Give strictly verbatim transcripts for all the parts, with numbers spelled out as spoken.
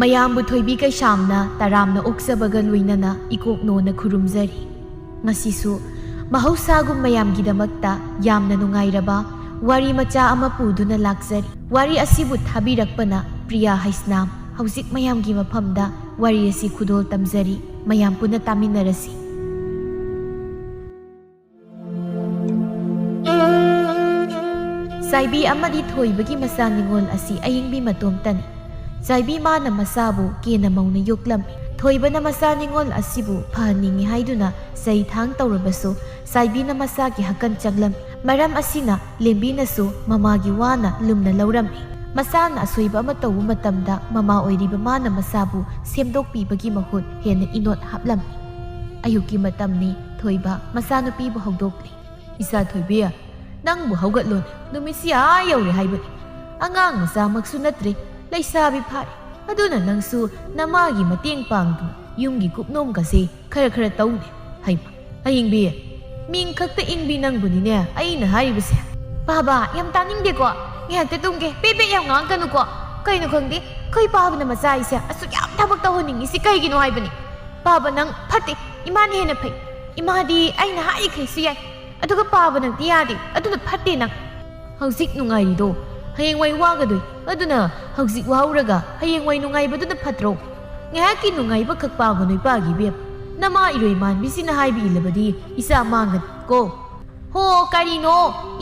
ꯃꯌꯥꯝꯕꯨ ꯊꯣꯏꯕꯤ ꯀꯩꯁꯥꯝꯅ ꯇꯔꯥꯝꯅ ꯑꯣꯛꯆꯕꯒ ꯂꯣꯏꯅꯅ ꯏꯀꯣꯛꯅꯣꯅ ꯈꯨꯔꯨꯝꯖꯔꯤ꯫ ꯉꯁꯤꯁꯨ ꯃꯍꯧꯁꯥꯒꯨꯝ ꯃꯌꯥꯝꯒꯤꯗꯃꯛꯇ ꯌꯥꯝꯅ ꯅꯨꯡꯉꯥꯏꯔꯕ ꯋꯥꯔꯤ ꯃꯆꯥ ꯑꯃ ꯄꯨꯗꯨꯅ ꯂꯥꯛꯆꯔꯤ꯫ ꯋꯥꯔꯤ ꯑꯁꯤꯕꯨ ꯊꯥꯕꯤꯔꯛꯄꯅ ꯄ꯭ꯔꯤꯌꯥ ꯍꯩꯁꯅꯥꯝ꯫ ꯍꯧꯖꯤꯛ ꯃꯌꯥꯝꯒꯤ ꯃꯐꯝꯗ ꯋꯥꯔꯤ ꯑꯁꯤ ꯈꯨꯗꯣꯜ ꯇꯝꯖꯔꯤ꯫ ꯃꯌꯥꯝ ꯄꯨꯟꯅ ꯇꯥꯃꯤꯟꯅꯔꯁꯤ꯫ ꯆꯥꯏꯕꯤ ꯑꯃꯗꯤ ꯊꯣꯏꯕꯒꯤ ꯃꯆꯥ ꯅꯤꯉꯣꯜ ꯑꯁꯤ ꯑꯌꯤꯡꯕꯤ ꯃꯇꯣꯝꯇꯅꯤ꯫ ꯆꯥꯏꯕꯤ ꯃꯥꯅ ꯃꯆꯥꯕꯨ ꯀꯦꯅ ꯃꯧꯅ ꯌꯣꯛꯂꯝꯃꯤ꯫ ꯊꯣꯏꯕꯅ ꯃꯆꯥ ꯅꯤꯉꯣꯜ ꯑꯁꯤꯕꯨ ꯐꯍꯟꯅꯤꯡꯏ ꯍꯥꯏꯗꯨꯅ ꯆꯩ ꯊꯥꯡ ꯇꯧꯔꯕꯁꯨ ꯆꯥꯏꯕꯤꯅ ꯃꯆꯥꯒꯤ ꯍꯛꯀꯟ ꯆꯪꯂꯝꯃꯤ꯫ ꯃꯔꯝ ꯑꯁꯤꯅ ꯂꯦꯝꯕꯤꯅꯁꯨ ꯃꯃꯥꯒꯤ ꯋꯥꯅ ꯂꯨꯝꯅ ꯂꯧꯔꯝꯃꯤ꯫ ꯃꯆꯥꯅ ꯑꯁꯣꯏꯕ ꯑꯃ ꯇꯧꯕ ꯃꯇꯝꯗ ꯃꯃꯥ ꯑꯣꯏꯔꯤꯕ ꯃꯥꯅ ꯃꯆꯥꯕꯨ ꯁꯦꯝꯗꯣꯛꯄꯤꯕꯒꯤ ꯃꯍꯨꯠ ꯍꯦꯟꯅ ꯏꯅꯣꯠ ꯍꯥꯞꯂꯝꯃꯤ꯫ ꯑꯌꯨꯛꯀꯤ ꯃꯇꯝꯅꯤ꯫ ꯊꯣꯏꯕ ꯃꯆꯥꯅꯨꯄꯤꯕꯨ ꯍꯧꯗꯣꯛꯂꯤ꯫ "ꯏꯆꯥ ꯊꯣꯏꯕꯤ, ꯅꯪꯕꯨ ꯍꯧꯒꯠꯂꯣꯅꯦ, ꯅꯨꯃꯤꯠꯁꯤ ꯑꯥ ꯌꯧꯔꯦ ꯍꯥꯏꯕꯅꯤ꯫ ꯑꯉꯥꯡ ꯃꯆꯥꯃꯛꯁꯨ ꯅꯠꯇ꯭ꯔꯦ, ꯂꯩꯁꯥꯕꯤ ꯐꯥꯔꯦ꯫ ꯑꯗꯨꯅ ꯅꯪꯁꯨ ꯅꯃꯥꯒꯤ ꯃꯇꯦꯡ ꯄꯥꯡꯗꯨꯅ ꯌꯨꯝꯒꯤ ꯀꯨꯞꯅꯣꯝꯒꯁꯦ ꯈꯔ ꯈꯔ ꯇꯧꯅꯦ꯫ ꯍꯩꯃ, ꯑꯌꯤꯡꯕꯤ, ꯃꯤꯡ ꯈꯛꯇ ꯏꯪꯕꯤ ꯅꯪꯕꯨꯅꯤꯅꯦ ꯑꯩꯅ ꯍꯥꯏꯔꯤꯕꯁꯦ꯫" "ꯕꯥꯕꯥ, ꯌꯥꯝ ꯇꯥꯅꯤꯡꯗꯦꯀꯣ꯫ ꯉꯥꯏꯍꯥꯛꯇ ꯇꯨꯝꯒꯦ, ꯄꯦ ꯄꯦ ꯌꯥꯝ ꯉꯥꯡꯉꯛꯀꯅꯨꯀꯣ꯫ ꯀꯩꯅꯣ ꯈꯪꯗꯦ, ꯑꯩꯈꯣꯏ ꯄꯥꯕꯅ ꯃꯆꯥ ꯑꯩꯁꯦ ꯑꯁꯨꯛ ꯌꯥꯝ ꯊꯕꯛ ꯇꯧꯍꯟꯅꯤꯡꯉꯤꯁꯤ ꯀꯩꯒꯤꯅꯣ ꯍꯥꯏꯕꯅꯤ꯫ ꯕꯥꯕꯥ, ꯅꯪ ꯐꯠꯇꯦ, ꯏꯃꯥꯅ ꯍꯦꯟꯅ ꯐꯩ꯫ ꯏꯃꯥꯗꯤ ꯑꯩꯅ ꯍꯥꯏꯔꯤꯈꯩꯁꯨ ꯌꯥꯏ, ꯑꯗꯨꯒ ꯄꯥꯕ ꯅꯪꯗꯤ ꯌꯥꯗꯦ, ꯑꯗꯨꯅ ꯐꯠꯇꯦ ꯅꯪ꯫ ꯍꯧꯖꯤꯛ ꯅꯨꯡꯉꯥꯏꯔꯤꯗꯣ ꯍꯌꯦꯡꯋꯥꯏ ꯋꯥꯒꯗꯣꯏ, ꯑꯗꯨꯅ ꯍꯧꯖꯤꯛ ꯋꯥꯍꯧꯔꯒ ꯍꯌꯦꯡꯋꯥꯏ ꯅꯨꯡꯉꯥꯏꯕꯗꯨꯅ ꯐꯠꯇ꯭ꯔꯣ? ꯉꯥꯏꯍꯥꯛꯀꯤ ꯅꯨꯡꯉꯥꯏꯕ ꯈꯛ ꯄꯥꯝꯒꯅꯨ ꯏꯄꯥꯒꯤ ꯏꯕꯦꯝ꯫ ꯅꯃꯥ ꯏꯔꯣꯏ ꯃꯥꯟꯕꯤꯁꯤꯅ ꯍꯥꯏꯕ ꯏꯜꯂꯕꯗꯤ ꯏꯆꯥ ꯃꯥꯡꯒꯅꯤ ꯀꯣ꯫" "ꯍꯣ, ꯀꯔꯤꯅꯣ?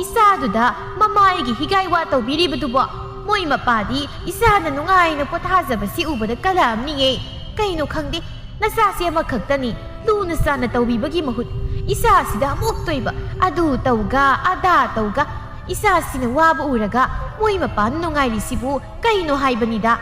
ꯏꯆꯥꯗꯨꯗ ꯃꯃꯥ ꯑꯩꯒꯤ ꯍꯤꯒꯥꯏ ꯋꯥ ꯇꯧꯕꯤꯔꯤꯕꯗꯨꯕꯣ? ꯃꯣꯏ ꯃꯄꯥꯗꯤ ꯏꯆꯥꯅ ꯅꯨꯡꯉꯥꯏꯅ ꯄꯣꯊꯥꯖꯕꯁꯤ ꯎꯕꯗ ꯀꯜꯂꯛꯑꯝꯅꯤꯌꯦ꯫ ꯀꯩꯅꯣ ꯈꯪꯗꯦ, ꯅꯆꯥꯁꯤ ꯑꯃꯈꯛꯇꯅꯤ, ꯂꯨꯅ ꯆꯥꯅ ꯇꯧꯕꯤꯕꯒꯤ ꯃꯍꯨꯠ ꯏꯆꯥꯁꯤꯗ ꯑꯃꯨꯛ ꯇꯣꯏꯕ, ꯑꯗꯨ ꯇꯧꯒ, ꯑꯗꯥ ꯇꯧꯒ꯫ ꯏꯆꯥꯁꯤꯅ ꯋꯥꯕ ꯎꯔꯒ ꯃꯣꯏ ꯃꯄꯥꯅ ꯅꯨꯡꯉꯥꯏꯔꯤꯁꯤꯕꯨ ꯀꯩꯅꯣ ꯍꯥꯏꯕꯅꯤꯗ꯫"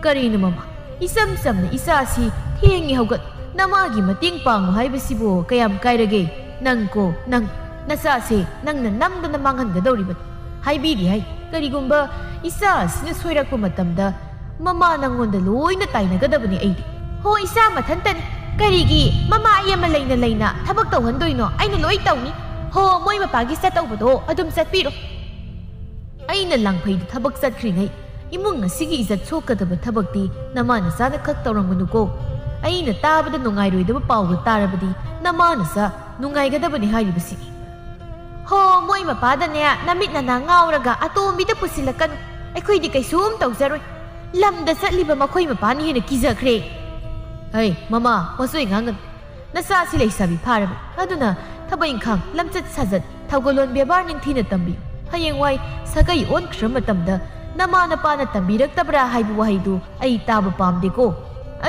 "ꯀꯔꯤꯅꯣ ꯃꯃꯥ? ꯏꯆꯝ ꯆꯝꯅ ꯏꯆꯥꯁꯤ ꯊꯦꯡꯉꯤ ꯍꯧꯒꯠ, ꯅꯃꯥꯒꯤ ꯃꯇꯦꯡ ꯄꯥꯡꯉꯨ ꯍꯥꯏꯕꯁꯤꯕꯨ ꯀꯌꯥꯝ ꯀꯥꯏꯔꯒꯦ? ꯅꯪ ꯀꯣ, ꯅꯪ, ꯅꯆꯥꯁꯦ ꯅꯪꯅ ꯅꯝꯗꯅ ꯃꯥꯡꯍꯟꯒꯗꯧꯔꯤꯕꯅꯤ꯫ ꯍꯥꯏꯕꯤꯔꯤ ꯍꯥꯏ, ꯀꯔꯤꯒꯨꯝꯕ ꯏꯆꯥ ꯑꯁꯤꯅ ꯁꯣꯏꯔꯛꯄ ꯃꯇꯝꯗ ꯃꯃꯥ ꯅꯪꯉꯣꯟꯗ ꯂꯣꯏꯅ ꯇꯥꯏꯅꯒꯗꯕꯅꯤ ꯑꯩꯗꯤ꯫" "ꯍꯣ, ꯏꯆꯥ ꯃꯊꯟꯇꯅꯤ, ꯀꯔꯤꯒꯤ ꯃꯃꯥ ꯑꯩ ꯑꯃ ꯂꯩꯅ ꯂꯩꯅ ꯊꯕꯛ ꯇꯧꯍꯟꯗꯣꯏꯅꯣ? ꯑꯩꯅ ꯂꯣꯏ ꯇꯧꯅꯤ꯫ ꯍꯣ, ꯃꯣꯏ ꯃꯄꯥꯒꯤ ꯆꯠꯇꯧꯕꯗꯣ ꯑꯗꯨꯝ ꯆꯠꯄꯤꯔꯣ꯫ ꯑꯩꯅ ꯂꯥꯡꯐꯩꯗ ꯊꯕꯛ ꯆꯠꯈ꯭ꯔꯤꯉꯩ ꯏꯃꯨꯡ ꯑꯁꯤꯒꯤ ꯏꯖꯠ ꯁꯣꯛꯀꯗꯕ ꯊꯕꯛꯇꯤ ꯅꯃꯥ ꯅꯆꯥꯅ ꯈꯛ ꯇꯧꯔꯝꯒꯅꯨꯀꯣ꯫ ꯑꯩꯅ ꯇꯥꯕꯗ ꯅꯨꯡꯉꯥꯏꯔꯣꯏꯗꯕ ꯄꯥꯎꯒ ꯇꯥꯔꯕꯗꯤ ꯅꯃꯥ ꯅꯆꯥ ꯅꯨꯡꯉꯥꯏꯒꯗꯕꯅꯤ ꯍꯥꯏꯔꯤꯕꯁꯤꯅꯤ꯫ ꯍꯣ, ꯃꯣꯏ ꯃꯄꯥꯗꯅꯦ ꯅꯃꯤꯠ ꯅꯅꯥ ꯉꯥꯎꯔꯒ ꯑꯇꯣꯝꯕꯤꯗ ꯄꯨꯁꯤꯜꯂꯛꯀꯅꯨ꯫ ꯑꯩꯈꯣꯏꯗꯤ ꯀꯩꯁꯨꯝ ꯇꯧꯖꯔꯣꯏ꯫ ꯂꯝꯗ ꯆꯠꯂꯤꯕ ꯃꯈꯣꯏ ꯃꯄꯥꯅ ꯍꯦꯟꯅ ꯀꯤꯖꯈ꯭ꯔꯦ꯫ ꯍꯩ, ꯃꯃꯥ, ꯃꯆꯣꯏ ꯉꯥꯡꯒꯅꯨ꯫ ꯅꯆꯥꯁꯤ ꯂꯩꯁꯥꯕꯤ ꯐꯥꯔꯕ, ꯑꯗꯨꯅ ꯊꯕꯛ ꯏꯪꯈꯥꯡ, ꯂꯝꯆꯠ ꯁꯥꯖꯠ, ꯊꯧꯒꯜꯂꯣꯟ ꯕꯦꯕꯥꯔ ꯅꯤꯡꯊꯤꯅ ꯇꯝꯕꯤꯌꯨ꯫ ꯍꯌꯦꯡꯋꯥꯏ ꯁꯥꯒꯩ ꯑꯣꯟꯈ꯭ꯔ ꯃꯇꯝꯗ ꯅꯃꯥ ꯅꯄꯥꯅ ꯇꯝꯕꯤꯔꯛꯇꯕ꯭ꯔꯥ ꯍꯥꯏꯕ ꯋꯥꯍꯩꯗꯨ ꯑꯩ ꯇꯥꯕ ꯄꯥꯝꯗꯦꯀꯣ꯫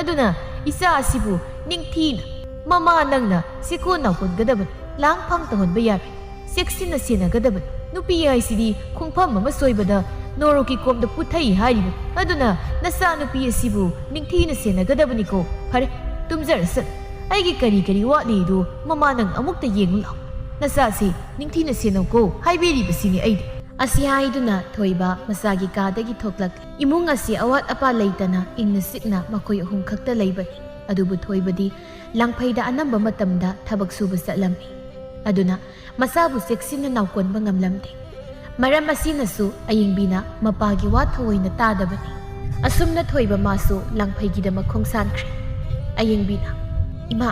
ꯑꯗꯨꯅ ꯏꯆꯥ ꯑꯁꯤꯕꯨ ꯅꯤꯡꯊꯤꯅ ꯃꯃꯥ ꯅꯪꯅ ꯁꯤꯀꯣꯟ ꯅꯥꯎꯀꯣꯟꯒꯗꯕꯅꯤ, ꯂꯥꯡ ꯐꯥꯡ ꯇꯧꯍꯟꯕ ꯌꯥꯔꯣꯏ꯫ ꯆꯦꯛꯁꯤꯟꯅ ꯁꯦꯟꯅꯒꯗꯕꯅꯤ꯫ ꯅꯨꯄꯤ ꯍꯥꯏꯁꯤꯗꯤ ꯈꯣꯡꯐꯝ ꯑꯃ ꯁꯣꯏꯕꯗ ꯅꯣꯔꯣꯛꯀꯤ ꯀꯣꯝꯗ ꯄꯨꯊꯩ ꯍꯥꯏꯔꯤꯕꯅꯤ꯫ ꯑꯗꯨꯅ ꯅꯆꯥ ꯅꯨꯄꯤ ꯑꯁꯤꯕꯨ ꯅꯤꯡꯊꯤꯅ ꯁꯦꯟꯅꯒꯗꯕꯅꯤꯀꯣ꯫ ꯐꯔꯦ, ꯇꯨꯝꯖꯔꯁꯅꯨ꯫ ꯑꯩꯒꯤ ꯀꯔꯤ ꯀꯔꯤ ꯋꯥꯠꯂꯤꯗꯨ ꯃꯃꯥ ꯅꯪ ꯑꯃꯨꯛꯇ ꯌꯦꯡꯉꯨ ꯂꯥꯎ꯫ ꯅꯆꯥꯁꯤ ꯅꯤꯡꯊꯤꯅ ꯁꯦꯟꯅꯧꯀꯣ ꯍꯥꯏꯕꯤꯔꯤꯕꯁꯤꯅꯤ ꯑꯩꯗꯤ꯫ ꯑꯁꯤ ꯍꯥꯏꯗꯨꯅ ꯊꯣꯏꯕ ꯃꯆꯥꯒꯤ ꯀꯥꯗꯒꯤ ꯊꯣꯛꯂꯛꯂꯦ꯫ ꯏꯃꯨꯡ ꯑꯁꯤ ꯑꯋꯥꯠ ꯑꯄꯥ ꯂꯩꯇꯅ ꯏꯪꯅ ꯆꯤꯛꯅ ꯃꯈꯣꯏ ꯑꯍꯨꯝ ꯈꯛꯇ ꯂꯩꯕꯅꯤ꯫ ꯑꯗꯨꯕꯨ ꯊꯣꯏꯕꯗꯤ ꯂꯥꯡꯐꯩꯗ ꯑꯅꯝꯕ ꯃꯇꯝꯗ ꯊꯕꯛ ꯁꯨꯕ ꯆꯠꯂꯝꯃꯤ꯫ ꯑꯗꯨꯅ ꯃꯆꯥꯕꯨ ꯆꯦꯛꯁꯤꯟꯅ ꯅꯥꯎꯀꯣꯟꯕ ꯉꯝꯂꯝꯗꯦ꯫ ꯃꯔꯝ ꯑꯁꯤꯅꯁꯨ ꯑꯌꯦꯡꯕꯤꯅ ꯃꯄꯥꯒꯤ ꯋꯥ ꯊꯑꯣꯏꯅ ꯇꯥꯗꯕꯅꯤ꯫ ꯑꯁꯨꯝꯅ ꯊꯣꯏꯕ ꯃꯥꯁꯨ ꯂꯥꯡꯐꯩꯒꯤꯗꯃꯛ ꯈꯣꯡꯁꯥꯟꯈ꯭ꯔꯦ꯫ ꯑꯌꯦꯡꯕꯤꯅ, "ꯏꯃꯥ,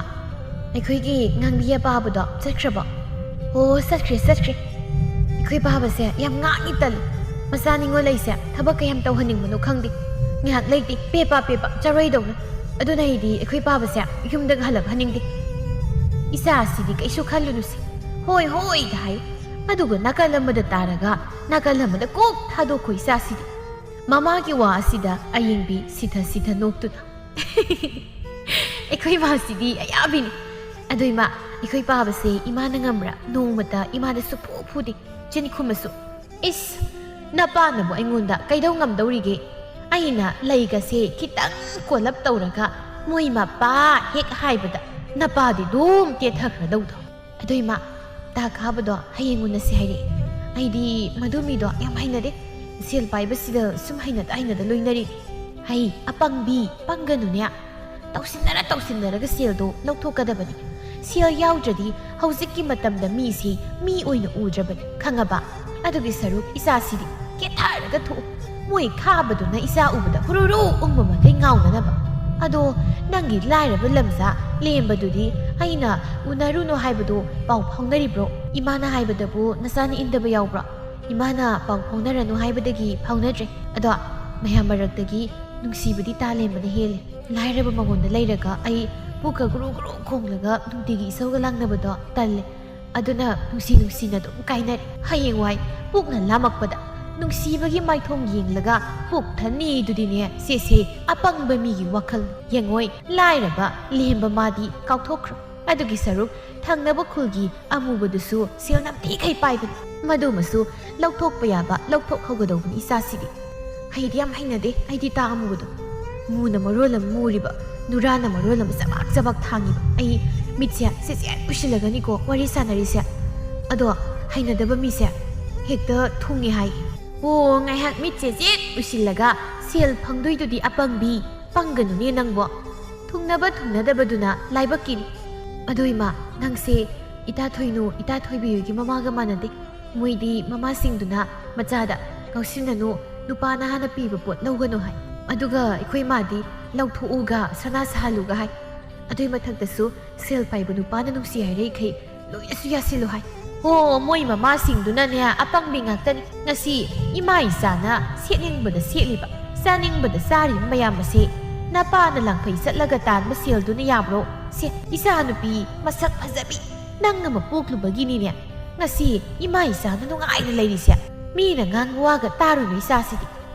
ꯑꯩꯈꯣꯏꯒꯤ ꯉꯥꯡꯕꯤ ꯑꯄꯥꯕꯗꯣ ꯆꯠꯈ꯭ꯔꯕꯣ?" "ꯑꯣ, ꯆꯠꯈ꯭ꯔꯦ, ꯆꯠꯈ꯭ꯔꯦ꯫ ꯑꯩꯈꯣꯏ ꯄꯥꯕꯁꯦ ꯌꯥꯝ ꯉꯥꯡꯉꯤ ꯇꯜꯂꯤ꯫ ꯃꯆꯥ ꯅꯤꯉꯣꯜ ꯂꯩꯁꯦ ꯊꯕꯛ ꯀꯌꯥꯝ ꯇꯧꯍꯟꯅꯤꯡꯕꯅꯣ ꯈꯪꯗꯦ꯫ ꯉꯥꯏꯍꯥꯛ ꯂꯩꯇꯦ, ꯄꯦꯄꯥ ꯄꯦꯄꯥ ꯆꯔꯣꯏꯗꯧꯅ꯫ ꯑꯗꯨꯅ ꯑꯩꯗꯤ ꯑꯩꯈꯣꯏ ꯄꯥꯕꯁꯦ ꯌꯨꯝꯗꯒ ꯍꯜꯂꯛꯍꯟꯅꯤꯡꯗꯦ꯫ ꯏꯆꯥ ꯑꯁꯤꯗꯤ ꯀꯩꯁꯨ ꯈꯜꯂꯨꯅꯨꯁꯦ꯫ ꯍꯣꯏ, ꯍꯣꯏꯗ ꯍꯥꯏ꯫ ꯑꯗꯨꯒ ꯅꯥꯀꯜ ꯑꯃꯗ ꯇꯥꯔꯒ ꯅꯥꯀꯜ ꯑꯃꯗ ꯀꯣꯛ ꯊꯥꯗꯣꯛꯈꯣ ꯏꯆꯥꯁꯤꯗꯤ꯫" ꯃꯃꯥꯒꯤ ꯋꯥ ꯑꯁꯤꯗ ꯑꯌꯦꯡꯕꯤ ꯁꯤꯊ ꯁꯤꯊ ꯅꯣꯛꯇꯨꯅ, "ꯑꯩꯈꯣꯏ ꯃꯥꯁꯤꯗꯤ ꯑꯌꯥꯕꯤꯅꯤ꯫ ꯑꯗꯨ ꯏꯃꯥ, ꯑꯩꯈꯣꯏ ꯄꯥꯕꯁꯦ ꯏꯃꯥꯅ ꯉꯝꯕ꯭ꯔꯥ? ꯅꯣꯡꯃꯇ ꯏꯃꯥꯗ ꯁꯨꯐꯨ ꯐꯨꯗꯦ, ꯆꯤꯟ ꯈꯨꯝꯃꯁꯨ꯫" "ꯏꯁ, ꯅꯄꯥꯅꯕꯨ ꯑꯩꯉꯣꯟꯗ ꯀꯩꯗꯧ ꯉꯝꯗꯧꯔꯤꯒꯦ? ꯑꯩꯅ ꯂꯩꯒꯁꯦ ꯈꯤꯇꯪ ꯀꯣꯜꯂꯞ ꯇꯧꯔꯒ ꯃꯣꯏ ꯃꯄꯥ ꯍꯦꯛ ꯍꯥꯏꯕꯗ ꯅꯄꯥꯗꯤ ꯑꯗꯨꯝ ꯇꯦꯊꯈ꯭ꯔꯗꯧꯗꯣ꯫ ꯑꯗꯨ ꯏꯃꯥ, ꯇꯥ ꯀꯥꯕꯗꯣ ꯍꯌꯦꯡ ꯎꯅꯁꯦ ꯍꯥꯏꯔꯛꯑꯦ꯫ ꯑꯩꯗꯤ ꯃꯗꯨ ꯃꯤꯗꯣ ꯌꯥꯝ ꯍꯩꯅꯗꯦ꯫ ꯁꯦꯜ ꯄꯥꯏꯕꯁꯤꯗ ꯁꯨꯝ ꯍꯩꯅꯗ ꯍꯩꯅꯗ ꯂꯣꯏꯅꯔꯤ꯫ ꯍꯩ, ꯑꯄꯪꯕꯤ, ꯄꯪꯒꯅꯨꯅꯦ꯫ ꯇꯧꯁꯤꯟꯅꯔ ꯇꯧꯁꯤꯟꯅꯔꯒ ꯁꯦꯜꯗꯣ ꯂꯧꯊꯣꯛꯀꯗꯕꯅꯤ꯫ ꯁꯦꯜ ꯌꯥꯎꯗ꯭ꯔꯗꯤ ꯍꯧꯖꯤꯛꯀꯤ ꯃꯇꯝꯗ ꯃꯤꯁꯤ ꯃꯤ ꯑꯣꯏꯅ ꯎꯗ꯭ꯔꯕꯅꯤ, ꯈꯪꯉꯕ? ꯑꯗꯨꯒꯤ ꯁꯔꯨꯛ ꯏꯆꯥꯁꯤꯗꯤ ꯀꯦꯊꯔꯒ ꯊꯣꯛꯎ꯫ ꯃꯣꯏ ꯈꯥꯕꯗꯨꯅ ꯏꯆꯥ ꯎꯕꯗ ꯍꯨꯔꯨꯔꯨ ꯎꯪꯕ ꯃꯈꯩ ꯉꯥꯎꯅꯅꯕ꯫ ꯑꯗꯣ ꯅꯪꯒꯤ ꯂꯥꯏꯔꯕ ꯂꯝꯖꯥ ꯂꯦꯝꯕꯗꯨꯗꯤ ꯑꯩꯅ ꯎꯅꯔꯨꯅꯨ ꯍꯥꯏꯕꯗꯣ ꯄꯥꯎ ꯐꯥꯎꯅꯔꯤꯕ꯭ꯔꯣ? ꯏꯃꯥꯅ ꯍꯥꯏꯕꯗꯕꯨ ꯅꯆꯥꯅ ꯏꯟꯗꯕ ꯌꯥꯎꯕ꯭ꯔꯣ? ꯏꯃꯥꯅ ꯄꯥꯎ ꯐꯥꯎꯅꯔꯅꯨ ꯍꯥꯏꯕꯗꯒꯤ ꯐꯥꯎꯅꯗ꯭ꯔꯦ꯫ ꯑꯗꯣ ꯃꯌꯥꯝ ꯃꯔꯛꯇꯒꯤ ꯅꯨꯡꯁꯤꯕꯗꯤ ꯇꯥꯂꯦꯝꯕꯅ ꯍꯦꯜꯂꯦ꯫ ꯂꯥꯏꯔꯕ ꯃꯉꯣꯟꯗ ꯂꯩꯔꯒ ꯑꯩ ꯄꯨꯛꯀ ꯒꯨꯔꯨ ꯒꯨꯔꯨ ꯈꯣꯡꯂꯒ ꯅꯨꯡꯇꯤꯒꯤ ꯏꯁꯧꯒ ꯂꯥꯡꯅꯕꯗꯣ ꯇꯜꯂꯦ꯫ ꯑꯗꯨꯅ ꯅꯨꯡꯁꯤ ꯅꯨꯡꯁꯤꯅ ꯑꯗꯨꯝ ꯀꯥꯏꯅꯔꯦ꯫ ꯍꯌꯦꯡꯋꯥꯏ ꯄꯨꯛꯅ ꯂꯥꯝꯃꯛꯄꯗ ꯅꯨꯡꯁꯤꯕꯒꯤ ꯃꯥꯏꯊꯣꯡ ꯌꯦꯡꯂꯒ ꯄꯨꯛ ꯊꯟꯅꯤꯗꯨꯗꯤꯅꯦ, ꯁꯦ ꯁꯦ, ꯑꯄꯪꯕ ꯃꯤꯒꯤ ꯋꯥꯈꯜ꯫ ꯌꯦꯡꯉꯣꯏ, ꯂꯥꯏꯔꯕ ꯂꯦꯝꯕ ꯃꯥꯗꯤ ꯀꯥꯎꯊꯣꯛꯈ꯭ꯔꯣ꯫ ꯑꯗꯨꯒꯤ ꯁꯔꯨꯛ ꯊꯪꯅꯕ ꯈꯨꯜꯒꯤ ꯑꯃꯨꯕꯗꯨꯁꯨ ꯁꯦꯜ ꯅꯝꯊꯤꯈꯩ ꯄꯥꯏꯕꯅꯤ꯫ ꯃꯗꯨꯃꯁꯨ ꯂꯧꯊꯣꯛꯄ ꯌꯥꯕ ꯂꯧꯊꯣꯛꯍꯧꯒꯗꯧꯕꯅꯤ ꯏꯆꯥꯁꯤꯗꯤ꯫ ꯑꯩꯗꯤ ꯌꯥꯝ ꯍꯩꯅꯗꯦ, ꯑꯩꯗꯤ ꯇꯥ ꯑꯃꯨꯕꯗꯣ꯫ ꯃꯨꯅ ꯃꯔꯣꯜ ꯑꯃ ꯃꯨꯔꯤꯕ, ꯅꯨꯔꯥꯅ ꯃꯔꯣꯜ ꯑꯃ ꯆꯕꯥꯛ ꯆꯕꯥꯛ ꯊꯥꯡꯉꯤꯕ꯫ ꯑꯩ ꯃꯤꯠꯁꯦ ꯁꯤꯁꯦ ꯎꯏꯁꯤꯜꯂꯒꯅꯤꯀꯣ ꯋꯥꯔꯤ ꯁꯥꯟꯅꯔꯤꯁꯦ꯫ ꯑꯗꯣ ꯍꯩꯅꯗꯕ ꯃꯤꯁꯦ ꯍꯦꯛꯇ ꯊꯨꯡꯉꯦ ꯍꯥꯏ꯫ ꯑꯣ, ꯉꯥꯏꯍꯥꯛ ꯃꯤꯠꯁꯦ ꯆꯦꯠ ꯎꯏꯁꯤꯜꯂꯒ ꯁꯦꯜ ꯐꯪꯗꯣꯏꯗꯨꯗꯤ ꯑꯄꯪꯕꯤ, ꯄꯪꯒꯅꯨꯅꯦ ꯅꯪꯕꯣ꯫ ꯊꯨꯡꯅꯕ ꯊꯨꯡꯅꯗꯕꯗꯨꯅ ꯂꯥꯏꯕꯛꯀꯤꯅꯤ꯫ ꯑꯗꯣ ꯏꯃꯥ, ꯅꯪꯁꯦ ꯏꯇꯥ ꯊꯣꯏꯅꯨ, ꯏꯇꯥ ꯊꯣꯏꯕꯤꯒꯤ ꯃꯃꯥꯒ ꯃꯥꯟꯅꯗꯦ꯫ ꯃꯣꯏꯗꯤ ꯃꯃꯥꯁꯤꯡꯗꯨꯅ ꯃꯆꯥꯗ "ꯉꯥꯎꯁꯤꯟꯅꯅꯨ, ꯅꯨꯄꯥꯅ ꯍꯥꯟꯅ ꯄꯤꯕ ꯄꯣꯠ ꯂꯧꯒꯅꯨ" ꯍꯥꯏ꯫ ꯑꯗꯨꯒ ꯑꯩꯈꯣꯏ ꯃꯥꯗꯤ "ꯂꯧꯊꯣꯛꯎꯒ ꯁꯅꯥ ꯁꯥꯍꯜꯂꯨꯒ" ꯍꯥꯏ꯫ ꯑꯗꯨꯏ ꯃꯊꯛꯇꯁꯨ ꯁꯦꯜ ꯄꯥꯏꯕ ꯅꯨꯄꯥꯅ ꯅꯨꯡꯁꯤ ꯍꯥꯏꯔꯛꯏꯈꯩ ꯂꯣꯏꯅꯁꯨ ꯌꯥꯁꯤꯜꯂꯨ ꯍꯥꯏ꯫ ꯍꯣ, ꯃꯣꯏ ꯃꯃꯥꯁꯤꯡꯗꯨꯅꯅꯦ ꯑꯄꯪꯕꯤ ꯉꯥꯛꯇꯅꯤ꯫ ꯉꯁꯤ ꯏꯃꯥ ꯏꯆꯥꯅ ꯁꯦꯠꯅꯤꯡꯕꯗ ꯁꯦꯠꯂꯤꯕ, ꯆꯥꯅꯤꯡꯕꯗ ꯆꯥꯔꯤꯕ ꯃꯌꯥꯝ ꯑꯁꯦ ꯅꯄꯥꯅ ꯂꯥꯡꯐꯩ ꯆꯠꯂꯒ ꯇꯥꯟꯕ ꯁꯦꯜꯗꯨꯅ ꯌꯥꯕ꯭ꯔꯣ? ꯁꯦ, ꯏꯆꯥ ꯅꯨꯄꯤ ꯃꯁꯛ ꯐꯖꯕꯤ ꯅꯪ ꯑꯃ ꯄꯣꯛꯂꯨꯕꯒꯤꯅꯤꯅꯦ ꯉꯁꯤ ꯏꯃꯥ ꯏꯆꯥꯅ ꯅꯨꯡꯉꯥꯏꯅ ꯂꯩꯔꯤꯁꯦ꯫ ꯃꯤꯅ ꯉꯥꯡꯕ ꯋꯥꯒ ꯇꯥꯔꯨꯅꯨ ꯏꯆꯥꯁꯤꯗꯤ꯫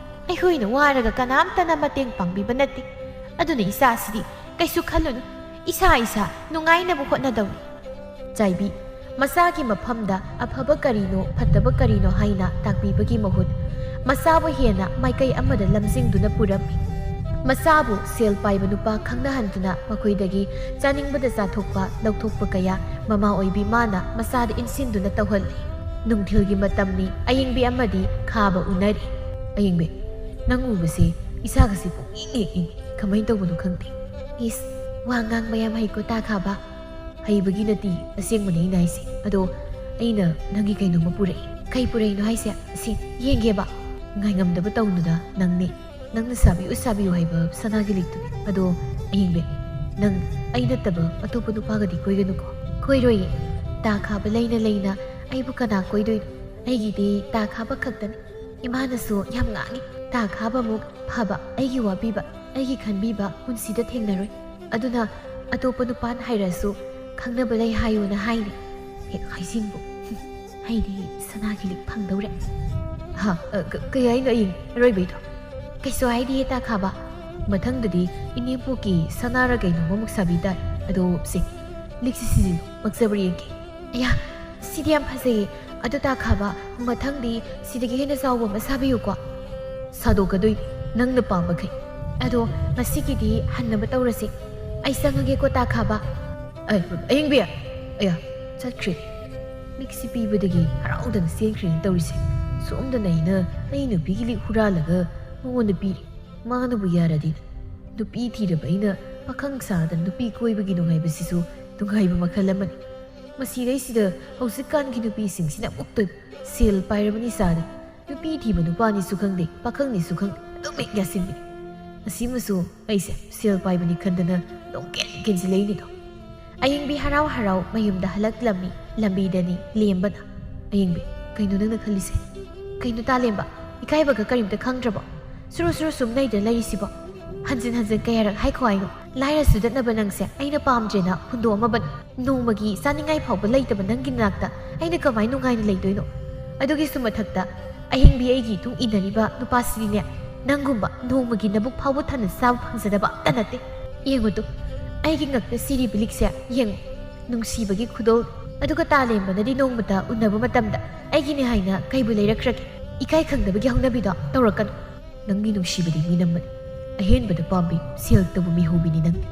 ꯑꯩꯈꯣꯏꯅ ꯋꯥꯔꯒ ꯀꯅꯥꯝꯇꯅ ꯃꯇꯦꯡ ꯄꯥꯡꯕꯤꯕ ꯅꯠꯇꯦ꯫ ꯑꯗꯨꯅ ꯏꯆꯥꯁꯤꯗꯤ ꯀꯩꯁꯨ ꯈꯜꯂꯨꯅꯨ꯫ ꯏꯁꯥ ꯏꯁꯥ ꯅꯨꯡꯉꯥꯏꯅꯕ ꯍꯣꯠꯅꯗꯧꯅꯤ꯫ ꯆꯥꯏꯕꯤ, ꯃꯆꯥꯒꯤ ꯃꯐꯝꯗ ꯑꯐꯕ ꯀꯔꯤꯅꯣ, ꯐꯠꯇꯕ ꯀꯔꯤꯅꯣ ꯍꯥꯏꯅ ꯇꯥꯛꯄꯤꯕꯒꯤ ꯃꯍꯨꯠ, ꯃꯆꯥꯕꯨ ꯍꯦꯟꯅ ꯃꯥꯏꯀꯩ ꯑꯃꯗ ꯂꯝꯖꯤꯡꯗꯨꯅ ꯄꯨꯔꯝꯃꯤ꯫ ꯃꯆꯥꯕꯨ ꯁꯦꯜ ꯄꯥꯏꯕ ꯅꯨꯄꯥ ꯈꯪꯅꯍꯟꯗꯨꯅ ꯃꯈꯣꯏꯗꯒꯤ ꯆꯥꯅꯤꯡꯕꯗ ꯆꯥꯊꯣꯛꯄ, ꯂꯧꯊꯣꯛꯄ ꯀꯌꯥ ꯃꯃꯥ ꯑꯣꯏꯕꯤ ꯃꯥꯅ ꯃꯆꯥꯗ ꯏꯟꯁꯤꯟꯗꯨꯅ ꯇꯧꯍꯜꯂꯤ꯫ ꯅꯨꯡꯊꯤꯜꯒꯤ ꯃꯇꯝꯅꯤ, ꯑꯌꯤꯡꯕꯤ ꯑꯃꯗꯤ ꯈꯥꯕ ꯎꯅꯔꯤ꯫ ꯑꯌꯤꯡꯕꯤ, ꯅꯪ ꯎꯕꯁꯤ ꯏꯁꯥꯒꯁꯤ ꯄꯨꯛꯅꯤꯡ ꯍꯦꯛ ꯏꯪꯉꯤ꯫ ꯀꯃꯥꯏꯅ ꯇꯧꯕꯅꯣ ꯈꯪꯗꯦ꯫ ꯏꯁ, ꯋꯥ ꯉꯥꯡꯕ ꯌꯥꯝ ꯍꯩꯀꯣ ꯇꯥ ꯈꯥꯕ꯫ ꯍꯩꯕꯒꯤ ꯅꯠꯇꯦ, ꯑꯁꯦꯡꯕꯅꯦ ꯑꯩꯅ ꯍꯥꯏꯁꯦ꯫ ꯑꯗꯣ ꯑꯩꯅ ꯅꯪꯒꯤ ꯀꯩꯅꯣꯝꯃ ꯄꯨꯔꯛꯑꯦ꯫ ꯀꯩ ꯄꯨꯔꯛꯏꯅꯣ ꯍꯥꯏꯁꯦ? ꯁꯤ ꯌꯦꯡꯒꯦꯕ꯫ ꯉꯥꯏꯉꯝꯗꯕ ꯇꯧꯅꯨꯗ ꯅꯪꯅꯦ꯫ ꯅꯪꯅ ꯁꯥꯕꯤꯌꯨ ꯁꯥꯕꯤꯌꯨ ꯍꯥꯏꯕ ꯁꯅꯥꯒꯤ ꯂꯤꯛꯇꯨꯅꯤ꯫ ꯑꯗꯣ ꯑꯌꯤꯡꯕꯤ, ꯅꯪ ꯑꯩ ꯅꯠꯇꯕ ꯑꯇꯣꯞꯄ ꯅꯨꯄꯥꯒꯗꯤ ꯀꯣꯏꯒꯅꯨꯀꯣ꯫ ꯀꯣꯏꯔꯣꯏꯌꯦ꯫ ꯇꯥ ꯈꯥꯕ ꯂꯩꯅ ꯂꯩꯅ ꯑꯩꯕꯨ ꯀꯅꯥ ꯀꯣꯏꯗꯣꯏꯅꯣ? ꯑꯩꯒꯤꯗꯤ ꯇꯥ ꯈꯥꯕ ꯈꯛꯇꯅꯤ꯫ ꯏꯃꯥꯅꯁꯨ ꯌꯥꯝ ꯉꯥꯡꯉꯤ꯫ ꯇꯥ ꯈꯥꯕꯃꯨꯛ ꯐꯕ, ꯑꯩꯒꯤ ꯋꯥꯕꯤꯕ, ꯑꯩꯒꯤ ꯈꯟꯕꯤꯕ ꯄꯨꯟꯁꯤꯗ ꯊꯦꯡꯅꯔꯣꯏ꯫ ꯑꯗꯨꯅ ꯑꯇꯣꯞꯄ ꯅꯨꯄꯥꯅ ꯍꯥꯏꯔꯁꯨ ꯈꯪꯅꯕ ꯂꯩ ꯍꯥꯏꯌꯣꯅ ꯍꯥꯏꯅꯤ꯫ ꯍꯦꯛ ꯍꯥꯏꯖꯤꯟꯕꯨ꯫ ꯑꯩꯗꯤ ꯁꯅꯥꯒꯤ ꯂꯤꯛ ꯐꯪꯗꯧꯔꯦ꯫ ꯍꯥ? ꯑ, ꯀ-, ꯀꯩ ꯍꯥꯏꯅꯣ ꯑꯌꯤꯡ? ꯑꯔꯣꯏꯕꯩꯗꯣ? ꯀꯩꯁꯨ ꯍꯥꯏꯗꯤꯌꯦ ꯇꯥ ꯈꯥꯕ꯫ ꯃꯊꯪꯗꯗꯤ ꯏꯅꯦꯝꯄꯣꯛꯀꯤ ꯁꯅꯥꯔ ꯀꯩꯅꯣꯝꯃꯃꯨꯛ ꯁꯥꯕꯤ ꯇꯥꯔꯦ꯫ ꯑꯗꯣ ꯁꯦ, ꯂꯤꯛꯁꯤ ꯁꯤꯖꯤꯜꯂꯨ, ꯄꯛꯆꯕ꯭ꯔꯥ ꯌꯦꯡꯒꯦ꯫ ꯑꯌꯥ, ꯁꯤꯗꯤ ꯌꯥꯝ ꯐꯖꯩꯌꯦ꯫ ꯑꯗꯨ ꯇꯥ ꯈꯥꯕ, ꯃꯊꯪꯗꯤ ꯁꯤꯗꯒꯤ ꯍꯦꯟꯅ ꯆꯥꯎꯕ ꯑꯃ ꯁꯥꯕꯤꯌꯨꯀꯣ꯫ ꯁꯥꯗꯣꯛꯀꯗꯣꯏꯅꯤ, ꯅꯪꯅ ꯄꯥꯝꯕꯈꯩ꯫ ꯑꯗꯣ ꯉꯁꯤꯒꯤꯗꯤ ꯍꯟꯅꯕ ꯇꯧꯔꯁꯤ꯫ ꯑꯩ ꯆꯪꯉꯒꯦꯀꯣ ꯇꯥ ꯈꯥꯕ꯫ ꯑꯩ, ꯑꯌꯤꯡꯕꯤ! ꯑꯌꯥ, ꯆꯠꯈ꯭ꯔꯦ꯫ ꯂꯤꯛꯁꯤ ꯄꯤꯕꯗꯒꯤ ꯍꯔꯥꯎꯗꯅ ꯆꯦꯟꯈ꯭ꯔꯦꯅ ꯇꯧꯔꯤꯁꯦ꯫ ꯁꯣꯝꯗꯅ ꯑꯩꯅ ꯑꯩ ꯅꯨꯄꯤꯒꯤ ꯂꯤꯛ ꯍꯨꯔꯥꯜꯂꯒ ꯃꯉꯣꯟꯗ ꯄꯤꯔꯤ꯫ ꯃꯥꯅꯕꯨ ꯌꯥꯔꯗꯤ꯫ ꯅꯨꯄꯤ ꯊꯤꯔꯕ ꯑꯩꯅ ꯄꯥꯈꯪ ꯁꯥꯗꯅ ꯅꯨꯄꯤ ꯀꯣꯏꯕꯒꯤ ꯅꯨꯡꯉꯥꯏꯕꯁꯤꯁꯨ ꯅꯨꯡꯉꯥꯏꯕ ꯃꯈꯜ ꯑꯃꯅꯤ꯫ ꯃꯁꯤꯗꯩꯁꯤꯗ ꯍꯧꯖꯤꯛꯀꯥꯟꯒꯤ ꯅꯨꯄꯤꯁꯤꯡꯁꯤꯅ ꯑꯃꯨꯛꯇꯣꯏꯕ꯫ ꯁꯦꯜ ꯄꯥꯏꯔꯕꯅꯤ ꯁꯥꯗꯅ꯫ ꯅꯨꯄꯤ ꯊꯤꯕ ꯅꯨꯄꯥꯅꯤꯁꯨ ꯈꯪꯗꯦ, ꯄꯥꯈꯪꯅꯤꯁꯨ ꯈꯪꯗꯦ, ꯑꯗꯨꯝ ꯍꯦꯛ ꯌꯥꯁꯤꯟꯕꯤ꯫ ꯑꯁꯤꯃꯁꯨ ꯑꯩꯁꯦ ꯁꯦꯜ ꯄꯥꯏꯕꯅꯤ ꯈꯟꯗꯅ ꯑꯗꯨꯝ ꯀꯦꯟ ꯀꯦꯟꯁꯤꯜꯂꯛꯏꯅꯤꯗꯣ꯫ ꯑꯌꯤꯡꯕꯤ ꯍꯔꯥꯎ ꯍꯔꯥꯎ ꯃꯌꯨꯝꯗ ꯍꯜꯂꯛꯂꯝꯃꯤ꯫ ꯂꯝꯕꯤꯗꯅꯤ ꯂꯦꯝꯕꯅ꯫ ꯑꯌꯤꯡꯕꯤ, ꯀꯩꯅꯣ ꯅꯪꯅ ꯈꯜꯂꯤꯁꯦ? ꯀꯩꯅꯣ ꯇꯥꯂꯦꯝꯕ? ꯏꯀꯥꯏꯕꯒ ꯀꯔꯤꯝꯇ ꯈꯪꯗ꯭ꯔꯕꯣ? ꯁꯨꯔꯨ ꯁꯨꯔꯨ ꯁꯨꯝ ꯅꯩꯗ ꯂꯩꯔꯤꯁꯤꯕꯣ? ꯍꯟꯖꯤꯟ ꯍꯟꯖꯤꯟ ꯀꯌꯥꯔꯛ ꯍꯥꯏꯈꯣ ꯍꯥꯏꯅꯣ? ꯂꯥꯏꯔ ꯁꯨꯗꯠꯅꯕ ꯅꯪꯁꯦ ꯑꯩꯅ ꯄꯥꯝꯗ꯭ꯔꯦꯅ ꯍꯨꯟꯗꯣꯛꯑꯝꯃꯕꯅꯤ꯫ ꯅꯣꯡꯃꯒꯤ ꯆꯥꯅꯤꯡꯉꯥꯏ ꯐꯥꯎꯕ ꯂꯩꯇꯕ ꯅꯪꯒꯤ ꯅꯥꯛꯇ ꯑꯩꯅ ꯀꯃꯥꯏ ꯅꯨꯡꯉꯥꯏꯅ ꯂꯩꯗꯣꯏꯅꯣ? ꯑꯗꯨꯒꯤꯁꯨ ꯃꯊꯛꯇ ꯑꯍꯤꯡꯕꯤ ꯑꯩꯒꯤ ꯏꯇꯨꯡ ꯏꯟꯅꯔꯤꯕ ꯅꯨꯄꯥꯁꯤꯗꯤꯅꯦ, ꯅꯪꯒꯨꯝꯕ ꯅꯣꯡꯃꯒꯤ ꯅꯕꯨꯛ ꯐꯥꯎꯕ ꯊꯟꯅ ꯆꯥꯕ ꯐꯪꯖꯗꯕ ꯑꯝꯇ ꯅꯠꯇꯦ꯫ ꯌꯦꯡꯉꯨ ꯇꯨ, ꯑꯩꯒꯤ ꯉꯛꯇ ꯁꯤꯔꯤꯕ ꯂꯤꯛꯁꯦ ꯌꯦꯡꯉꯨ꯫ ꯅꯨꯡꯁꯤꯕꯒꯤ ꯈꯨꯗꯣꯜ꯫ ꯑꯗꯨꯒ ꯇꯥꯂꯦꯝꯕꯅꯗꯤ ꯅꯣꯡꯃꯇ ꯎꯅꯕ ꯃꯇꯝꯗ ꯑꯩꯒꯤꯅꯦ ꯍꯥꯏꯅ ꯀꯩꯕꯨ ꯂꯩꯔꯛꯈ꯭ꯔꯒꯦ? ꯏꯀꯥꯏ ꯈꯪꯗꯕꯒꯤ ꯍꯧꯅꯕꯤꯗꯣ ꯇꯧꯔꯛꯀꯅꯨ꯫ ꯅꯪꯒꯤ ꯅꯨꯡꯁꯤꯕꯗꯤ ꯃꯤꯅꯝꯕꯅꯤ꯫ ꯑꯍꯦꯟꯕꯗ ꯄꯥꯝꯕꯤ ꯁꯦꯜꯇꯕꯨ ꯃꯤꯍꯧꯕꯤꯅꯤ ꯅꯪꯗꯤ꯫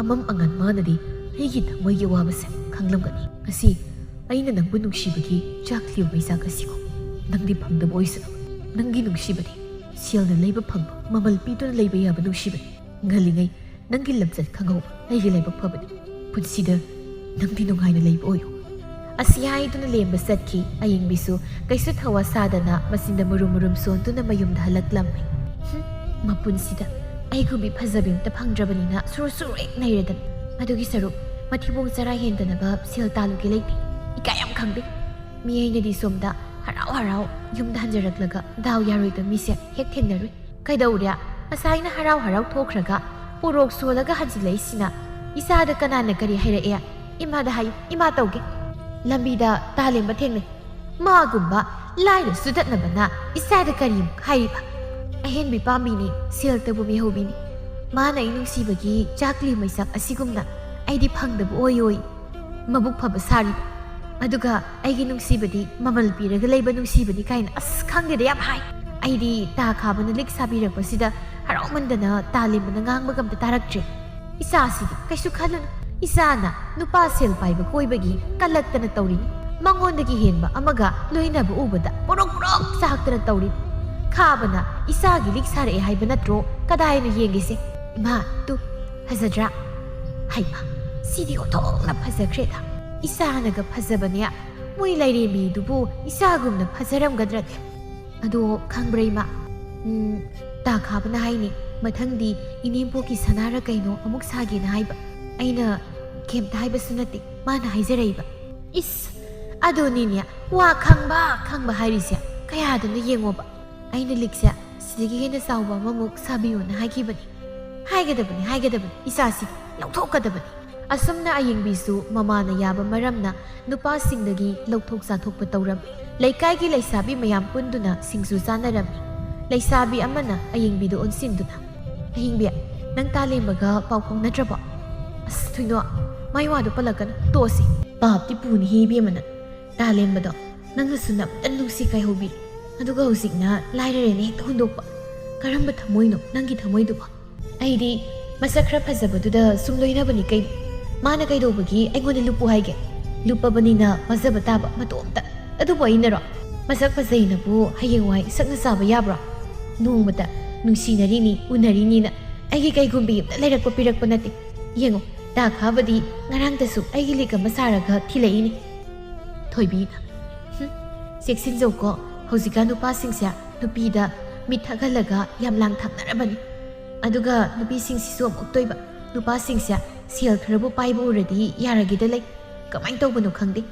ꯑꯃꯝ ꯑꯉꯥꯟ ꯃꯥꯅꯗꯤ ꯑꯩꯒꯤ ꯊꯃꯣꯏꯒꯤ ꯑꯋꯥꯕꯁꯦ ꯈꯪꯂꯝꯒꯅꯤ꯫ ꯉꯁꯤ ꯑꯩꯅ ꯅꯪꯕꯨ ꯅꯨꯡꯁꯤꯕꯒꯤ ꯆꯥꯛꯂꯤꯕ ꯃꯩꯆꯥꯛ ꯑꯁꯤꯕꯨ ꯅꯪꯗꯤ ꯐꯪꯗꯕ ꯑꯣꯏꯁꯅꯨ꯫ ꯅꯪꯒꯤ ꯅꯨꯡꯁꯤꯕꯗꯤ ꯁꯦꯜꯅ ꯂꯩꯕ ꯐꯪꯕ, ꯃꯃꯜ ꯄꯤꯗꯨꯅ ꯂꯩꯕ ꯌꯥꯕ ꯅꯨꯡꯁꯤꯕꯅꯤ꯫ ꯉꯜꯂꯤꯉꯩ ꯅꯪꯒꯤ ꯂꯝꯆꯠ ꯈꯪꯍꯧꯕ ꯑꯩꯒꯤ ꯂꯥꯏꯕꯛ ꯐꯕꯅꯤ꯫ ꯄꯨꯟꯁꯤꯗ ꯅꯪꯗꯤ ꯅꯨꯡꯉꯥꯏꯅ ꯂꯩꯕ ꯑꯣꯏꯌꯨ꯫ ꯑꯁꯤ ꯍꯥꯏꯗꯨꯅ ꯂꯦꯝꯕ ꯆꯠꯈꯤ꯫ ꯑꯌꯦꯡꯕꯤꯁꯨ ꯀꯩꯁꯨ ꯊꯋꯥ ꯁꯥꯗꯅ ꯃꯆꯤꯟꯗ ꯃꯨꯔꯨꯝ ꯃꯨꯔꯨꯝ ꯁꯣꯟꯗꯨꯅ ꯃꯌꯨꯝꯗ ꯍꯜꯂꯛꯂꯝꯃꯤ꯫ ꯍꯨꯝ, ꯃꯄꯨꯟꯁꯤꯗ ꯑꯩꯒꯨꯝꯕꯤ ꯐꯖꯕꯤ ꯑꯝꯇ ꯐꯪꯗ꯭ꯔꯕꯅꯤꯅ ꯁꯨꯔꯨ ꯁꯨꯔꯨ ꯍꯦꯛ ꯅꯩꯔꯗꯅ꯫ ꯑꯗꯨꯒꯤ ꯁꯔꯨꯛ ꯃꯊꯤꯕꯣꯡ ꯆꯔꯥ ꯍꯦꯟꯗꯅꯕ ꯁꯦꯜ ꯇꯥꯜꯂꯨꯒꯦ ꯂꯩꯇꯦ꯫ ꯏꯀꯥꯏ ꯌꯥꯝ ꯈꯪꯗꯦ꯫ ꯃꯤ ꯑꯩꯅꯗꯤ ꯁꯣꯝꯗ ꯍꯔꯥꯎ ꯍꯔꯥꯎ ꯌꯨꯝꯗ ꯍꯟꯖꯔꯛꯂꯒ ꯗꯥꯎ ꯌꯥꯔꯣꯏꯗꯕ ꯃꯤꯁꯦ ꯍꯦꯛ ꯊꯦꯡꯅꯔꯨꯏ꯫ ꯀꯩꯗꯧꯔꯦ? ꯉꯁꯥꯏꯅ ꯍꯔꯥꯎ ꯍꯔꯥꯎ ꯊꯣꯛꯈ꯭ꯔꯒ ꯄꯣꯔꯣꯛ ꯁꯣꯜꯂꯒ ꯍꯟꯖꯤꯜꯂꯛꯏꯁꯤꯅ? ꯏꯆꯥꯗ ꯀꯅꯥꯅ ꯀꯔꯤ ꯍꯥꯏꯔꯛꯑꯦ? ꯏꯃꯥꯗ ꯍꯥꯏꯌꯨ, ꯏꯃꯥ ꯇꯧꯒꯦ꯫ ꯂꯝꯕꯤꯗ ꯇꯥꯂꯦꯝꯕ ꯊꯦꯡꯅꯩ꯫ ꯃꯥꯒꯨꯝꯕ ꯂꯥꯏꯔ ꯆꯨꯗꯠꯅꯕꯅ ꯏꯆꯥꯗ ꯀꯔꯤ ꯍꯥꯏꯔꯤꯕ? ꯑꯍꯦꯟꯕꯤ ꯄꯥꯝꯕꯤꯅꯤ, ꯁꯦꯜꯇꯕꯨ ꯃꯤꯍꯧꯕꯤꯅꯤ꯫ ꯃꯥꯅ ꯑꯩ ꯅꯨꯡꯁꯤꯕꯒꯤ ꯆꯥꯛꯂꯤ ꯃꯩꯁꯛ ꯑꯁꯤꯒꯨꯝꯅ ꯑꯩꯗꯤ ꯐꯪꯗꯕ ꯑꯣꯏ ꯑꯣꯏ꯫ ꯃꯕꯨꯛ ꯐꯕ ꯁꯥꯔꯤꯕ꯫ ꯑꯗꯨꯒ ꯑꯩꯒꯤ ꯅꯨꯡꯁꯤꯕꯗꯤ ꯃꯃꯜ ꯄꯤꯔꯒ ꯂꯩꯕ ꯅꯨꯡꯁꯤꯕꯅꯤ ꯀꯥꯏꯅ ꯑꯁ ꯈꯪꯗꯦꯗ ꯌꯥꯝ ꯍꯥꯏ꯫ ꯑꯩꯗꯤ ꯇꯥ ꯈꯥꯕꯅ ꯂꯤꯛ ꯁꯥꯕꯤꯔꯛꯄꯁꯤꯗ ꯍꯔꯥꯎꯃꯟꯗꯅ ꯇꯥꯂꯦꯝꯕꯅ ꯉꯥꯡꯕꯒ ꯑꯝꯇ ꯇꯥꯔꯛꯇ꯭ꯔꯦ꯫ ꯏꯆꯥꯁꯤꯗꯤ ꯀꯩꯁꯨ ꯈꯜꯂꯨꯅꯨ꯫ ꯏꯆꯥꯅ ꯅꯨꯄꯥ ꯁꯦꯜ ꯄꯥꯏꯕ ꯀꯣꯏꯕꯒꯤ ꯀꯜꯂꯛꯇꯅ ꯇꯧꯔꯤꯅꯤ꯫ ꯃꯉꯣꯟꯗꯒꯤ ꯍꯦꯟꯕ ꯑꯃꯒ ꯂꯣꯏꯅꯕ ꯎꯕꯗ ꯄꯣꯔꯣꯛ ꯄꯣꯔꯣꯛ ꯆꯥꯛꯇꯅ ꯇꯧꯔꯤꯅꯤ꯫ ꯈꯥꯕꯅ ꯏꯆꯥꯒꯤ ꯂꯤꯛ ꯁꯥꯔꯛꯑꯦ ꯍꯥꯏꯕ ꯅꯠꯇ꯭ꯔꯣ? ꯀꯗꯥꯏꯅꯣ ꯌꯦꯡꯒꯦꯁꯦ꯫ ꯏꯃꯥ, ꯇꯨ, ꯐꯖꯗ꯭ꯔꯥ? ꯍꯩꯃꯥ, ꯁꯤꯗꯤ ꯑꯣꯟꯊꯣꯛꯅ ꯐꯖꯈ꯭ꯔꯦꯗ꯫ ꯏꯆꯥꯅꯒ ꯐꯖꯕꯅꯦ꯫ ꯃꯣꯏ ꯂꯥꯏꯔꯦꯝꯕꯤꯗꯨꯕꯨ ꯏꯆꯥꯒꯨꯝꯅ ꯐꯖꯔꯝꯒꯗ꯭ꯔꯅꯦ? ꯑꯗꯣ ꯈꯪꯕ꯭ꯔꯥ ꯏꯃꯥ? ꯎꯝ, ꯇꯥ ꯈꯥꯕꯅ ꯍꯥꯏꯅꯦ, ꯃꯊꯪꯗꯤ ꯏꯅꯦꯝꯄꯣꯛꯀꯤ ꯁꯅꯥꯔ ꯀꯩꯅꯣ ꯑꯃꯨꯛ ꯁꯥꯒꯦꯅ ꯍꯥꯏꯕ꯫ ꯑꯩꯅ ꯀꯩꯝꯇ ꯍꯥꯏꯕꯁꯨ ꯅꯠꯇꯦ, ꯃꯥꯅ ꯍꯥꯏꯖꯔꯛꯏꯕ꯫ ꯏꯁ, ꯑꯗꯨꯅꯤꯅꯦ, ꯋꯥ ꯈꯪꯕ ꯈꯪꯕ ꯍꯥꯏꯔꯤꯁꯦ꯫ ꯀꯌꯥꯗꯅꯣ ꯌꯦꯡꯉꯣꯕ꯫ ꯑꯩꯅ ꯂꯤꯛꯁꯦ ꯁꯤꯗꯒꯤ ꯍꯦꯟꯅ ꯆꯥꯎꯕ ꯑꯃꯃꯨꯛ ꯁꯥꯕꯤꯌꯣꯅ ꯍꯥꯏꯈꯤꯕꯅꯤ꯫ ꯍꯥꯏꯒꯗꯕꯅꯤ, ꯍꯥꯏꯒꯗꯕꯅꯤ, ꯏꯆꯥꯁꯤ ꯂꯧꯊꯣꯛꯀꯗꯕꯅꯤ꯫ ꯑꯁꯨꯝꯅ ꯑꯌꯦꯡꯕꯤꯁꯨ ꯃꯃꯥꯅ ꯌꯥꯕ ꯃꯔꯝꯅ ꯅꯨꯄꯥꯁꯤꯡꯗꯒꯤ ꯂꯧꯊꯣꯛ ꯆꯥꯊꯣꯛꯄ ꯇꯧꯔꯝꯃꯤ꯫ ꯂꯩꯀꯥꯏꯒꯤ ꯂꯩꯁꯥꯕꯤ ꯃꯌꯥꯝ ꯄꯨꯟꯗꯨꯅ ꯁꯤꯡꯖꯨ ꯆꯥꯅꯔꯝꯃꯤ꯫ ꯂꯩꯁꯥꯕꯤ ꯑꯃꯅ ꯑꯌꯦꯡꯕꯤꯗ ꯑꯣꯟꯁꯤꯟꯗꯨꯅ, "ꯑꯌꯦꯡꯕꯤ, ꯅꯪ ꯇꯥꯂꯦꯝꯕꯒ ꯄꯥꯎ ꯐꯥꯎꯅꯗ꯭ꯔꯕꯣ?" "ꯑꯁ ꯊꯣꯏꯅꯣ, ꯃꯥꯏ ꯋꯥꯗꯣ ꯄꯜꯂꯛꯀꯅꯨ, ꯇꯣꯛꯑꯁꯤ꯫ ꯄꯥꯞꯇꯤ ꯄꯨꯅꯤꯍꯦ ꯏꯕꯦꯝꯃ ꯅꯪ꯫ ꯇꯥꯂꯦꯝꯕꯗꯣ ꯅꯪꯅꯁꯨ ꯅꯝꯗꯅ ꯅꯨꯡꯁꯤ ꯀꯥꯏꯍꯧꯕꯤ꯫ ꯑꯗꯨꯒ ꯍꯧꯖꯤꯛꯅ ꯂꯥꯏꯔꯔꯦꯅ ꯍꯦꯛꯇ ꯍꯨꯟꯗꯣꯛꯄ꯫ ꯀꯔꯝꯕ ꯊꯃꯣꯏꯅꯣ ꯅꯪꯒꯤ ꯊꯃꯣꯏꯗꯨꯕꯣ?" "ꯑꯩꯗꯤ ꯃꯁꯛ ꯈꯔ ꯐꯖꯕꯗꯨꯗ ꯁꯨꯝ ꯂꯣꯏꯅꯕꯅꯤ ꯀꯩꯅꯣ꯫ ꯃꯥꯅ ꯀꯩꯗꯧꯕꯒꯤ ꯑꯩꯉꯣꯟꯗ ꯂꯨꯞꯄꯨ ꯍꯥꯏꯒꯦ? ꯂꯨꯞꯄꯕꯅꯤꯅ ꯃꯖꯕ ꯇꯥꯕ ꯃꯇꯣꯝꯇ꯫ ꯑꯗꯨꯕꯨ ꯑꯩꯅꯔꯣ? ꯃꯁꯛ ꯐꯖꯩꯅꯕꯨ ꯍꯌꯦꯡꯋꯥꯏ ꯁꯛꯅ ꯆꯥꯕ ꯌꯥꯕ꯭ꯔꯣ? ꯅꯣꯡꯃꯇ ꯅꯨꯡꯁꯤꯅꯔꯤꯅꯤ, ꯎꯅꯔꯤꯅꯤꯅ ꯑꯩꯒꯤ ꯀꯩꯒꯨꯝꯕꯤ ꯑꯝꯇ ꯂꯩꯔꯛꯄ ꯄꯤꯔꯛꯄ ꯅꯠꯇꯦ꯫ ꯌꯦꯡꯉꯣ, ꯇꯥ ꯈꯥꯕꯗꯤ ꯉꯔꯥꯡꯗꯁꯨ ꯑꯩꯒꯤ ꯂꯤꯛ ꯑꯃ ꯁꯥꯔꯒ ꯊꯤꯜꯂꯛꯏꯅꯤ꯫ ꯊꯣꯏꯕꯤꯅ, "ꯍꯨꯝ, ꯆꯦꯛꯁꯤꯟꯖꯧꯀꯣ, ꯍꯧꯖꯤꯛꯀꯥꯟ ꯅꯨꯄꯥꯁꯤꯡꯁꯦ ꯅꯨꯄꯤꯗ ꯃꯤꯠ ꯊꯛꯍꯜꯂꯒ ꯌꯥꯝ ꯂꯥꯡ ꯊꯥꯛꯅꯔꯕꯅꯤ꯫ ꯑꯗꯨꯒ ꯅꯨꯄꯤꯁꯤꯡꯁꯤꯁꯨ ꯑꯃꯨꯛ ꯇꯣꯏꯕ꯫ ꯅꯨꯄꯥꯁꯤꯡꯁꯦ ꯁꯦꯜ ꯈꯔꯕꯨ ꯄꯥꯏꯕ ꯎꯔꯗꯤ ꯌꯥꯔꯒꯦꯗ ꯂꯩ꯫ ꯀꯃꯥꯏꯅ ꯇꯧꯕꯅꯣ ꯈꯪꯗꯦ꯫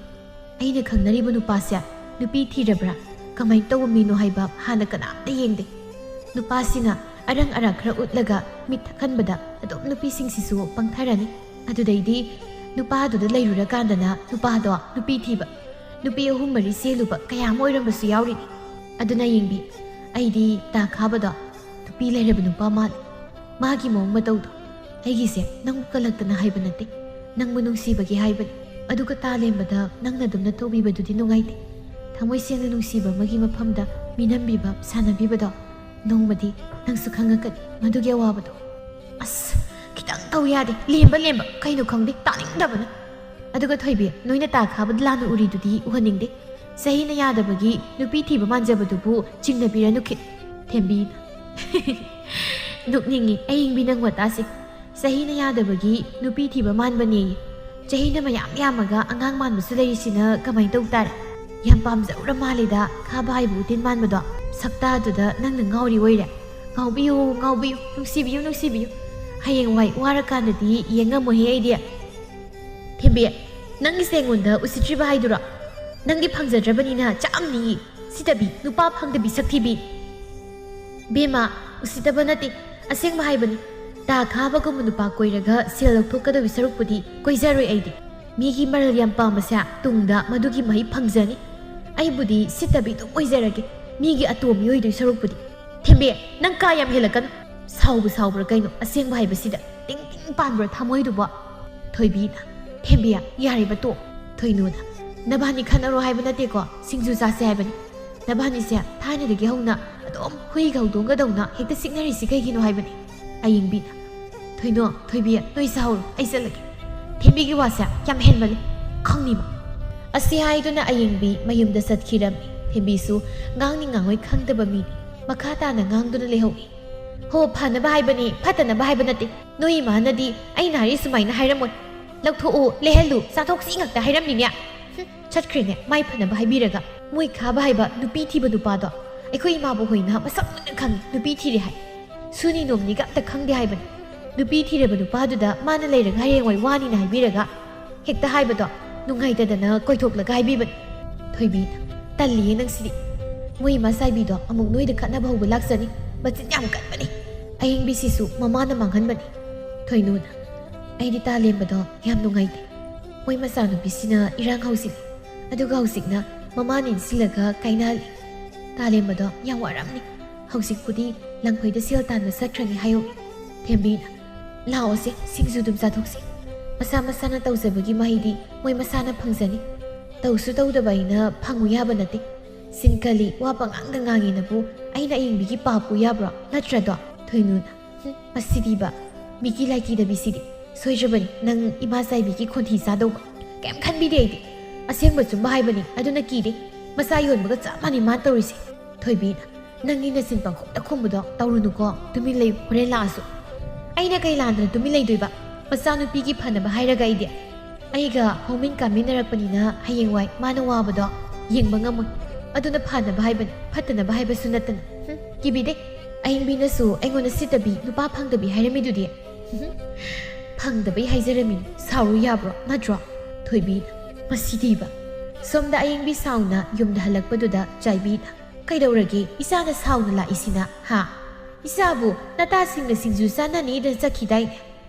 ꯑꯩꯅ ꯈꯪꯅꯔꯤꯕ ꯅꯨꯄꯥꯁꯦ ꯅꯨꯄꯤ ꯊꯤꯔꯕ꯭ꯔꯥ, ꯀꯃꯥꯏꯅ ꯇꯧꯕ ꯃꯤꯅꯣ ꯍꯥꯏꯕ ꯍꯥꯟꯅ ꯀꯅꯥꯝꯇ ꯌꯦꯡꯗꯦ꯫ ꯅꯨꯄꯥꯁꯤꯅ ꯑꯔꯪ ꯑꯔꯥꯛ ꯈꯔ ꯎꯠꯂꯒ ꯃꯤꯠ ꯊꯛꯍꯟꯕꯗ ꯑꯗꯨꯝ ꯅꯨꯄꯤꯁꯤꯡꯁꯤꯁꯨ ꯄꯪꯊꯔꯅꯤ꯫ ꯑꯗꯨꯗꯩꯗꯤ ꯅꯨꯄꯥꯗꯨꯗ ꯂꯩꯔꯨꯔꯀꯥꯟꯗꯅ ꯅꯨꯄꯥꯗꯣ ꯅꯨꯄꯤ ꯊꯤꯕ, ꯅꯨꯄꯤ ꯑꯍꯨꯝ ꯃꯔꯤ ꯆꯦꯜꯂꯨꯕ ꯀꯌꯥ ꯑꯃ ꯑꯣꯏꯔꯝꯕꯁꯨ ꯌꯥꯎꯔꯤꯅꯤ꯫ ꯑꯗꯨꯅ ꯌꯦꯡꯕꯤ, ꯑꯩꯗꯤ ꯇꯥ ꯈꯥꯕꯗꯣ ꯅꯨꯄꯤ ꯂꯩꯔꯕ ꯅꯨꯄꯥ ꯃꯥꯜꯂꯦ꯫ ꯃꯥꯒꯤ ꯃꯑꯣꯡ ꯃꯇꯧꯗꯣ꯫ ꯑꯩꯒꯤꯁꯦ ꯅꯪꯕꯨ ꯀꯜꯂꯛꯇꯅ ꯍꯥꯏꯕ ꯅꯠꯇꯦ, ꯅꯪꯕꯨ ꯅꯨꯡꯁꯤꯕꯒꯤ ꯍꯥꯏꯕꯅꯤ꯫ ꯑꯗꯨꯒ ꯇꯥ ꯂꯦꯝꯕꯗ ꯅꯪꯅ ꯑꯗꯨꯝꯅ ꯇꯧꯕꯤꯕꯗꯨꯗꯤ ꯅꯨꯡꯉꯥꯏꯇꯦ꯫ ꯊꯃꯣꯏ ꯁꯦꯡꯅ ꯅꯨꯡꯁꯤꯕ ꯑꯃꯒꯤ ꯃꯐꯝꯗ ꯃꯤꯅꯝꯕꯤꯕ, ꯁꯥꯟꯅꯕꯤꯕꯗꯣ ꯅꯣꯡꯃꯗꯤ ꯅꯪꯁꯨ ꯈꯪꯉꯛꯀꯅꯤ ꯃꯗꯨꯒꯤ ꯑꯋꯥꯕꯗꯣ꯫" "ꯑꯁ, ꯈꯤꯇꯪ ꯇꯧ ꯌꯥꯗꯦ, ꯂꯦꯝꯕ ꯂꯦꯝꯕ, ꯀꯩꯅꯣ ꯈꯪꯗꯦ, ꯇꯥꯅꯤꯡꯗꯕꯅ꯫ ꯑꯗꯨꯒ ꯊꯣꯏꯕꯤ, ꯅꯣꯏꯅ ꯇꯥ ꯈꯥꯕꯗ ꯂꯥꯟꯅ ꯎꯔꯤꯗꯨꯗꯤ ꯎꯍꯟꯅꯤꯡꯗꯦ꯫ ꯆꯍꯤꯅ ꯌꯥꯗꯕꯒꯤ ꯅꯨꯄꯤ ꯊꯤꯕ ꯃꯥꯟꯖꯕꯗꯨꯕꯨ ꯆꯤꯡꯅꯕꯤꯔꯅꯨ ꯈꯤꯠ꯫" ꯊꯦꯝꯕꯤꯅ, "ꯅꯣꯛꯅꯤꯡꯉꯤ ꯑꯌꯤꯡꯕꯤ ꯅꯪ ꯋꯥꯇꯥꯁꯦ꯫ ꯆꯍꯤꯅ ꯌꯥꯗꯕꯒꯤ ꯅꯨꯄꯤ ꯊꯤꯕ ꯃꯥꯟꯕꯅꯦꯌꯦ꯫ ꯆꯍꯤꯅ ꯃꯌꯥꯝ ꯌꯥꯝꯃꯒ ꯑꯉꯥꯡ ꯃꯥꯟꯕꯁꯨ ꯂꯩꯔꯤꯁꯤꯅ ꯀꯃꯥꯏꯅ ꯇꯧ ꯇꯥꯔꯦ? ꯌꯥꯝ ꯄꯥꯝꯖꯧꯔ ꯃꯥꯜꯂꯦꯗ ꯈꯥꯕ ꯍꯥꯏꯕꯨ ꯎꯇꯤꯟ ꯃꯥꯟꯕꯗꯣ꯫ ꯁꯛꯇꯥꯗꯨꯗ ꯅꯪꯅ ꯉꯥꯎꯔꯤ ꯑꯣꯏꯔꯦ꯫ ꯉꯥꯎꯕꯤꯌꯨ, ꯉꯥꯎꯕꯤꯌꯨ, ꯅꯨꯡꯁꯤꯕꯤꯌꯨ, ꯅꯨꯡꯁꯤꯕꯤꯌꯨ꯫ ꯍꯌꯦꯡꯋꯥꯏ ꯋꯥꯔꯀꯥꯟꯗꯗꯤ ꯌꯦꯡꯉꯝꯃꯣꯏꯍꯦ ꯑꯩꯗꯤ꯫" "ꯊꯦꯝꯕꯤ, ꯅꯪꯒꯤꯁꯦ ꯑꯩꯉꯣꯟꯗ ꯎꯁꯤꯠꯇ꯭ꯔꯤꯕ ꯍꯥꯏꯗꯨꯔꯣ? ꯅꯪꯗꯤ ꯐꯪꯖꯗ꯭ꯔꯕꯅꯤꯅ ꯆꯥꯛꯑꯝꯅꯤꯌꯦ꯫ ꯁꯤꯗꯕꯤ, ꯅꯨꯄꯥ ꯐꯪꯗꯕꯤ ꯁꯛꯊꯤꯕꯤ꯫" "ꯕꯦꯝꯃ, ꯎꯁꯤꯠꯇꯕ ꯅꯠꯇꯦ, ꯑꯁꯦꯡꯕ ꯍꯥꯏꯕꯅꯤ꯫ ꯇꯥ ꯈꯥꯕꯒꯨꯝꯕ ꯅꯨꯄꯥ ꯀꯣꯏꯔꯒ ꯁꯦꯜ ꯂꯧꯊꯣꯛꯀꯗꯧꯕꯤ ꯁꯔꯨꯛꯄꯨꯗꯤ ꯀꯣꯏꯖꯔꯣꯏ ꯑꯩꯗꯤ꯫ ꯃꯤꯒꯤ ꯃꯔꯜ ꯌꯥꯝ ꯄꯥꯝꯕꯁꯦ ꯇꯨꯡꯗ ꯃꯗꯨꯒꯤ ꯃꯍꯩ ꯐꯪꯖꯅꯤ꯫ ꯑꯩꯕꯨꯗꯤ ꯁꯤꯠꯇꯕꯤ ꯑꯗꯨꯝ ꯑꯣꯏꯖꯔꯒꯦ, ꯃꯤꯒꯤ ꯑꯇꯣꯝꯕꯤ ꯑꯣꯏꯗꯣꯏ ꯁꯔꯨꯛꯄꯨꯗꯤ꯫" "ꯊꯦꯝꯕꯤ, ꯅꯪ ꯀꯥ ꯌꯥꯝ ꯍꯦꯜꯂꯛꯀꯅꯨ꯫ ꯁꯥꯎꯕ ꯁꯥꯎꯕ꯭ꯔꯥ ꯀꯩꯅꯣ, ꯑꯁꯦꯡꯕ ꯍꯥꯏꯕꯁꯤꯗ ꯇꯤꯡ ꯇꯤꯡ ꯄꯥꯟꯕ꯭ꯔꯣ ꯊꯃꯣꯏꯗꯨꯕꯣ?" ꯊꯣꯏꯕꯤꯅ, "ꯊꯦꯝꯕꯤ, ꯌꯥꯔꯦꯕ ꯇꯣꯛ꯫" ꯊꯣꯏꯅꯨꯅ, "ꯅꯕꯥꯅꯤ ꯈꯠꯅꯔꯣ ꯍꯥꯏꯕ ꯅꯠꯇꯦꯀꯣ, ꯁꯤꯡꯖꯨ ꯆꯥꯁꯦ ꯍꯥꯏꯕꯅꯤ꯫ ꯅꯕꯥꯅꯤꯁꯦ ꯊꯥꯏꯅꯗꯒꯤ ꯍꯧꯅ ꯑꯗꯨꯝ ꯍꯨꯏꯒ ꯍꯧꯗꯣꯡꯒꯗꯧꯅ ꯍꯦꯛꯇ ꯆꯤꯛꯅꯔꯤꯁꯤ ꯀꯩꯒꯤꯅꯣ ꯍꯥꯏꯕꯅꯤ꯫" ꯑꯌꯤꯡꯕꯤꯅ, "ꯊꯣꯏꯅꯣ, ꯊꯣꯏꯕꯤ, ꯅꯣꯏ ꯆꯥꯍꯧꯔꯣ, ꯑꯩ ꯆꯠꯂꯒꯦ꯫ ꯊꯦꯝꯕꯤꯒꯤ ꯋꯥꯁꯦ ꯌꯥꯝ ꯍꯦꯟꯃꯜꯂꯤ, ꯈꯪꯅꯤꯕ꯫" ꯑꯁꯤ ꯍꯥꯏꯗꯨꯅ ꯑꯌꯤꯡꯕꯤ ꯃꯌꯨꯝꯗ ꯆꯠꯈꯤꯔꯝꯃꯤ꯫ ꯊꯦꯝꯕꯤꯁꯨ ꯉꯥꯡꯅꯤ ꯉꯥꯡꯉꯣꯏ ꯈꯪꯗꯕ ꯃꯤꯅꯤ꯫ ꯃꯈꯥ ꯇꯥꯅ ꯉꯥꯡꯗꯨꯅ ꯂꯩꯍꯧꯏ꯫ ꯍꯣ, ꯐꯅꯕ ꯍꯥꯏꯕꯅꯤ, ꯐꯠꯇꯅꯕ ꯍꯥꯏꯕ ꯅꯠꯇꯦ꯫ ꯅꯣꯏ ꯏꯃꯥꯅꯗꯤ ꯑꯩꯅ ꯍꯥꯏꯔꯤ ꯁꯨꯃꯥꯏꯅ ꯍꯥꯏꯔꯝꯃꯣꯏ꯫ "ꯂꯧꯊꯣꯛꯎ, ꯂꯩꯍꯜꯂꯨ, ꯆꯥꯊꯣꯛꯁꯤ" ꯉꯥꯛꯇ ꯍꯥꯏꯔꯝꯅꯤꯅꯦ꯫ ꯍꯨꯝ, ꯆꯠꯈ꯭ꯔꯦꯅꯦ꯫ ꯃꯥꯏ ꯐꯅꯕ ꯍꯥꯏꯕꯤꯔꯒ ꯃꯣꯏ ꯈꯥꯕ ꯍꯥꯏꯕ ꯅꯨꯄꯤ ꯊꯤꯕ ꯅꯨꯄꯥꯗꯣ ꯑꯩꯈꯣꯏ ꯏꯃꯥꯕꯨ ꯍꯣꯏꯅ ꯃꯁꯛ ꯃꯨꯟꯅ ꯈꯪꯉꯤ, ꯅꯨꯄꯤ ꯊꯤꯔꯦ ꯍꯥꯏ꯫ ꯁꯨꯅꯤ ꯅꯣꯝꯅꯤꯒ ꯑꯝꯇ ꯈꯪꯗꯦ ꯍꯥꯏꯕꯅꯤ꯫ ꯅꯨꯄꯤ ꯊꯤꯔꯕ ꯅꯨꯄꯥꯗꯨꯗ ꯃꯥꯅ ꯂꯩꯔꯒ ꯍꯌꯦꯡꯋꯥꯏ ꯋꯥꯅꯤꯅ ꯍꯥꯏꯕꯤꯔꯒ ꯍꯦꯛꯇ ꯍꯥꯏꯕꯗꯣ ꯅꯨꯡꯉꯥꯏꯇꯗꯅ ꯀꯣꯏꯊꯣꯛꯂꯒ ꯍꯥꯏꯕꯤꯕꯅꯤ꯫ ꯊꯣꯏꯕꯤꯅ, "ꯇꯜꯂꯤꯌꯦ ꯅꯪꯁꯤꯗꯤ꯫ ꯃꯣꯏ ꯏꯃꯥ ꯆꯥꯏꯕꯤꯗꯣ ꯑꯃꯨꯛ ꯅꯣꯏꯗ ꯈꯠꯅꯕ ꯍꯧꯕ ꯂꯥꯛꯆꯅꯤ꯫ ꯃꯆꯤꯟ ꯌꯥꯝ ꯀꯟꯕꯅꯤ꯫ ꯑꯌꯤꯡꯕꯤꯁꯤꯁꯨ ꯃꯃꯥꯅ ꯃꯥꯡꯍꯟꯕꯅꯤ"꯫ ꯊꯣꯏꯅꯨꯅ, "ꯑꯩꯗꯤ ꯇꯥꯂꯦꯝꯕꯗꯣ ꯌꯥꯝ ꯅꯨꯡꯉꯥꯏꯇꯦ꯫ ꯃꯣꯏ ꯃꯆꯥꯅꯨꯄꯤꯁꯤꯅ ꯏꯔꯥꯡ ꯍꯧꯖꯤꯜꯂꯤ꯫ ꯑꯗꯨꯒ ꯍꯧꯖꯤꯛꯅ ꯃꯃꯥꯅ ꯏꯟꯁꯤꯜꯂꯒ ꯀꯥꯏꯅꯍꯜꯂꯤ꯫ ꯇꯥꯂꯦꯝꯕꯗꯣ ꯌꯥꯝ ꯋꯥꯔꯝꯅꯤ꯫ ꯍꯧꯖꯤꯛꯄꯨꯗꯤ ꯂꯪꯐꯩꯗ ꯁꯦꯜ ꯇꯥꯟꯕ ꯆꯠꯈ꯭ꯔꯅꯤ ꯍꯥꯏꯍꯧꯏ"꯫ ꯊꯦꯝꯕꯤꯅ, "ꯂꯥꯛꯑꯣꯁꯦ, ꯁꯤꯡꯖꯨ ꯑꯗꯨꯝ ꯆꯥꯊꯣꯛꯁꯤ꯫ ꯃꯁꯥ ꯃꯁꯥꯅ ꯇꯧꯖꯕꯒꯤ ꯃꯍꯩꯗꯤ ꯃꯣꯏ ꯃꯁꯥꯅ ꯐꯪꯖꯅꯤ꯫ ꯇꯧꯁꯨ ꯇꯧꯗꯕ ꯑꯩꯅ ꯐꯪꯉꯨ ꯌꯥꯕ ꯅꯠꯇꯦ꯫ ꯁꯤꯟꯀꯜꯂꯤ ꯋꯥ ꯄꯉꯥꯡꯗ ꯉꯥꯡꯉꯦꯅꯕꯨ ꯑꯩꯅ ꯑꯌꯤꯡꯕꯤꯒꯤ ꯄꯥꯞꯄꯨ ꯌꯥꯕ꯭ꯔꯣ? ꯅꯠꯇ꯭ꯔꯗꯣ?" ꯊꯣꯏꯅꯨꯅ, "ꯍꯨꯝ, ꯃꯁꯤꯗꯤꯕ, ꯃꯤꯀꯤ ꯂꯥꯏꯀꯤꯗꯕꯤꯁꯤꯗꯤ꯫ ꯁꯣꯏꯗ꯭ꯔꯕꯅꯤ ꯅꯪ ꯏꯃꯥ ꯆꯥꯏꯕꯤꯒꯤ ꯈꯣꯟꯊꯤ ꯆꯥꯗꯧꯕ꯫ ꯀꯩꯝ ꯈꯟꯕꯤꯗꯦ ꯑꯩꯗꯤ꯫ ꯑꯁꯦꯡꯕ ꯆꯨꯝꯕ ꯍꯥꯏꯕꯅꯤ, ꯑꯗꯨꯅ ꯀꯤꯗꯦ꯫ ꯃꯆꯥ ꯌꯣꯟꯕꯒ ꯆꯞ ꯃꯥꯟꯅꯩ ꯃꯥꯅ ꯇꯧꯔꯤꯁꯦ"꯫ ꯊꯣꯏꯕꯤꯅ, "ꯅꯪꯒꯤ ꯅꯆꯤꯟ ꯄꯪꯈꯨꯝꯗ ꯈꯨꯝꯕꯗꯣ ꯇꯧꯔꯨꯅꯨꯀꯣ꯫ ꯇꯨꯃꯤꯟ ꯂꯩꯌꯨ, ꯍꯣꯔꯦꯟ ꯂꯥꯛꯑꯁꯨ"꯫ "ꯑꯩꯅ ꯀꯩ ꯂꯥꯟꯗꯅ ꯇꯨꯃꯤꯟ ꯂꯩꯗꯣꯏꯕ? ꯃꯆꯥꯅꯨꯄꯤꯒꯤ ꯐꯅꯕ ꯍꯥꯏꯔꯒ ꯑꯩꯗꯤ꯫ ꯑꯩꯒ ꯍꯧꯃꯤꯟ ꯀꯥꯃꯤꯟꯅꯔꯛꯄꯅꯤꯅ ꯍꯌꯦꯡꯋꯥꯏ ꯃꯥꯅ ꯋꯥꯕꯗꯣ ꯌꯦꯡꯕ ꯉꯝꯃꯣꯏ꯫ ꯑꯗꯨꯅ ꯐꯅꯕ ꯍꯥꯏꯕꯅꯤ, ꯐꯠꯇꯅꯕ ꯍꯥꯏꯕꯁꯨ ꯅꯠꯇꯅ꯫ ꯍꯨꯝ, ꯀꯤꯕꯤꯗꯦ꯫ ꯑꯌꯤꯡꯕꯤꯅꯁꯨ ꯑꯩꯉꯣꯟꯗ ꯁꯤꯠꯇꯕꯤ, ꯅꯨꯄꯥ ꯐꯪꯗꯕꯤ ꯍꯥꯏꯔꯝꯃꯤꯗꯨꯗꯤ"꯫ ꯍꯨꯝ, "ꯐꯪꯗꯕꯩ ꯍꯥꯏꯖꯔꯝꯃꯤꯅꯤ, ꯁꯥꯎꯔꯨ ꯌꯥꯕ꯭ꯔꯣ? ꯅꯠꯇ꯭ꯔꯣ?" ꯊꯣꯏꯕꯤꯅ, "ꯃꯁꯤꯗꯤꯕ"꯫ ꯁꯣꯝꯗ ꯑꯌꯤꯡꯕꯤ ꯁꯥꯎꯅ ꯌꯨꯝꯗ ꯍꯜꯂꯛꯄꯗꯨꯗ ꯆꯥꯏꯕꯤꯅ, "ꯀꯩꯗꯧꯔꯒꯦ ꯏꯆꯥꯅ ꯁꯥꯎꯅ ꯂꯥꯛꯏꯁꯤꯅ, ꯍꯥ? ꯏꯆꯥꯕꯨ ꯅꯇꯥꯁꯤꯡꯅ ꯁꯤꯡꯖꯨ ꯆꯥꯅꯅꯤꯗꯅ ꯆꯠꯈꯤꯗꯥꯏꯅꯦ?"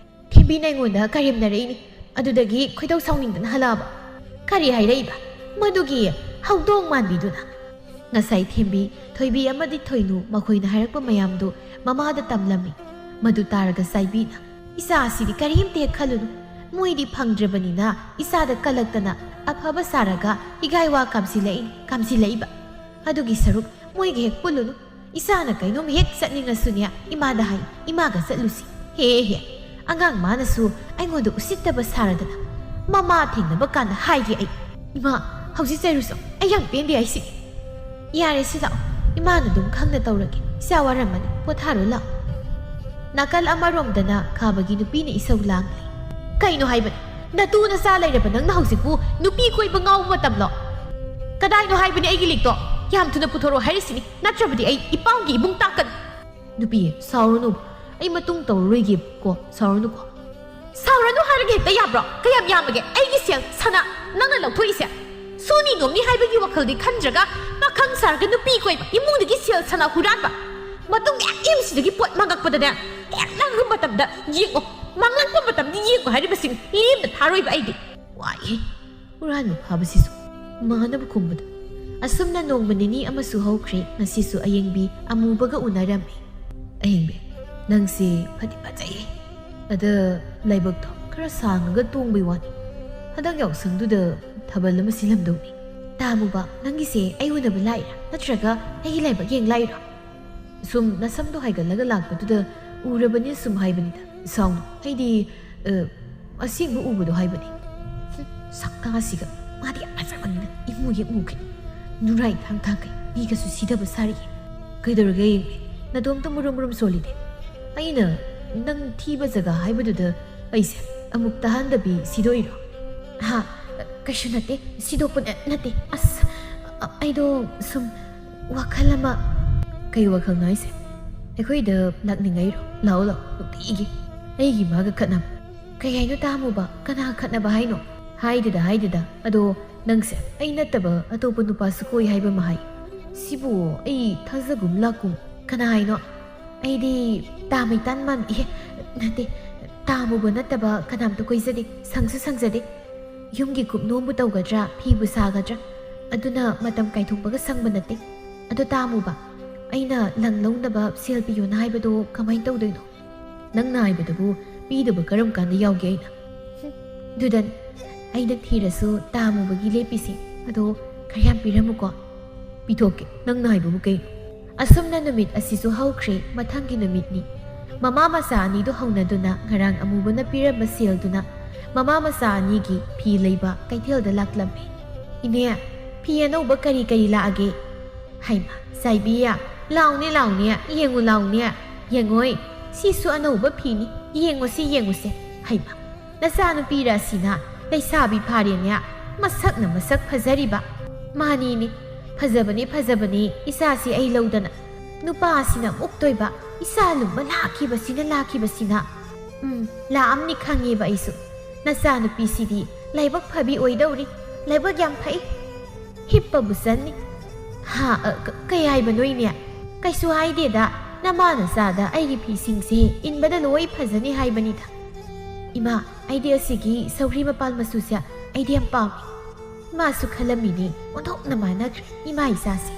ꯊꯦꯝꯕꯤꯅ ꯑꯩꯉꯣꯟꯗ ꯀꯔꯦꯝꯅꯔꯛꯏꯅꯤ꯫ ꯑꯗꯨꯗꯒꯤ ꯈꯣꯏꯗꯧ ꯁꯥꯎꯅꯤꯡꯗꯅ ꯍꯜꯂꯛꯑꯕ꯫ ꯀꯔꯤ ꯍꯥꯏꯔꯛꯏꯕ ꯃꯗꯨꯒꯤ ꯍꯧꯗꯣꯡ ꯃꯥꯟꯕꯤꯗꯨꯅ? ꯉꯁꯥꯏ ꯊꯦꯝꯕꯤ, ꯊꯣꯏꯕꯤ ꯑꯃꯗꯤ ꯊꯣꯏꯅꯨ ꯃꯈꯣꯏꯅ ꯍꯥꯏꯔꯛꯄ ꯃꯌꯥꯝꯗꯨ ꯃꯃꯥꯗ ꯇꯝꯂꯝꯃꯤ꯫ ꯃꯗꯨ ꯇꯥꯔꯒ ꯆꯥꯏꯕꯤꯅ, "ꯏꯆꯥ ꯑꯁꯤꯗꯤ ꯀꯔꯤꯝꯇ ꯍꯦꯛ ꯈꯜꯂꯨꯅꯨ꯫ ꯃꯣꯏꯗꯤ ꯐꯪꯗ꯭ꯔꯕꯅꯤꯅ ꯏꯆꯥꯗ ꯀꯜꯂꯛꯇꯅ ꯑꯐꯕ ꯁꯥꯔꯒ ꯏꯒꯥꯏ ꯋꯥ ꯀꯥꯝꯁꯤꯜꯂꯛꯏꯅꯤ, ꯀꯥꯝꯁꯤꯜꯂꯛꯏꯕ꯫ ꯑꯗꯨꯒꯤ ꯁꯔꯨꯛ ꯃꯣꯏꯒ ꯍꯦꯛ ꯄꯨꯜꯂꯨꯅꯨ꯫ ꯏꯆꯥꯅ ꯀꯩꯅꯣꯝ ꯍꯦꯛ ꯆꯠꯅꯤꯡꯉꯁꯨꯅꯦ, ꯏꯃꯥꯗ ꯍꯥꯏ, ꯏꯃꯥꯒ ꯆꯠꯂꯨꯁꯤ꯫ ꯍꯦ ꯍꯦ, ꯑꯉꯥꯡ ꯃꯥꯅꯁꯨ ꯑꯩꯉꯣꯟꯗ ꯎꯁꯤꯠꯇꯕ ꯁꯥꯔꯗꯅ꯫ ꯃꯃꯥ ꯊꯦꯡꯅꯕ ꯀꯥꯟꯗ ꯍꯥꯏꯒꯦ ꯑꯩ꯫ ꯏꯃꯥ, ꯍꯧꯖꯤꯛ ꯆꯩꯔꯨꯁꯣ, ꯑꯩ ꯌꯥꯝ ꯄꯦꯟꯗꯦ ꯍꯥꯏꯁꯤꯅꯤ꯫ ꯌꯥꯔꯦ ꯁꯤ ꯂꯥꯛꯑꯣ, ꯏꯃꯥꯅ ꯑꯗꯨꯝ ꯈꯪꯅ ꯇꯧꯔꯒꯦ꯫ ꯏꯆꯥ ꯋꯥꯔꯝꯃꯅꯤ, ꯄꯣꯊꯥꯔꯣ ꯂꯥꯛꯑꯣ"꯫ ꯅꯥꯀꯜ ꯑꯃꯔꯣꯝꯗꯅ ꯈꯥꯕꯒꯤ ꯅꯨꯄꯤꯅ ꯏꯁꯧ ꯂꯥꯡꯂꯤ꯫ "ꯀꯩꯅꯣ ꯍꯥꯏꯕꯅꯤ? ꯅꯇꯨ ꯅꯆꯥ ꯂꯩꯔꯕ ꯅꯪꯅ ꯍꯧꯖꯤꯛꯄꯨ ꯅꯨꯄꯤ ꯀꯣꯏꯕ ꯉꯥꯎꯕ ꯃꯇꯝꯂꯣ? ꯀꯗꯥꯏꯅꯣ ꯍꯥꯏꯕꯅꯤ ꯑꯩꯒꯤ ꯂꯤꯛꯇꯣ? ꯌꯥꯝ ꯊꯨꯅ ꯄꯨꯊꯣꯔꯛꯑꯣ ꯍꯥꯏꯔꯤꯁꯤꯅꯤ, ꯅꯠꯇ꯭ꯔꯕꯗꯤ ꯑꯩ ꯏꯄꯥꯎꯒꯤ ꯏꯕꯨꯡ ꯇꯥꯛꯀꯅꯤ꯫" "ꯅꯨꯄꯤ, ꯁꯥꯎꯔꯅꯨ꯫ ꯑꯩ ꯃꯇꯨꯡ ꯇꯧꯔꯔꯣꯏꯒꯦꯕꯀꯣ, ꯁꯥꯎꯔꯅꯨꯀꯣ꯫" "ꯁꯥꯎꯔꯅꯨ ꯍꯥꯏꯔꯒ ꯍꯦꯛꯇ ꯌꯥꯕ꯭ꯔꯣ? ꯀꯌꯥꯝ ꯌꯥꯝꯃꯒꯦ ꯑꯩꯒꯤ ꯁꯦꯜ ꯁꯅꯥ ꯅꯪꯅ ꯂꯧꯊꯣꯛꯏꯁꯦ? ꯁꯨꯅꯤ ꯅꯣꯝꯅꯤ ꯍꯥꯏꯕꯒꯤ ꯋꯥꯈꯜꯗꯤ ꯈꯟꯗ꯭ꯔꯒ ꯄꯥꯈꯪ ꯁꯥꯔꯒ ꯅꯨꯄꯤ ꯀꯣꯏꯕ, ꯏꯃꯨꯡꯗꯒꯤ ꯁꯦꯜ ꯁꯅꯥ ꯍꯨꯔꯥꯟꯕ, ꯃꯇꯨꯡ ꯌꯥꯝ ꯏꯝꯁꯤꯗꯒꯤ ꯄꯣꯠ ꯃꯥꯡꯉꯛꯄꯗꯅꯦ, ꯍꯦꯛ ꯂꯥꯡꯕ ꯃꯇꯝꯗ ꯌꯦꯡꯉꯣ, ꯃꯥꯡꯂꯛꯄ ꯃꯇꯝꯗ ꯌꯦꯡꯉꯣ ꯍꯥꯏꯔꯤꯕꯁꯤꯡ ꯂꯦꯝꯅ ꯊꯥꯔꯣꯏꯕ ꯑꯩꯗꯤ꯫ ꯋꯥꯏꯍꯦ, ꯍꯨꯔꯥꯟꯕ ꯐꯥꯕꯁꯤꯁꯨ ꯃꯥꯅꯕ ꯈꯨꯝꯕꯗ꯫ ꯑꯁꯨꯝꯅ ꯅꯣꯡꯃ ꯅꯤꯅꯤ ꯑꯃꯁꯨ ꯍꯧꯈ꯭ꯔꯦ꯫ ꯉꯁꯤꯁꯨ ꯑꯌꯦꯡꯕꯤ ꯑꯃꯨꯕꯒ ꯎꯅꯔꯝꯃꯤ꯫ "ꯑꯌꯦꯡꯕꯤ, ꯅꯪꯁꯦ ꯐꯗꯤ ꯐꯖꯩꯌꯦ꯫ ꯑꯗ ꯂꯥꯏꯕꯛꯇꯣ ꯈꯔ ꯁꯥꯡꯉꯒ ꯇꯣꯡꯕꯩ ꯋꯥꯅꯤ꯫ ꯍꯟꯗꯛ ꯌꯥꯎꯁꯪꯗꯨꯗ ꯊꯥꯕꯜ ꯑꯃ ꯁꯤꯜꯂꯝꯗꯧꯅꯤ꯫ ꯇꯥ ꯑꯃꯨꯕ, ꯅꯪꯒꯤꯁꯦ ꯑꯩ ꯎꯅꯕ ꯂꯥꯛꯏꯔꯥ, ꯅꯠꯇ꯭ꯔꯒ ꯑꯩꯒꯤ ꯂꯥꯏꯕꯛ ꯌꯦꯡ ꯂꯥꯛꯏꯔꯣ? ꯁꯨꯝ ꯅꯁꯝꯗꯣ ꯍꯥꯏꯒꯠꯂꯒ ꯂꯥꯛꯄꯗꯨꯗ ꯎꯔꯕꯅꯤ ꯁꯨꯝ ꯍꯥꯏꯕꯅꯤꯗ꯫ ꯁꯥꯎꯅꯨ, ꯑꯩꯗꯤ, ꯑ, ꯑꯁꯦꯡꯕ ꯎꯕꯗꯣ ꯍꯥꯏꯕꯅꯤ꯫" ꯍꯨꯝ, ꯁꯛꯇꯥꯁꯤꯒ꯫ ꯃꯥꯗꯤ ꯌꯥꯝ ꯐꯖꯕꯅꯤꯅ ꯏꯃꯨ ꯍꯦꯛ ꯃꯨꯈꯩ, ꯅꯨꯔꯥꯏ ꯊꯥꯡ ꯊꯥꯡꯈꯩ ꯃꯤꯒꯁꯨ ꯁꯤꯗꯕ ꯁꯥꯔꯤꯌꯦ꯫ "ꯀꯩꯗꯧꯔꯒꯦ ꯑꯌꯦꯡꯕꯤ? ꯅꯇꯣꯝꯇ ꯃꯨꯔꯨꯝ ꯃꯨꯔꯨꯝ ꯁꯣꯜꯂꯤꯗꯤ? ꯑꯩꯅ ꯅꯪ ꯊꯤꯕ ꯖꯒꯥ ꯍꯥꯏꯕꯗꯨꯗ ꯑꯩꯁꯦ ꯑꯃꯨꯛ ꯇꯥꯍꯟꯗꯕꯤ ꯁꯤꯗꯣꯛꯏꯔꯣ?" "ꯍꯥ? ꯀꯩꯁꯨ ꯅꯠꯇꯦ, ꯁꯤꯗꯣꯛꯄ ꯅ-, ꯅꯠꯇꯦ꯫ ꯑꯁ, ꯑ-, ꯑꯩꯗꯣ ꯁꯨꯝ ꯋꯥꯈꯜ ꯑꯃ꯫" "ꯀꯩ ꯋꯥꯈꯜꯅꯣ ꯍꯥꯏꯁꯦ? ꯑꯩꯈꯣꯏꯗ ꯂꯥꯛꯅꯤꯡꯉꯛꯏꯔꯣ? ꯂꯥꯛꯑꯣ, ꯂꯥꯛꯑꯣ, ꯅꯨꯡꯇꯤꯒꯤ ꯑꯩꯒꯤ ꯃꯥꯒ ꯈꯠꯅꯕ꯫" "ꯀꯩ ꯍꯥꯏꯅꯣ ꯇꯥ ꯑꯃꯨꯕ? ꯀꯅꯥ ꯈꯠꯅꯕ ꯍꯥꯏꯅꯣ?" "ꯍꯥꯏꯗꯦꯗ, ꯍꯥꯏꯗꯦꯗ꯫ ꯑꯗꯣ ꯅꯪꯁꯦ ꯑꯩ ꯅꯠꯇꯕ ꯑꯇꯣꯞꯄ ꯅꯨꯄꯥꯁꯨ ꯀꯣꯏ ꯍꯥꯏꯕ ꯑꯃ ꯍꯥꯏ꯫ ꯁꯤꯕꯨ ꯑꯩ ꯊꯥꯖꯒꯨꯝ ꯂꯥꯛꯀꯨꯝ꯫ ꯀꯅꯥ ꯍꯥꯏꯅꯣ?" "ꯑꯩꯗꯤ ꯇꯥ ꯃꯩꯇꯥꯟ ꯃꯥꯟꯕꯤ, ꯑꯦ, ꯅꯠꯇꯦ, ꯇꯥ ꯑꯃꯨꯕ ꯅꯠꯇꯕ ꯀꯅꯥꯝꯇ ꯀꯣꯏꯖꯗꯦ, ꯁꯪꯁꯨ ꯁꯪꯖꯗꯦ꯫ ꯌꯨꯝꯒꯤ ꯀꯨꯞꯅꯣꯝꯕꯨ ꯇꯧꯒꯗ꯭ꯔꯥ, ꯐꯤꯕꯨ ꯁꯥꯒꯗ꯭ꯔꯥ? ꯑꯗꯨꯅ ꯃꯇꯝ ꯀꯥꯏꯊꯣꯛꯄꯒ ꯁꯪꯕ ꯅꯠꯇꯦ꯫ ꯑꯗꯣ ꯇꯥ ꯑꯃꯨꯕ, ꯑꯩꯅ ꯂꯪ ꯂꯧꯅꯕ ꯁꯦꯜ ꯄꯤꯌꯣꯅ ꯍꯥꯏꯕꯗꯣ ꯀꯃꯥꯏꯅ ꯇꯧꯗꯣꯏꯅꯣ?" "ꯅꯪꯅ ꯍꯥꯏꯕꯗꯨꯕꯨ ꯄꯤꯗꯕ ꯀꯔꯝ ꯀꯥꯟꯗ ꯌꯥꯎꯒꯦ ꯑꯩꯅ?" "ꯍꯨꯝ, ꯑꯗꯨꯗꯅꯤ ꯑꯩꯅ ꯊꯤꯔꯁꯨ ꯇꯥ ꯑꯃꯨꯕꯒꯤ ꯂꯦꯞꯄꯤꯁꯦ꯫ ꯑꯗꯣ ꯈꯔ ꯌꯥꯝ ꯄꯤꯔꯝꯃꯨꯀꯣ꯫" "ꯄꯤꯊꯣꯛꯀꯦ, ꯅꯪꯅ ꯍꯥꯏꯕꯕꯨ ꯀꯩꯅꯣ?" ꯑꯁꯨꯝꯅ ꯅꯨꯃꯤꯠ ꯑꯁꯤꯁꯨ ꯍꯧꯈ꯭ꯔꯦ꯫ ꯃꯊꯪꯒꯤ ꯅꯨꯃꯤꯠꯅꯤ꯫ ꯃꯃꯥ ꯃꯆꯥ ꯑꯅꯤꯗꯨ ꯍꯧꯅꯗꯨꯅ ꯉꯔꯥꯡ ꯑꯃꯨꯕꯅ ꯄꯤꯔꯝꯕ ꯁꯦꯜꯗꯨꯅ ꯃꯃꯥ ꯃꯆꯥ ꯑꯅꯤꯒꯤ ꯐꯤ ꯂꯩꯕ ꯀꯩꯊꯦꯜꯗ ꯂꯥꯛꯂꯝꯃꯤ꯫ "ꯏꯅꯦ, ꯐꯤ ꯑꯅꯧꯕ ꯀꯔꯤ ꯀꯔꯤ ꯂꯥꯛꯑꯒꯦ?" "ꯍꯩꯃ, ꯆꯥꯏꯕꯤ, ꯂꯥꯎꯅꯦ, ꯂꯥꯎꯅꯦ, ꯌꯦꯡꯉꯨ ꯂꯥꯎꯅꯦ, ꯌꯦꯡꯉꯣꯏ꯫ "ꯁꯤꯁꯨ ꯑꯅꯧꯕ ꯐꯤꯅꯤ, ꯌꯦꯡꯉꯨꯁꯤ, ꯌꯦꯡꯉꯨꯁꯦ꯫ ꯍꯩꯃ, ꯅꯆꯥꯅꯨꯄꯤ ꯔꯥꯁꯤꯅ ꯂꯩꯁꯥꯕꯤ ꯐꯥꯔꯦꯅꯦ, ꯃꯁꯛꯅ ꯃꯁꯛ ꯐꯖꯔꯤꯕ꯫ ꯃꯥꯅꯤꯅꯦ, ꯐꯖꯕꯅꯦ, ꯐꯖꯕꯅꯦ, ꯏꯆꯥꯁꯤ ꯑꯩ ꯂꯧꯗꯅ꯫ ꯅꯨꯄꯥꯁꯤꯅ ꯃꯨꯛꯇꯣꯏꯕ, ꯏꯆꯥ ꯂꯨꯝꯕ ꯂꯥꯛꯈꯤꯕꯁꯤꯅ, ꯂꯥꯛꯈꯤꯕꯁꯤꯅ꯫ ꯎꯝ, ꯂꯥꯛꯑꯝꯅꯤ ꯈꯪꯉꯦꯕ ꯑꯩꯁꯨ꯫ ꯅꯆꯥꯅꯨꯄꯤꯁꯤꯗꯤ ꯂꯥꯏꯕꯛ ꯐꯕꯤ ꯑꯣꯏꯗꯧꯔꯤ, ꯂꯥꯏꯕꯛ ꯌꯥꯝ ꯐꯩ꯫ ꯍꯤꯞꯄꯕꯨ ꯆꯟꯅꯤ꯫ ꯍꯥ, ꯑ, ꯀ-, ꯀꯩ ꯍꯥꯏꯕꯅꯣ ꯏꯅꯦ? ꯀꯩꯁꯨ ꯍꯥꯏꯗꯦꯗ, ꯅꯃꯥ ꯅꯆꯥꯗ ꯑꯩꯒꯤ ꯐꯤꯁꯤꯡꯁꯦ ꯏꯟꯕꯗ ꯂꯣꯏ ꯐꯖꯅꯤ ꯍꯥꯏꯕꯅꯤꯗ꯫ ꯏꯃꯥ, ꯑꯩꯗꯤ ꯑꯁꯤꯒꯤ ꯁꯧꯒ꯭ꯔꯤ ꯃꯄꯥꯜ ꯃꯆꯨꯁꯦ ꯑꯩꯗꯤ ꯌꯥꯝ ꯄꯥꯝꯃꯤ꯫ ꯃꯥꯁꯨ ꯈꯜꯂꯝꯃꯤꯅꯤ, ꯑꯣꯟꯊꯣꯛꯅ ꯃꯥꯟꯅꯈ꯭ꯔꯦ ꯏꯃꯥ ꯏꯆꯥꯁꯦ꯫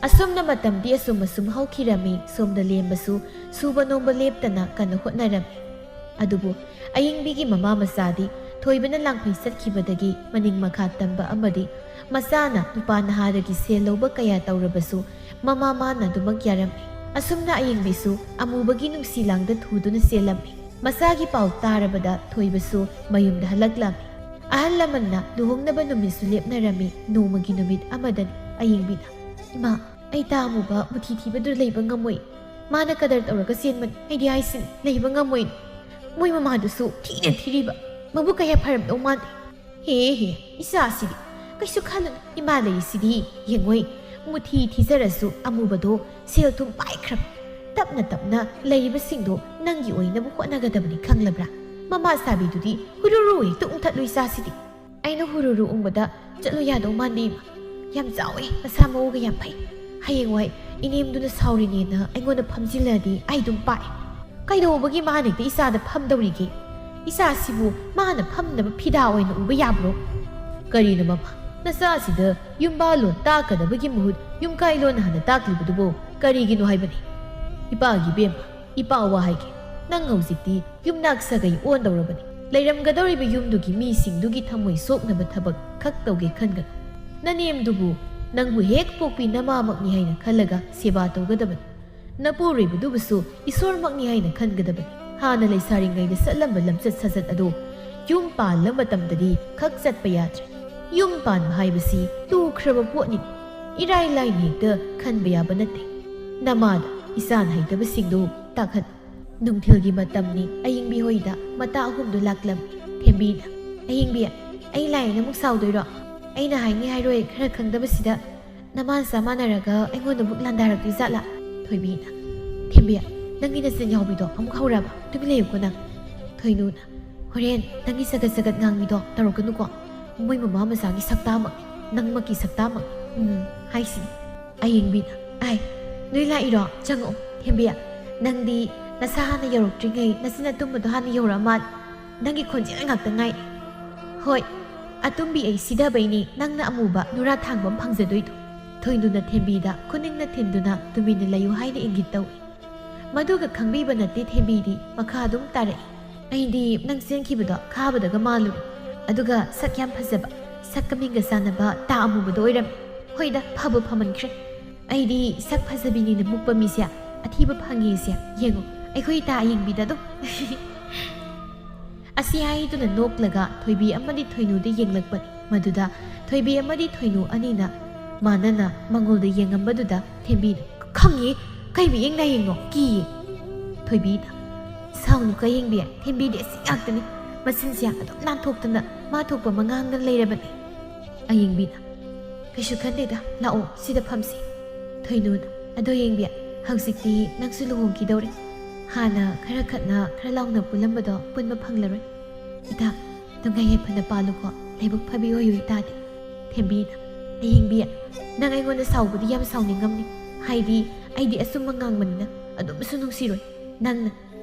ꯑꯁꯨꯝꯅ ꯃꯇꯝꯗꯤ ꯑꯁꯨꯝ ꯑꯁꯨꯝ ꯍꯧꯈꯤꯔꯝꯃꯤ꯫ ꯁꯣꯝꯗ ꯂꯦꯝꯕꯁꯨ ꯁꯨꯕ ꯅꯣꯝꯕ ꯂꯦꯞꯇꯅ ꯀꯟꯅ ꯍꯣꯠꯅꯔꯝꯃꯤ꯫ ꯑꯗꯨꯕꯨ ꯑꯌꯤꯡꯕꯤꯒꯤ ꯃꯃꯥ ꯃꯆꯥꯗꯤ ꯊꯣꯏꯕꯅ ꯂꯥꯡꯐꯩ ꯆꯠꯈꯤꯕꯗꯒꯤ ꯃꯅꯤꯡ ꯃꯈꯥ ꯇꯝꯕ ꯑꯃꯗꯤ ꯃꯆꯥꯅ ꯅꯨꯄꯥ ꯅꯍꯥꯗꯒꯤ ꯁꯦꯜ ꯂꯧꯕ ꯀꯌꯥ ꯇꯧꯔꯕꯁꯨ ꯃꯃꯥ ꯃꯥꯅ ꯑꯗꯨꯃꯛ ꯌꯥꯔꯝꯃꯤ꯫ ꯑꯁꯨꯝꯅ ꯑꯌꯤꯡꯕꯤꯁꯨ ꯑꯃꯨꯕꯒꯤ ꯅꯨꯡꯁꯤ ꯂꯥꯡꯗ ꯊꯨꯗꯨꯅ ꯆꯦꯜꯂꯝꯃꯤ꯫ ꯃꯆꯥꯒꯤ ꯄꯥꯎ ꯇꯥꯔꯕꯗ ꯊꯣꯏꯕꯁꯨ ꯃꯌꯨꯝꯗ ꯍꯜꯂꯛꯂꯝꯃꯤ꯫ ꯑꯍꯜ ꯂꯃꯟꯅ ꯂꯨꯍꯣꯡꯅꯕ ꯅꯨꯃꯤꯠꯁꯨ ꯂꯦꯞꯅꯔꯝꯃꯤ꯫ ꯅꯣꯡꯃꯒꯤ ꯅꯨꯃꯤꯠ ꯑꯃꯗꯅꯤ ꯑꯌꯤꯡꯕꯤꯅ, "ꯏꯃꯥ, ꯑꯩ ꯇꯥ ꯑꯃꯨꯕ ꯃꯨꯊꯤ ꯊꯤꯕꯗꯨ ꯂꯩꯕ ꯉꯝꯃꯣꯏ꯫ ꯃꯥꯅ ꯀꯗꯔ ꯇꯧꯔꯒ ꯆꯦꯟꯕꯅꯤ꯫ ꯑꯩꯗꯤ ꯍꯥꯏꯁꯤꯅꯤ, ꯂꯩꯕ ꯉꯝꯃꯣꯏ꯫ ꯃꯣꯏ ꯃꯃꯥꯗꯨꯁꯨ ꯊꯤꯅ ꯊꯤꯔꯤꯕ꯫ ꯃꯕꯨꯛ ꯀꯌꯥ ꯐꯔꯝꯗꯧ ꯃꯥꯟꯗꯦ꯫" "ꯍꯦ ꯍꯦ, ꯏꯆꯥꯁꯤꯗꯤ ꯀꯩꯁꯨ ꯈꯜꯂꯨꯅꯨ꯫ ꯏꯃꯥ ꯂꯩꯔꯤꯁꯤꯗꯤ ꯌꯦꯡꯉꯣꯏ꯫ ꯃꯨꯊꯤ ꯊꯤꯖꯔꯁꯨ ꯑꯃꯨꯕꯗꯣ ꯁꯦꯜ ꯊꯨꯝ ꯄꯥꯏꯈ꯭ꯔꯕ꯫ ꯇꯞꯅ ꯇꯞꯅ ꯂꯩꯔꯤꯕꯁꯤꯡꯗꯣ ꯅꯪꯒꯤ ꯑꯣꯏꯅꯕ ꯍꯣꯠꯅꯒꯗꯕꯅꯤ, ꯈꯪꯂꯕ꯭ꯔꯥ? ꯃꯃꯥ ꯁꯥꯕꯤꯗꯨꯗꯤ ꯍꯨꯔꯨꯔꯨ ꯍꯦꯛꯇ ꯎꯪꯊꯠꯂꯨ ꯏꯆꯥꯁꯤꯗꯤ꯫ ꯑꯩꯅ ꯍꯨꯔꯨꯔꯨ ꯎꯪꯕꯗ ꯆꯠꯂꯨ ꯌꯥꯗꯧ ꯃꯥꯟꯗꯦ ꯏꯃꯥ꯫ ꯌꯥꯝ ꯆꯥꯎꯋꯦ, ꯃꯁꯥ ꯃꯎꯒ ꯌꯥꯝ ꯐꯩ꯫ ꯍꯌꯦꯡꯋꯥꯏ ꯏꯅꯦꯝꯗꯨꯅ ꯁꯥꯎꯔꯤꯅꯦꯅ ꯑꯩꯉꯣꯟꯗ ꯐꯝꯖꯤꯜꯂꯗꯤ ꯑꯩ ꯑꯗꯨꯝ ꯄꯥꯛꯑꯦ꯫ ꯀꯩꯗꯧꯕꯒꯤ ꯃꯥꯅ ꯍꯦꯛꯇ ꯏꯆꯥꯗ ꯐꯝꯗꯧꯔꯤꯒꯦ? ꯏꯆꯥꯁꯤꯕꯨ ꯃꯥꯅ ꯐꯝꯅꯕ ꯐꯤꯗꯥ ꯑꯣꯏꯅ ꯎꯕ ꯌꯥꯕ꯭ꯔꯣ?" "ꯀꯔꯤꯅꯣ ꯃꯃꯥ? ꯅꯆꯥꯁꯤꯗ ꯌꯨꯝꯕꯥꯜꯂꯣꯟ ꯇꯥꯛꯀꯗꯕꯒꯤ ꯃꯍꯨꯠ ꯌꯨꯝꯀꯥꯏꯂꯣꯟ ꯍꯥꯟꯅ ꯇꯥꯛꯂꯤꯕꯗꯨꯕꯨ ꯀꯔꯤꯒꯤꯅꯣ ꯍꯥꯏꯕꯅꯤ?" "ꯏꯄꯥꯒꯤ ꯏꯕꯦꯝꯃ, ꯏꯄꯥ ꯋꯥ ꯍꯥꯏꯒꯦ꯫ ꯅꯪ ꯍꯧꯖꯤꯛꯇꯤ ꯌꯨꯝꯅꯥꯛ ꯁꯥꯒꯩ ꯑꯣꯟꯗꯧꯔꯕꯅꯤ꯫ ꯂꯩꯔꯝꯒꯗꯧꯔꯤꯕ ꯌꯨꯝꯗꯨꯒꯤ ꯃꯤꯁꯤꯡꯗꯨꯒꯤ ꯊꯃꯣꯏ ꯁꯣꯛꯅꯕ ꯊꯕꯛ ꯈꯛ ꯇꯧꯒꯦ ꯈꯟꯒꯅꯨ꯫ ꯅꯅꯦꯝꯗꯨꯕꯨ ꯅꯪꯕꯨ ꯍꯦꯛ ꯄꯣꯛꯄꯤ ꯅꯃꯥꯃꯛꯅꯤ ꯍꯥꯏꯅ ꯈꯜꯂꯒ ꯁꯦꯕꯥ ꯇꯧꯒꯗꯕꯅꯤ꯫ ꯅꯄꯨꯔꯣꯏꯕꯗꯨꯕꯨꯁꯨ ꯏꯁꯣꯔꯃꯛꯅꯤ ꯍꯥꯏꯅ ꯈꯟꯒꯗꯕꯅꯤ꯫ ꯍꯥꯟꯅ ꯂꯩꯁꯥꯔꯤꯉꯩꯗ ꯆꯠꯂꯝꯕ ꯂꯝꯆꯠ ꯁꯥꯖꯠ ꯑꯗꯨ ꯌꯨꯝ ꯄꯥꯜꯂ ꯃꯇꯝꯗꯗꯤ ꯈꯛ ꯆꯠꯄ ꯌꯥꯗ꯭ꯔꯦ꯫ ꯌꯨꯝ ꯄꯥꯟꯕ ꯍꯥꯏꯕꯁꯤ ꯂꯨꯈ꯭ꯔꯕ ꯄꯣꯠꯅꯤ꯫ ꯏꯔꯥꯏ ꯂꯥꯏꯅ ꯍꯦꯛꯇ ꯈꯟꯕ ꯌꯥꯕ ꯅꯠꯇꯦ꯫ ꯅꯃꯥꯗ ꯏꯆꯥꯅ ꯍꯩꯇꯕꯁꯤꯡꯗꯨ ꯇꯥꯛꯍꯟ꯫ ꯅꯨꯡꯊꯤꯜꯒꯤ ꯃꯇꯝꯅꯤ꯫ ꯑꯌꯤꯡꯕꯤ ꯍꯣꯏꯗ ꯃꯇꯥ ꯑꯍꯨꯝꯗꯨ ꯂꯥꯛꯂꯝꯃꯤ꯫ ꯊꯦꯝꯕꯤꯅ, "ꯑꯌꯤꯡꯕꯤ, ꯑꯩ ꯂꯥꯛꯑꯦꯅ ꯑꯃꯨꯛ ꯁꯥꯎꯗꯣꯏꯔꯣ? ꯑꯩꯅ ꯍꯥꯏꯅꯤ ꯍꯥꯏꯔꯣꯏ ꯈꯔ ꯈꯪꯗꯕꯁꯤꯗ ꯅꯃꯥꯟ ꯆꯥꯃꯥꯟꯅꯔꯒ ꯑꯩꯉꯣꯟꯗ ꯑꯃꯨꯛ ꯂꯥꯟꯗꯥꯔꯛꯇꯣꯏ ꯖꯥꯠꯂꯥ?" ꯊꯣꯏꯕꯤꯅ, "ꯊꯦꯝꯕꯤ, ꯅꯪꯒꯤ ꯅꯆꯤꯟ ꯌꯥꯎꯕꯤꯗꯣ ꯑꯃꯨꯛ ꯍꯧꯔꯕ? ꯇꯨꯃꯤꯟ ꯂꯩꯌꯨꯀꯣ ꯅꯪ꯫" ꯊꯣꯏꯅꯨꯅ, "ꯍꯣꯔꯦꯟ ꯅꯪꯒꯤ ꯆꯒꯠ ꯆꯒꯠ ꯉꯥꯡꯕꯤꯗꯣ ꯇꯧꯔꯛꯀꯅꯨꯀꯣ꯫ ꯃꯣꯏ ꯃꯃꯥ ꯃꯆꯥꯒꯤ ꯁꯛꯇꯥꯃꯛꯅꯤ, ꯅꯪꯃꯛꯀꯤ ꯁꯛꯇꯥꯃꯛꯅꯤ꯫ ꯎꯝ, ꯍꯥꯏꯁꯤꯅꯤ꯫" ꯑꯌꯤꯡꯕꯤꯅ, "ꯑꯥꯏ, ꯅꯣꯏ ꯂꯥꯛꯏꯔꯣ? ꯆꯪꯉꯛꯑꯣ꯫ ꯊꯦꯝꯕꯤ, ꯅꯪꯗꯤ ꯅꯁꯥ ꯍꯥꯟꯅ ꯌꯧꯔꯛꯇ꯭ꯔꯤꯉꯩ ꯅꯆꯤꯟ ꯑꯇꯨꯝꯕꯗꯣ ꯍꯥꯟꯅ ꯌꯧꯔꯛꯑ ꯃꯥꯜꯂꯦ꯫ ꯅꯪꯒꯤ ꯈꯣꯟꯖꯦꯜ ꯉꯥꯛꯇ ꯉꯥꯏ꯫" "ꯍꯣꯏ, ꯑꯇꯨꯝꯕꯤ ꯑꯩ ꯁꯤꯗꯕꯩꯅꯤ ꯅꯪꯅ ꯑꯃꯨꯕ ꯅꯨꯔꯥ ꯊꯥꯡꯕ ꯑꯃ ꯐꯪꯖꯗꯣꯏꯗꯣ꯫" ꯊꯣꯏꯅꯨꯅ ꯊꯦꯝꯕꯤꯗ ꯈꯨꯅꯤꯡꯅ ꯊꯤꯟꯗꯨꯅ ꯇꯨꯃꯤꯟꯅ ꯂꯩꯌꯨ ꯍꯥꯏꯅ ꯏꯪꯒꯤꯠ ꯇꯧꯏ꯫ ꯃꯗꯨꯒ ꯈꯪꯕꯤꯕ ꯅꯠꯇꯦ ꯊꯦꯝꯕꯤꯗꯤ ꯃꯈꯥ ꯑꯗꯨꯝ ꯇꯥꯔꯛꯏ꯫ "ꯑꯩꯗꯤ ꯅꯪ ꯆꯦꯟꯈꯤꯕꯗꯣ ꯈꯥꯕꯗꯒ ꯃꯥꯜꯂꯨꯔꯦ꯫ ꯑꯗꯨꯒ ꯁꯛ ꯌꯥꯝ ꯐꯖꯕ, ꯁꯛꯀ ꯃꯤꯡꯒ ꯆꯥꯟꯅꯕ ꯇꯥ ꯑꯃꯨꯕꯗꯣ ꯑꯣꯏꯔꯝꯃꯦ꯫ ꯍꯣꯏꯗ, ꯐꯕꯨ ꯐꯃꯟꯈ꯭ꯔꯦ꯫ ꯑꯩꯗꯤ ꯁꯛ ꯐꯖꯕꯤꯅꯤꯅ ꯃꯨꯛꯄ ꯃꯤꯁꯦ ꯑꯊꯤꯕ ꯐꯪꯉꯦꯁꯦ ꯌꯦꯡꯉꯣ, ꯑꯩꯈꯣꯏ ꯇꯥ ꯑꯌꯤꯡꯕꯤꯗ ꯑꯗꯨꯝ꯫" ꯑꯁꯤ ꯍꯥꯏꯗꯨꯅ ꯅꯣꯛꯂꯒ ꯊꯣꯏꯕꯤ ꯑꯃꯗꯤ ꯊꯣꯏꯅꯨꯗ ꯌꯦꯡꯂꯛꯄꯅꯤ꯫ ꯃꯗꯨꯗ ꯊꯣꯏꯕꯤ ꯑꯃꯗꯤ ꯊꯣꯏꯅꯨ ꯑꯅꯤꯅ ꯃꯥꯟꯅꯅ ꯃꯉꯣꯜꯗ ꯌꯦꯡꯉꯝꯕꯗꯨꯗ ꯊꯦꯝꯕꯤꯅ, "ꯈꯪꯉꯤ, ꯀꯩ ꯃꯤꯠꯌꯦꯡ ꯅꯥꯌꯦꯡꯅꯣ? ꯀꯤꯌꯦ꯫" ꯊꯣꯏꯕꯤꯅ, "ꯁꯥꯎꯅꯨ ꯀꯌꯦꯡꯕꯤ, ꯊꯦꯝꯕꯤꯗꯤ ꯑꯁꯤ ꯉꯥꯛꯇꯅꯤ꯫ ꯃꯆꯤꯟꯁꯦ ꯑꯗꯨꯝ ꯅꯥꯟꯊꯣꯛꯇꯅ ꯃꯥ ꯊꯣꯛꯄ ꯑꯃ ꯉꯥꯡꯗꯅ ꯂꯩꯔꯕꯅꯤ꯫" ꯑꯌꯤꯡꯕꯤꯅ, "ꯀꯩꯁꯨ ꯈꯟꯗꯦꯗ, ꯂꯥꯛꯑꯣ, ꯁꯤꯗ ꯐꯝꯁꯤ꯫" ꯊꯣꯏꯅꯨꯅ, "ꯑꯗꯣ ꯌꯦꯡꯕꯤ, ꯍꯧꯖꯤꯛꯇꯤ ꯅꯪꯁꯨ ꯂꯨꯍꯣꯡꯈꯤꯗꯧꯔꯦ꯫ ꯍꯥꯟꯅ ꯈꯔ ꯈꯠꯅ ꯈꯔ ꯂꯥꯎꯅ ꯄꯨꯜꯂꯝꯕꯗꯣ ꯄꯨꯟꯕ ꯐꯪꯂꯔꯣꯏ꯫ ꯏꯇꯥ, ꯅꯨꯡꯉꯥꯏ ꯌꯥꯏꯐꯅ ꯄꯥꯜꯂꯨꯀꯣ, ꯂꯥꯏꯕꯛ ꯐꯕꯤ ꯑꯣꯏꯌꯨ ꯏꯇꯥꯗꯤ꯫" ꯊꯦꯝꯕꯤꯅ, "ꯑꯌꯤꯡꯕꯤ, ꯅꯪ ꯑꯩꯉꯣꯟꯗ ꯁꯥꯎꯕꯗꯤ ꯌꯥꯝ ꯁꯥꯎꯅꯤꯡꯉꯝꯅꯤ꯫ ꯍꯥꯏꯗꯤ ꯑꯩꯗꯤ ꯑꯆꯨꯝꯕ ꯉꯥꯡꯕꯅꯤꯅ ꯑꯗꯨꯝꯁꯨ ꯅꯨꯡꯁꯤꯔꯣꯏ ꯅꯪꯅ꯫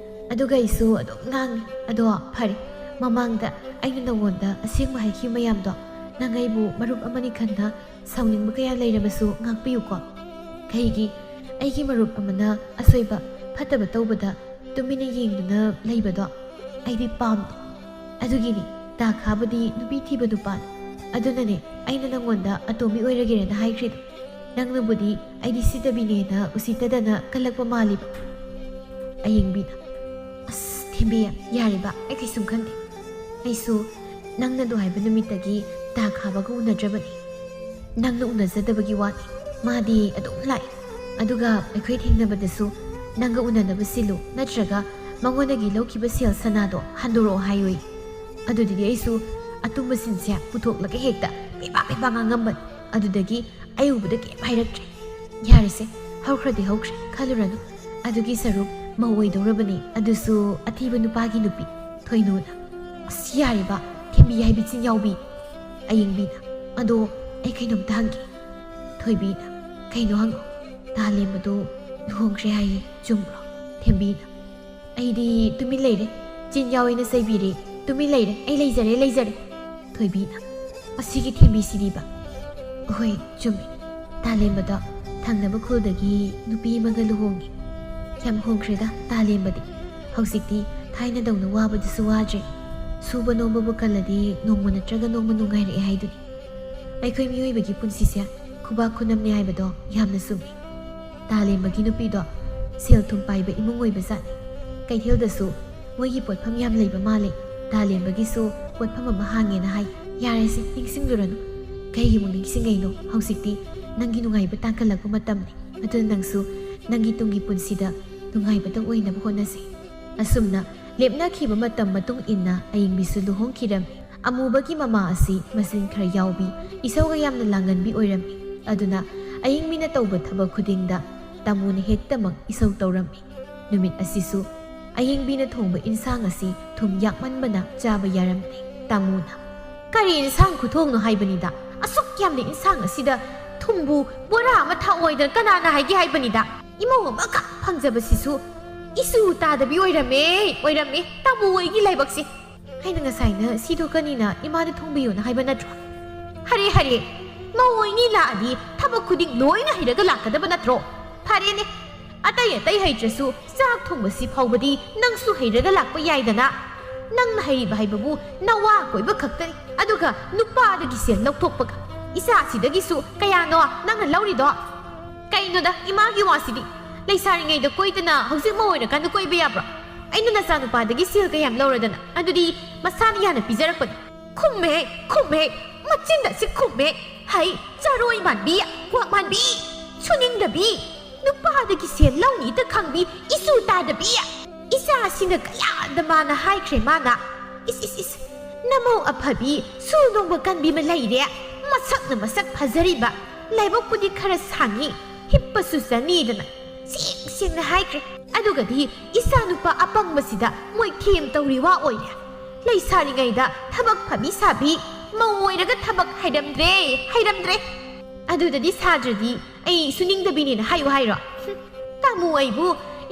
ꯑꯗꯨꯒ ꯑꯩꯁꯨ ꯑꯗꯨꯝ ꯉꯥꯡꯉꯤ꯫ ꯑꯗꯣ ꯐꯔꯦ, ꯃꯃꯥꯡꯗ ꯑꯩꯅ ꯅꯉꯣꯟꯗ ꯑꯁꯦꯡꯕ ꯍꯥꯏꯈꯤꯕ ꯃꯌꯥꯝꯗꯣ ꯅꯪ ꯑꯩꯕꯨ ꯃꯔꯨꯞ ꯑꯃꯅꯤ ꯈꯟꯅ ꯁꯥꯎꯅꯤꯡꯕ ꯀꯌꯥ ꯂꯩꯔꯕꯁꯨ ꯉꯥꯛꯄꯤꯌꯨꯀꯣ꯫ ꯀꯩꯒꯤ ꯑꯩꯒꯤ ꯃꯔꯨꯞ ꯑꯃꯅ ꯑꯁꯣꯏꯕ ꯐꯠꯇꯕ ꯇꯧꯕꯗ ꯇꯨꯃꯤꯟꯅ ꯌꯦꯡꯗꯨꯅ ꯂꯩꯕꯗꯣ ꯑꯩꯗꯤ ꯄꯥꯝꯗꯦ꯫ ꯑꯗꯨꯒꯤꯅꯤ ꯇꯥ ꯈꯥꯕꯗꯤ ꯅꯨꯄꯤ ꯊꯤꯕ ꯅꯨꯄꯥꯅꯤ꯫ ꯑꯗꯨꯅꯅꯦ ꯑꯩꯅ ꯅꯪꯉꯣꯟꯗ ꯑꯇꯣꯝꯕꯤ ꯑꯣꯏꯔꯒꯦꯔꯅ ꯍꯥꯏꯈ꯭ꯔꯤꯗꯣ꯫ ꯅꯪꯅꯕꯨꯗꯤ ꯑꯩꯗꯤ ꯁꯤꯗꯕꯤꯅꯦꯅ ꯎꯁꯤꯠꯇꯗꯅ ꯀꯜꯂꯛꯄ ꯃꯥꯜꯂꯤꯕ꯫" ꯑꯌꯤꯡꯕꯤꯅ, "ꯑꯁ ꯊꯦꯝꯕꯤ, ꯌꯥꯔꯦꯕ, ꯑꯩ ꯀꯩꯁꯨꯝ ꯈꯟꯗꯦ꯫ ꯑꯩꯁꯨ ꯅꯪꯅ ꯑꯗꯨ ꯍꯥꯏꯕ ꯅꯨꯃꯤꯠꯇꯒꯤ ꯇꯥ ꯈꯥꯕꯒ ꯎꯅꯗ꯭ꯔꯕꯅꯤ꯫ ꯅꯪꯅ ꯎꯅꯖꯗꯕꯒꯤ ꯋꯥꯅꯤ꯫ ꯃꯥꯗꯤ ꯑꯗꯨꯝ ꯂꯥꯛꯏ꯫ ꯑꯗꯨꯒ ꯑꯩꯈꯣꯏ ꯊꯦꯡꯅꯕꯗꯁꯨ ꯅꯪꯒ ꯎꯅꯅꯕ ꯁꯤꯜꯂꯨ, ꯅꯠꯇ꯭ꯔꯒ ꯃꯉꯣꯟꯗꯒꯤ ꯂꯧꯈꯤꯕ ꯁꯦꯜ ꯁꯅꯥꯗꯣ ꯍꯟꯗꯣꯔꯛꯑꯣ ꯍꯥꯏꯌꯣꯌꯦ꯫ ꯑꯗꯨꯗꯨꯗꯤ ꯑꯩꯁꯨ ꯑꯇꯨꯝꯕ ꯁꯤꯟꯁꯦ ꯄꯨꯊꯣꯛꯂꯒ ꯍꯦꯛꯇ ꯄꯦꯕꯥ ꯄꯦꯕꯥ ꯉꯥꯡꯉꯝꯕꯅꯤ꯫ ꯑꯗꯨꯗꯒꯤ ꯑꯩ ꯎꯕꯗ ꯀꯩꯝ ꯍꯥꯏꯔꯛꯇ꯭ꯔꯦ꯫ ꯌꯥꯔꯦꯁꯦ, ꯍꯧꯈ꯭ꯔꯗꯤ ꯍꯧꯈ꯭ꯔꯦ, ꯈꯜꯂꯨꯔꯅꯨ꯫ ꯑꯗꯨꯒꯤ ꯁꯔꯨꯛ ꯃꯧ ꯑꯣꯏꯗꯧꯔꯕꯅꯤ, ꯑꯗꯨꯁꯨ ꯑꯊꯤꯕ ꯅꯨꯄꯥꯒꯤ ꯅꯨꯄꯤ, ꯊꯣꯏꯅꯨꯅ꯫ ꯑꯁ, ꯌꯥꯔꯦꯕ, ꯊꯦꯝꯕꯤ ꯍꯥꯏꯕꯤ ꯆꯤꯟ ꯌꯥꯎꯕꯤ꯫ ꯑꯌꯤꯡꯕꯤꯅ, ꯑꯗꯣ ꯑꯩ ꯀꯩꯅꯣꯝꯇ ꯍꯪꯒꯦ꯫ ꯊꯣꯏꯕꯤꯅ, ꯀꯩꯅꯣ ꯍꯪꯉꯣ꯫ ꯇꯥꯂꯦꯝꯕꯗꯣ ꯂꯨꯍꯣꯡꯈ꯭ꯔꯦ ꯍꯥꯏꯌꯦ, ꯆꯨꯝꯕ꯭ꯔꯣ? ꯊꯦꯝꯕꯤꯅ, ꯑꯩꯗꯤ ꯇꯨꯃꯤꯟ ꯂꯩꯔꯦ꯫ ꯆꯤꯟ ꯌꯥꯎꯋꯦꯅ ꯆꯩꯕꯤꯔꯦ꯫ ꯇꯨꯃꯤꯟ ꯂꯩꯔꯦ꯫ ꯑꯩ ꯂꯩꯖꯔꯦ, ꯂꯩꯖꯔꯦ꯫ ꯊꯣꯏꯕꯤꯅ, ꯑꯁꯤꯒꯤ ꯊꯦꯝꯕꯤꯁꯤꯗꯤꯕ꯫ ꯑꯍꯣꯏ, ꯆꯨꯝꯃꯤ꯫ ꯇꯥꯂꯦꯝꯕꯗꯣ ꯊꯪꯅꯕ ꯈꯨꯜꯗꯒꯤ ꯅꯨꯄꯤ ꯑꯃꯒ ꯂꯨꯍꯣꯡꯉꯤ꯫ ꯌꯥꯝ ꯍꯣꯡꯈ꯭ꯔꯦꯗ ꯇꯥꯂꯦꯝꯕꯗꯤ꯫ ꯍꯧꯖꯤꯛꯇꯤ ꯊꯥꯏꯅꯗꯧꯅ ꯋꯥꯕꯗꯨꯁꯨ ꯋꯥꯗ꯭ꯔꯦ꯫ ꯁꯨꯕ ꯅꯣꯝꯕꯕꯨ ꯀꯜꯂꯗꯤ ꯅꯣꯡꯃ ꯅꯠꯇ꯭ꯔꯒ ꯅꯣꯡꯃ ꯅꯨꯡꯉꯥꯏꯔꯛꯑꯦ ꯍꯥꯏꯗꯨꯅꯤ꯫ ꯑꯩꯈꯣꯏ ꯃꯤꯑꯣꯏꯕꯒꯤ ꯄꯨꯟꯁꯤꯁꯦ ꯈꯨꯕꯥꯛ ꯈꯨꯅꯝꯅꯦ ꯍꯥꯏꯕꯗꯣ ꯌꯥꯝꯅ ꯆꯨꯝꯃꯤ꯫ ꯇꯥꯂꯦꯝꯕꯒꯤ ꯅꯨꯄꯤꯗꯣ ꯁꯦꯜ ꯊꯨꯝ ꯄꯥꯏꯕ ꯏꯃꯨꯡ ꯑꯣꯏꯕ ꯖꯥꯠꯅꯤ꯫ ꯀꯩꯊꯦꯜꯗꯁꯨ ꯃꯣꯏꯒꯤ ꯄꯣꯠꯐꯝ ꯌꯥꯝ ꯂꯩꯕ ꯃꯥꯜꯂꯦ꯫ ꯇꯥꯂꯦꯝꯕꯒꯤꯁꯨ ꯄꯣꯠꯐꯝ ꯑꯃ ꯍꯥꯡꯉꯦꯅ ꯍꯥꯏ꯫ ꯌꯥꯔꯦꯁꯦ, ꯅꯤꯡꯁꯤꯡꯂꯨꯔꯅꯨ꯫ ꯀꯩꯒꯤꯃꯨꯛ ꯅꯤꯡꯁꯤꯡꯉꯩꯅꯣ? ꯍꯧꯖꯤꯛꯇꯤ ꯅꯪꯒꯤ ꯅꯨꯡꯉꯥꯏꯕ ꯇꯥꯡꯈꯠꯂꯛꯄ ꯃꯇꯝꯅꯤ꯫ ꯑꯗꯨꯅ ꯅꯪꯁꯨ ꯅꯪꯒꯤ ꯇꯨꯡꯒꯤ ꯄꯨꯟꯁꯤꯗ ꯅꯨꯡꯉꯥꯏꯕꯗ ꯑꯣꯏꯅꯕ ꯍꯣꯠꯅꯁꯤ꯫ ꯑꯁꯨꯝꯅ ꯂꯦꯞꯅꯈꯤꯕ ꯃꯇꯝ ꯃꯇꯨꯡ ꯏꯟꯅ ꯑꯌꯤꯡꯕꯤꯁꯨ ꯂꯨꯍꯣꯡꯈꯤꯔꯝꯃꯤ꯫ ꯑꯃꯨꯕꯒꯤ ꯃꯃꯥ ꯑꯁꯤ ꯃꯆꯤꯟ ꯈꯔ ꯌꯥꯎꯕꯤ, ꯏꯁꯧꯒ ꯌꯥꯝꯅ ꯂꯥꯡꯒꯟꯕꯤ ꯑꯣꯏꯔꯝꯃꯤ꯫ ꯑꯗꯨꯅ ꯑꯌꯤꯡꯕꯤꯅ ꯇꯧꯕ ꯊꯕꯛ ꯈꯨꯗꯤꯡꯗ ꯇꯥꯃꯣꯅ ꯍꯦꯛꯇꯃꯛ ꯏꯁꯧ ꯇꯧꯔꯝꯃꯤ꯫ ꯅꯨꯃꯤꯠ ꯑꯁꯤꯁꯨ ꯑꯌꯤꯡꯕꯤꯅ ꯊꯣꯡꯕ ꯏꯟꯁꯥꯡ ꯑꯁꯤ ꯊꯨꯝ ꯌꯥꯛꯃꯟꯕꯅ ꯆꯥꯕ ꯌꯥꯔꯝꯗꯦ꯫ ꯇꯥꯃꯣꯅ, "ꯀꯔꯤ ꯏꯟꯁꯥꯡ ꯈꯨꯊꯣꯡꯅꯣ ꯍꯥꯏꯕꯅꯤꯗ? ꯑꯁꯨꯛ ꯌꯥꯝꯅ ꯏꯟꯁꯥꯡ ꯑꯁꯤꯗ ꯊꯨꯝꯕꯨ ꯕꯣꯔꯥ ꯑꯃ ꯊꯥꯛꯑꯣꯏꯗꯅ ꯀꯅꯥꯅ ꯍꯥꯏꯒꯦ ꯍꯥꯏꯕꯅꯤꯗ? ꯏꯃꯧ ꯑꯃꯈꯛ ꯐꯪꯖꯕꯁꯤꯁꯨ ꯏꯁꯨ ꯇꯥꯗꯕꯤ ꯑꯣꯏꯔꯝꯃꯦ, ꯑꯣꯏꯔꯝꯃꯦ꯫ ꯇꯥꯃꯣ ꯑꯣꯏꯒꯤ ꯂꯥꯏꯕꯛꯁꯦ꯫ ꯑꯩꯅ ꯉꯁꯥꯏꯅ ꯁꯤ ꯊꯣꯛꯀꯅꯤꯅ ꯏꯃꯥꯗ ꯊꯣꯡꯕꯤꯌꯣꯅ ꯍꯥꯏꯕ ꯅꯠꯇ꯭ꯔꯣ? ꯍꯔꯦ, ꯍꯔꯦ, ꯃꯧ ꯑꯣꯏꯅꯤ ꯂꯥꯛꯑꯗꯤ ꯊꯕꯛ ꯈꯨꯗꯤꯡ ꯂꯣꯏꯅ ꯍꯩꯔꯒ ꯂꯥꯛꯀꯗꯕ ꯅꯠꯇ꯭ꯔꯣ? ꯐꯔꯦꯅꯦ, ꯑꯇꯩ ꯑꯇꯩ ꯍꯩꯇ꯭ꯔꯁꯨ ꯆꯥꯛ ꯊꯣꯡꯕꯁꯤ ꯐꯥꯎꯕꯗꯤ ꯅꯪꯁꯨ ꯍꯩꯔꯒ ꯂꯥꯛꯄ ꯌꯥꯏꯗꯅ꯫ ꯅꯪꯅ ꯍꯩꯔꯤꯕ ꯍꯥꯏꯕꯕꯨ ꯅꯋꯥ ꯀꯣꯏꯕ ꯈꯛꯇꯅꯤ, ꯑꯗꯨꯒ ꯅꯨꯄꯥꯗꯒꯤ ꯁꯦꯜ ꯂꯧꯊꯣꯛꯄꯒ꯫ ꯏꯆꯥꯁꯤꯗꯒꯤꯁꯨ ꯀꯌꯥꯅꯣ ꯅꯪꯅ ꯂꯧꯔꯤꯗꯣ?" "ꯀꯩꯅꯣꯗ, ꯏꯃꯥꯒꯤ ꯋꯥꯁꯤꯗꯤ꯫ ꯂꯩꯁꯥꯔꯤꯉꯩꯗ ꯀꯣꯏꯗꯅ ꯍꯧꯖꯤꯛ ꯃꯧ ꯑꯣꯏꯔꯀꯥꯟꯗ ꯀꯣꯏꯕ ꯌꯥꯕ꯭ꯔꯣ? ꯑꯩꯅ ꯅꯆꯥꯅꯨꯄꯥꯗꯒꯤ ꯁꯦꯜ ꯀꯌꯥꯝ ꯂꯧꯔꯗꯅ? ꯑꯗꯨꯗꯤ ꯃꯁꯥꯅ ꯌꯥꯅ ꯄꯤꯖꯔꯛꯄꯅꯤ꯫" ꯈꯨꯝꯃꯦ, ꯈꯨꯝꯃꯦ, ꯃꯆꯤꯟꯗ ꯑꯁꯤ ꯈꯨꯝꯃꯦ꯫ ꯍꯩ, ꯆꯔꯣꯏ ꯃꯥꯟꯕꯤ, ꯀ꯭ꯋꯥꯛ ꯃꯥꯟꯕꯤ, ꯁꯨꯅꯤꯡꯗꯕꯤ꯫ ꯅꯨꯄꯥꯗꯒꯤ ꯁꯦꯜ ꯂꯧꯅꯤꯇ ꯈꯪꯕꯤ, ꯏꯁꯨ ꯇꯥꯗꯕꯤ꯫ ꯏꯆꯥꯁꯤꯅ ꯀꯌꯥꯗ ꯃꯥꯅ ꯍꯥꯏꯈ꯭ꯔꯦ ꯃꯥꯅ꯫ "ꯏꯁ, ꯏꯁ, ꯏꯁ, ꯅꯃꯧ ꯑꯐꯕꯤ, ꯁꯨ ꯅꯣꯡꯕ ꯀꯟꯕꯤ ꯑꯃ ꯂꯩꯔꯦ꯫ ꯃꯁꯛꯅ ꯃꯁꯛ ꯐꯖꯔꯤꯕ, ꯂꯥꯏꯕꯛꯄꯨꯗꯤ ꯈꯔ ꯁꯥꯡꯉꯤ, ꯍꯤꯞꯄꯁꯨ ꯆꯅꯤꯗꯅ ꯁꯦꯡ ꯁꯦꯡꯅ ꯍꯥꯏꯈ꯭ꯔꯦ꯫ ꯑꯗꯨꯒꯗꯤ ꯏꯆꯥ ꯅꯨꯄꯥ ꯑꯄꯪꯕꯁꯤꯗ ꯃꯣꯏ ꯊꯦꯝ ꯇꯧꯔꯤ ꯋꯥ ꯑꯣꯏꯔꯦ꯫ ꯂꯩꯁꯥꯔꯤꯉꯩꯗ ꯊꯕꯛ ꯐꯕꯤ ꯁꯥꯕꯤ, ꯃꯧ ꯑꯣꯏꯔꯒ ꯊꯕꯛ ꯍꯩꯔꯝꯗ꯭ꯔꯦ, ꯍꯩꯔꯝꯗ꯭ꯔꯦ꯫ ꯑꯗꯨꯗꯗꯤ ꯁꯥꯗ꯭ꯔꯗꯤ ꯑꯩ ꯁꯨꯅꯤꯡꯗꯕꯤꯅꯦꯅ ꯍꯥꯏꯌꯨ ꯍꯥꯏꯔꯣ? ꯍꯨꯝ, ꯇꯥꯃꯣ ꯑꯩꯕꯨ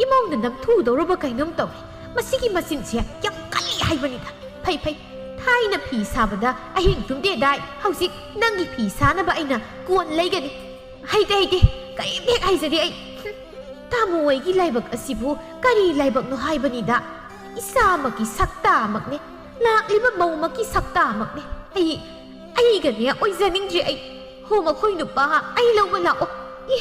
ꯏꯃꯧꯅ ꯅꯝꯊꯨꯗꯧꯔꯕ ꯀꯩꯅꯣꯝ ꯇꯧꯔꯦ꯫ ꯃꯁꯤꯒꯤ ꯃꯆꯤꯟꯁꯦ ꯌꯥꯝ ꯀꯜꯂꯤ ꯍꯥꯏꯕꯅꯤꯗ꯫ ꯐꯩ, ꯐꯩ, ꯊꯥꯏꯅ ꯐꯤ ꯁꯥꯕꯗ ꯑꯍꯤꯡ ꯇꯨꯝꯗꯦꯗꯥꯏ, ꯍꯧꯖꯤꯛ ꯅꯪꯒꯤ ꯐꯤ ꯁꯥꯅꯕ ꯑꯩꯅ ꯀꯣꯟ ꯂꯩꯒꯅꯤ꯫ ꯍꯩꯇꯦ, ꯍꯩꯇꯦ, ꯀꯔꯤꯝ ꯍꯦꯛ ꯍꯩꯖꯗꯦ ꯑꯩ꯫ ꯍꯨꯝ, ꯇꯥꯃꯣ ꯑꯩꯒꯤ ꯂꯥꯏꯕꯛ ꯑꯁꯤꯕꯨ ꯀꯔꯤ ꯂꯥꯏꯕꯛꯅꯣ ꯍꯥꯏꯕꯅꯤꯗ꯫ ꯏꯆꯥꯃꯛꯀꯤ ꯁꯛꯇꯥꯃꯛꯅꯦ, ꯂꯥꯛꯂꯤꯕ ꯃꯧꯃꯛꯀꯤ ꯁꯛꯇꯥꯃꯛꯅꯦ꯫ ꯑꯩ, ꯑꯩꯒꯅꯦ ꯑꯣꯏꯖꯅꯤꯡꯗ꯭ꯔꯦ ꯑꯩ꯫ ꯍꯣ, ꯃꯈꯣꯏ ꯅꯨꯄꯥ, ꯑꯩ ꯂꯧꯕ ꯂꯥꯛꯑꯣ꯫ ꯏ,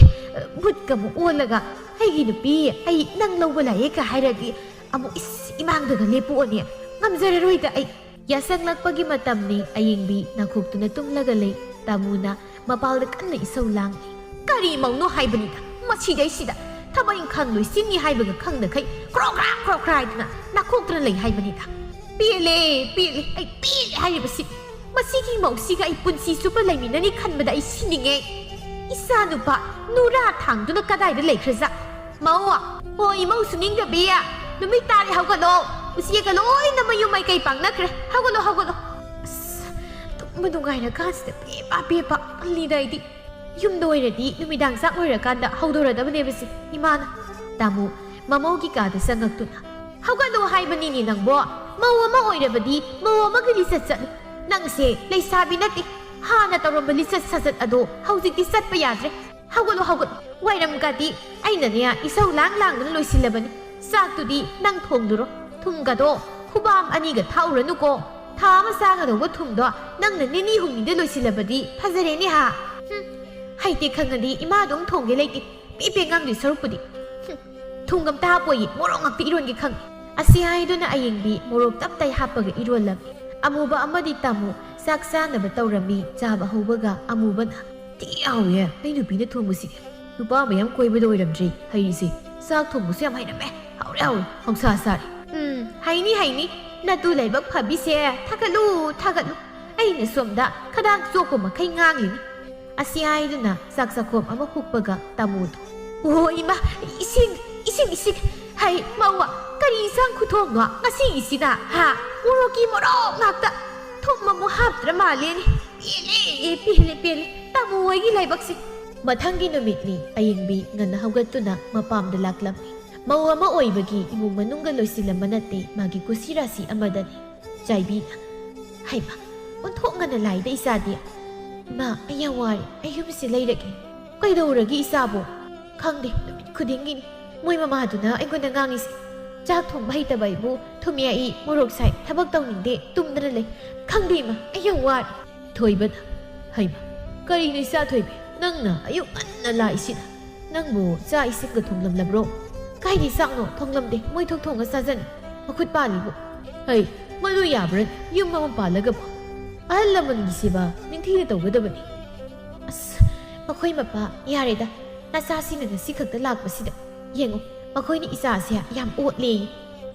ꯚꯨꯠꯀ ꯑꯃꯨꯛ ꯑꯣꯜꯂꯒ, "ꯑꯩꯒꯤ ꯅꯨꯄꯤ, ꯑꯩ ꯅꯪ ꯂꯧꯕ ꯂꯥꯛꯑꯦ" ꯀ ꯍꯥꯏꯔꯗꯤ ꯑꯃꯨꯛ, ꯏꯁ, ꯏꯃꯥꯡꯗꯒ ꯂꯦꯞꯄꯛꯑꯣꯅꯦ꯫ ꯉꯝꯖꯔꯔꯣꯏꯗ ꯑꯩ꯫ ꯌꯥꯁꯪꯂꯛꯄꯒꯤ ꯃꯇꯝꯅꯤ꯫ ꯑꯌꯤꯡꯕꯤ ꯅꯥꯈꯣꯛꯇꯨꯅ ꯇꯨꯝꯂꯒ ꯂꯩ꯫ ꯇꯥꯃꯨꯅ ꯃꯄꯥꯜꯗ ꯀꯟꯅ ꯏꯁꯧ ꯂꯥꯡꯂꯤ꯫ "ꯀꯔꯤ ꯃꯧꯅꯣ ꯍꯥꯏꯕꯅꯤꯗ? ꯃꯁꯤꯗꯩꯁꯤꯗ ꯊꯕꯛ ꯏꯪꯈꯥꯡ ꯂꯣꯏꯁꯤꯟꯅꯤ ꯍꯥꯏꯕꯒ ꯈꯪꯗꯈꯩ ꯀ꯭ꯔꯣꯛ ꯀ꯭ꯔꯥꯛ, ꯀ꯭ꯔꯣꯛ ꯀ꯭ꯔꯥꯛ ꯍꯥꯏꯗꯨꯅ ꯅꯥꯈꯣꯛꯇꯨꯅ ꯂꯩ ꯍꯥꯏꯕꯅꯤꯗ꯫ ꯄꯦꯜꯂꯦ, ꯄꯦꯜꯂꯦ, ꯑꯩ ꯄꯦꯜꯂꯦ ꯍꯥꯏꯔꯤꯕꯁꯤ꯫ ꯃꯁꯤꯒꯤ ꯃꯧꯁꯤꯒ ꯑꯩ ꯄꯨꯟꯁꯤ ꯆꯨꯞꯄ ꯂꯩꯃꯤꯟꯅꯅꯤ ꯈꯟꯕꯗ ꯑꯩ ꯁꯤꯅꯤꯡꯉꯦ꯫ ꯏꯆꯥ ꯅꯨꯄꯥ ꯅꯨꯔꯥ ꯊꯥꯡꯗꯨꯅ ꯀꯗꯥꯏꯗ ꯂꯩꯈ꯭ꯔꯖꯥꯠ? ꯃꯧ! ꯍꯣ, ꯏꯃꯧ ꯁꯨꯅꯤꯡꯗꯕꯤ! ꯅꯨꯃꯤꯠ ꯇꯥꯔꯦ, ꯍꯧꯒꯠꯂꯣ! ꯎꯆꯦꯛꯀ ꯂꯣꯏꯅ ꯃꯌꯨꯝ ꯃꯥꯏꯀꯩ ꯄꯥꯡꯅꯈ꯭ꯔꯦ꯫ ꯍꯧꯒꯠꯂꯣ, ꯍꯧꯒꯠꯂꯣ!" ꯑꯁ, ꯇꯨꯝꯕ ꯅꯨꯡꯉꯥꯏꯔꯀꯥꯟꯁꯤꯗ ꯄꯦꯄꯥ, ꯄꯦꯄꯥ ꯄꯜꯂꯤꯗ ꯑꯩꯗꯤ꯫ ꯌꯨꯝꯗ ꯑꯣꯏꯔꯗꯤ ꯅꯨꯃꯤꯗꯥꯡ ꯆꯥꯛ ꯂꯣꯏꯔꯀꯥꯟꯗ ꯍꯧꯗꯣꯔꯗꯕꯅꯦꯕ ꯁꯤ, ꯏꯃꯥꯅ꯫ ꯇꯥꯃꯣ ꯃꯃꯧꯒꯤ ꯀꯥꯗ ꯆꯪꯉꯛꯇꯨꯅ, "ꯍꯧꯒꯠꯂꯣ ꯍꯥꯏꯕꯅꯤꯅꯦ ꯅꯪꯕꯣ! ꯃꯧ ꯑꯃ ꯑꯣꯏꯔꯕꯗꯤ ꯃꯧ ꯑꯃꯒꯤ ꯂꯤꯆꯠ ꯆꯠꯂꯨ꯫ ꯅꯪꯁꯦ ꯂꯩꯁꯥꯕꯤ ꯅꯠꯇꯦ꯫ ꯍꯥꯟꯅ ꯇꯧꯔꯝꯕ ꯂꯤꯆꯠ ꯁꯥꯖꯠ ꯑꯗꯣ ꯍꯧꯖꯤꯛꯇꯤ ꯆꯠꯄ ꯌꯥꯗ꯭ꯔꯦ꯫ ꯍꯧꯒꯠꯂꯣ, ꯍꯧꯒꯠꯂꯣ꯫ ꯋꯥꯏꯔꯝꯒꯗꯤ ꯑꯩꯅꯅꯦ ꯏꯁꯧ ꯂꯥꯡ ꯂꯥꯡꯗꯨꯅ ꯂꯣꯏꯁꯤꯜꯂꯕꯅꯤ꯫ ꯆꯥꯛꯇꯨꯗꯤ ꯅꯪ ꯊꯣꯡꯗꯨꯔꯣ꯫ ꯊꯨꯝꯒꯗꯣ ꯈꯨꯕꯥꯝ ꯑꯅꯤꯒ ꯊꯥꯛꯎꯔꯅꯨꯀꯣ꯫ ꯊꯥ ꯑꯃ ꯆꯥꯒꯗꯧꯕ ꯊꯨꯝꯗꯣ ꯅꯪꯅ ꯅꯤꯅꯤ ꯍꯨꯝꯅꯤꯗ ꯂꯣꯏꯁꯤꯜꯂꯕꯗꯤ ꯐꯖꯔꯦꯅꯦ ꯍꯥ?" ꯍꯨꯝ, ꯍꯩꯇꯦ ꯈꯪꯉꯗꯤ ꯏꯃꯥ ꯑꯗꯨꯝ ꯊꯣꯡꯒꯦ ꯂꯩꯇꯦ꯫ ꯄꯦ ꯄꯦ ꯉꯥꯡꯗꯣꯏ ꯁꯔꯨꯛꯄꯨꯗꯤ꯫ ꯍꯨꯝ, ꯊꯨꯝ ꯑꯝꯇ ꯍꯥꯞꯄꯣꯏꯌꯦ, ꯃꯣꯔꯣꯛ ꯉꯥꯛꯇ ꯏꯔꯣꯟꯒꯦ ꯈꯪꯉꯦ꯫ ꯑꯁꯤ ꯍꯥꯏꯗꯨꯅ ꯑꯌꯤꯡꯕꯤ ꯃꯣꯔꯣꯛ ꯇꯞ ꯇꯥꯏ ꯍꯥꯞꯄꯒ ꯏꯔꯣꯜꯂꯝꯃꯤ꯫ ꯑꯃꯨꯕ ꯑꯃꯗꯤ ꯇꯥꯃꯨ ꯆꯥꯛ ꯆꯥꯅꯕ ꯇꯧꯔꯝꯃꯤ꯫ ꯆꯥꯕ ꯍꯧꯕꯒ ꯑꯃꯨꯕꯅ, "ꯊꯤ ꯍꯥꯎꯋꯦ, ꯑꯩ ꯅꯨꯄꯤꯅ ꯊꯣꯡꯕꯁꯤꯗꯤ꯫ ꯅꯨꯄꯥ ꯃꯌꯥꯝ ꯀꯣꯏꯕꯗ ꯑꯣꯏꯔꯝꯗ꯭ꯔꯦ ꯍꯩꯔꯤꯁꯦ꯫ ꯆꯥꯛ ꯊꯣꯡꯕꯁꯨ ꯌꯥꯝ ꯍꯩꯔꯝꯃꯦ꯫ ꯍꯥꯎꯔꯦ, ꯍꯥꯎꯔꯦ, ꯍꯧꯁꯥ ꯁꯥꯔꯦ꯫ ꯎꯝ, ꯍꯩꯅꯤ, ꯍꯩꯅꯤ꯫ ꯅꯇꯨ ꯂꯥꯏꯕꯛ ꯐꯕꯤꯁꯦ ꯊꯥꯒꯠꯂꯨ, ꯊꯥꯒꯠꯂꯨ꯫ ꯑꯩꯅ ꯁꯣꯝꯗ ꯈꯗꯥꯡ ꯆꯣꯛꯄ ꯃꯈꯩ ꯉꯥꯡꯂꯤꯅꯤ꯫ ꯑꯁꯤ ꯍꯥꯏꯗꯨꯅ ꯆꯥꯛ ꯆꯥꯛꯈꯣꯝ ꯑꯃ ꯍꯨꯞꯄꯒ ꯇꯥꯃꯣꯗꯣ, "ꯑꯣ ꯏꯃꯥ, ꯏꯁꯤꯡ, ꯏꯁꯤꯡ, ꯏꯁꯤꯡ꯫ ꯍꯩ, ꯃꯧꯋꯥ, ꯀꯔꯤ ꯏꯟꯁꯥꯡ ꯈꯨꯊꯣꯡꯅꯣ ꯉꯁꯤꯒꯤꯁꯤꯅ? ꯍꯥ? ꯃꯣꯔꯣꯛꯀꯤ ꯃꯣꯔꯣꯛ ꯉꯥꯛꯇ꯫ ꯊꯨꯝ ꯑꯃꯨꯛ ꯍꯥꯞꯇ꯭ꯔ ꯃꯥꯜꯂꯦꯅꯦ꯫ ꯄꯦꯜꯂꯦ, ꯄꯦꯜꯂꯦ, ꯄꯦꯜꯂꯦ꯫ ꯇꯥꯃꯣ ꯍꯣꯏꯒꯤ ꯂꯥꯏꯕꯛꯁꯦ꯫" ꯃꯊꯪꯒꯤ ꯅꯨꯃꯤꯠꯅꯤ꯫ ꯑꯌꯤꯡꯕꯤ ꯉꯟꯅ ꯍꯧꯒꯠꯇꯨꯅ ꯃꯄꯥꯝꯗ ꯂꯥꯛꯂꯝꯃꯤ꯫ ꯃꯧ ꯑꯃ ꯑꯣꯏꯕꯒꯤ ꯏꯃꯨꯡ ꯃꯅꯨꯡꯒ ꯂꯣꯏꯁꯤꯜꯂꯝꯕ ꯅꯠꯇꯦ, ꯃꯥꯒꯤ ꯀꯨꯁꯤ ꯔꯥꯁꯤ ꯑꯃꯗꯅꯤ꯫ ꯆꯥꯏꯕꯤꯅ, "ꯍꯩꯃ, ꯑꯣꯟꯊꯣꯛꯅ ꯂꯥꯏꯗ ꯏꯆꯥꯗꯤ꯫ ꯏꯃꯥ, ꯑꯩ ꯌꯥꯝ ꯋꯥꯔꯦ, ꯑꯩ ꯌꯨꯝꯁꯤ ꯂꯩꯔꯒꯦ꯫" "ꯀꯩꯗꯧꯔꯒꯦ ꯏꯆꯥꯕꯣ?" "ꯈꯪꯗꯦ, ꯅꯨꯃꯤꯠ ꯈꯨꯗꯤꯡꯒꯤꯅꯤ ꯃꯣꯏ ꯃꯃꯥꯗꯨꯅ ꯑꯩꯉꯣꯟꯗ ꯉꯥꯡꯉꯤꯁꯦ꯫ ꯆꯥꯛ ꯊꯣꯡꯕ ꯍꯩꯇꯕ ꯑꯩꯕꯨ ꯊꯨꯝ ꯌꯥꯛꯏ, ꯃꯣꯔꯣꯛ ꯁꯥꯏ, ꯊꯕꯛ ꯇꯧꯅꯤꯡꯗꯦ, ꯇꯨꯝꯗꯅ ꯂꯩ꯫ ꯈꯪꯗꯦ ꯏꯃꯥ, ꯑꯩ ꯌꯥꯝ ꯋꯥꯔꯦ꯫" ꯊꯣꯏꯕꯅ, "ꯍꯩꯃ, ꯀꯔꯤꯅꯣ ꯏꯆꯥ ꯊꯣꯏꯕꯤ, ꯅꯪꯅ ꯑꯌꯨꯛ ꯉꯟꯅ ꯂꯥꯛꯏꯁꯤꯅ? ꯅꯪꯕꯨ ꯆꯥꯛ ꯏꯁꯤꯡꯒ ꯊꯣꯡꯂꯝꯂꯕ꯭ꯔꯣ?" "ꯀꯥꯏꯗꯩ ꯆꯥꯛꯅꯣ, ꯊꯣꯡꯂꯝꯗꯦ, ꯃꯣꯏ ꯊꯣꯛ ꯊꯣꯡꯉ ꯆꯥꯖꯅꯤ꯫ ꯃꯈꯨꯠ ꯄꯥꯜꯂꯤꯕꯨ꯫" "ꯍꯩ, ꯃꯗꯨ ꯌꯥꯕ꯭ꯔꯥ? ꯌꯨꯝ ꯑꯃ ꯄꯥꯜꯂꯒꯕꯨ ꯑꯍꯜ ꯂꯃꯟꯒꯤ ꯁꯦꯕꯥ ꯅꯤꯡꯊꯤꯅ ꯇꯧꯒꯗꯕꯅꯤ꯫" "ꯑꯁ, ꯃꯈꯣꯏ ꯃꯄꯥ, ꯌꯥꯔꯦꯗ, ꯅꯆꯥꯁꯤꯅ ꯉꯁꯤ ꯈꯛꯇ ꯂꯥꯛꯄꯁꯤꯗ꯫ ꯌꯦꯡꯉꯨ, ꯃꯈꯣꯏꯅ ꯏꯆꯥꯁꯦ ꯌꯥꯝ ꯑꯣꯠꯂꯦꯌꯦ꯫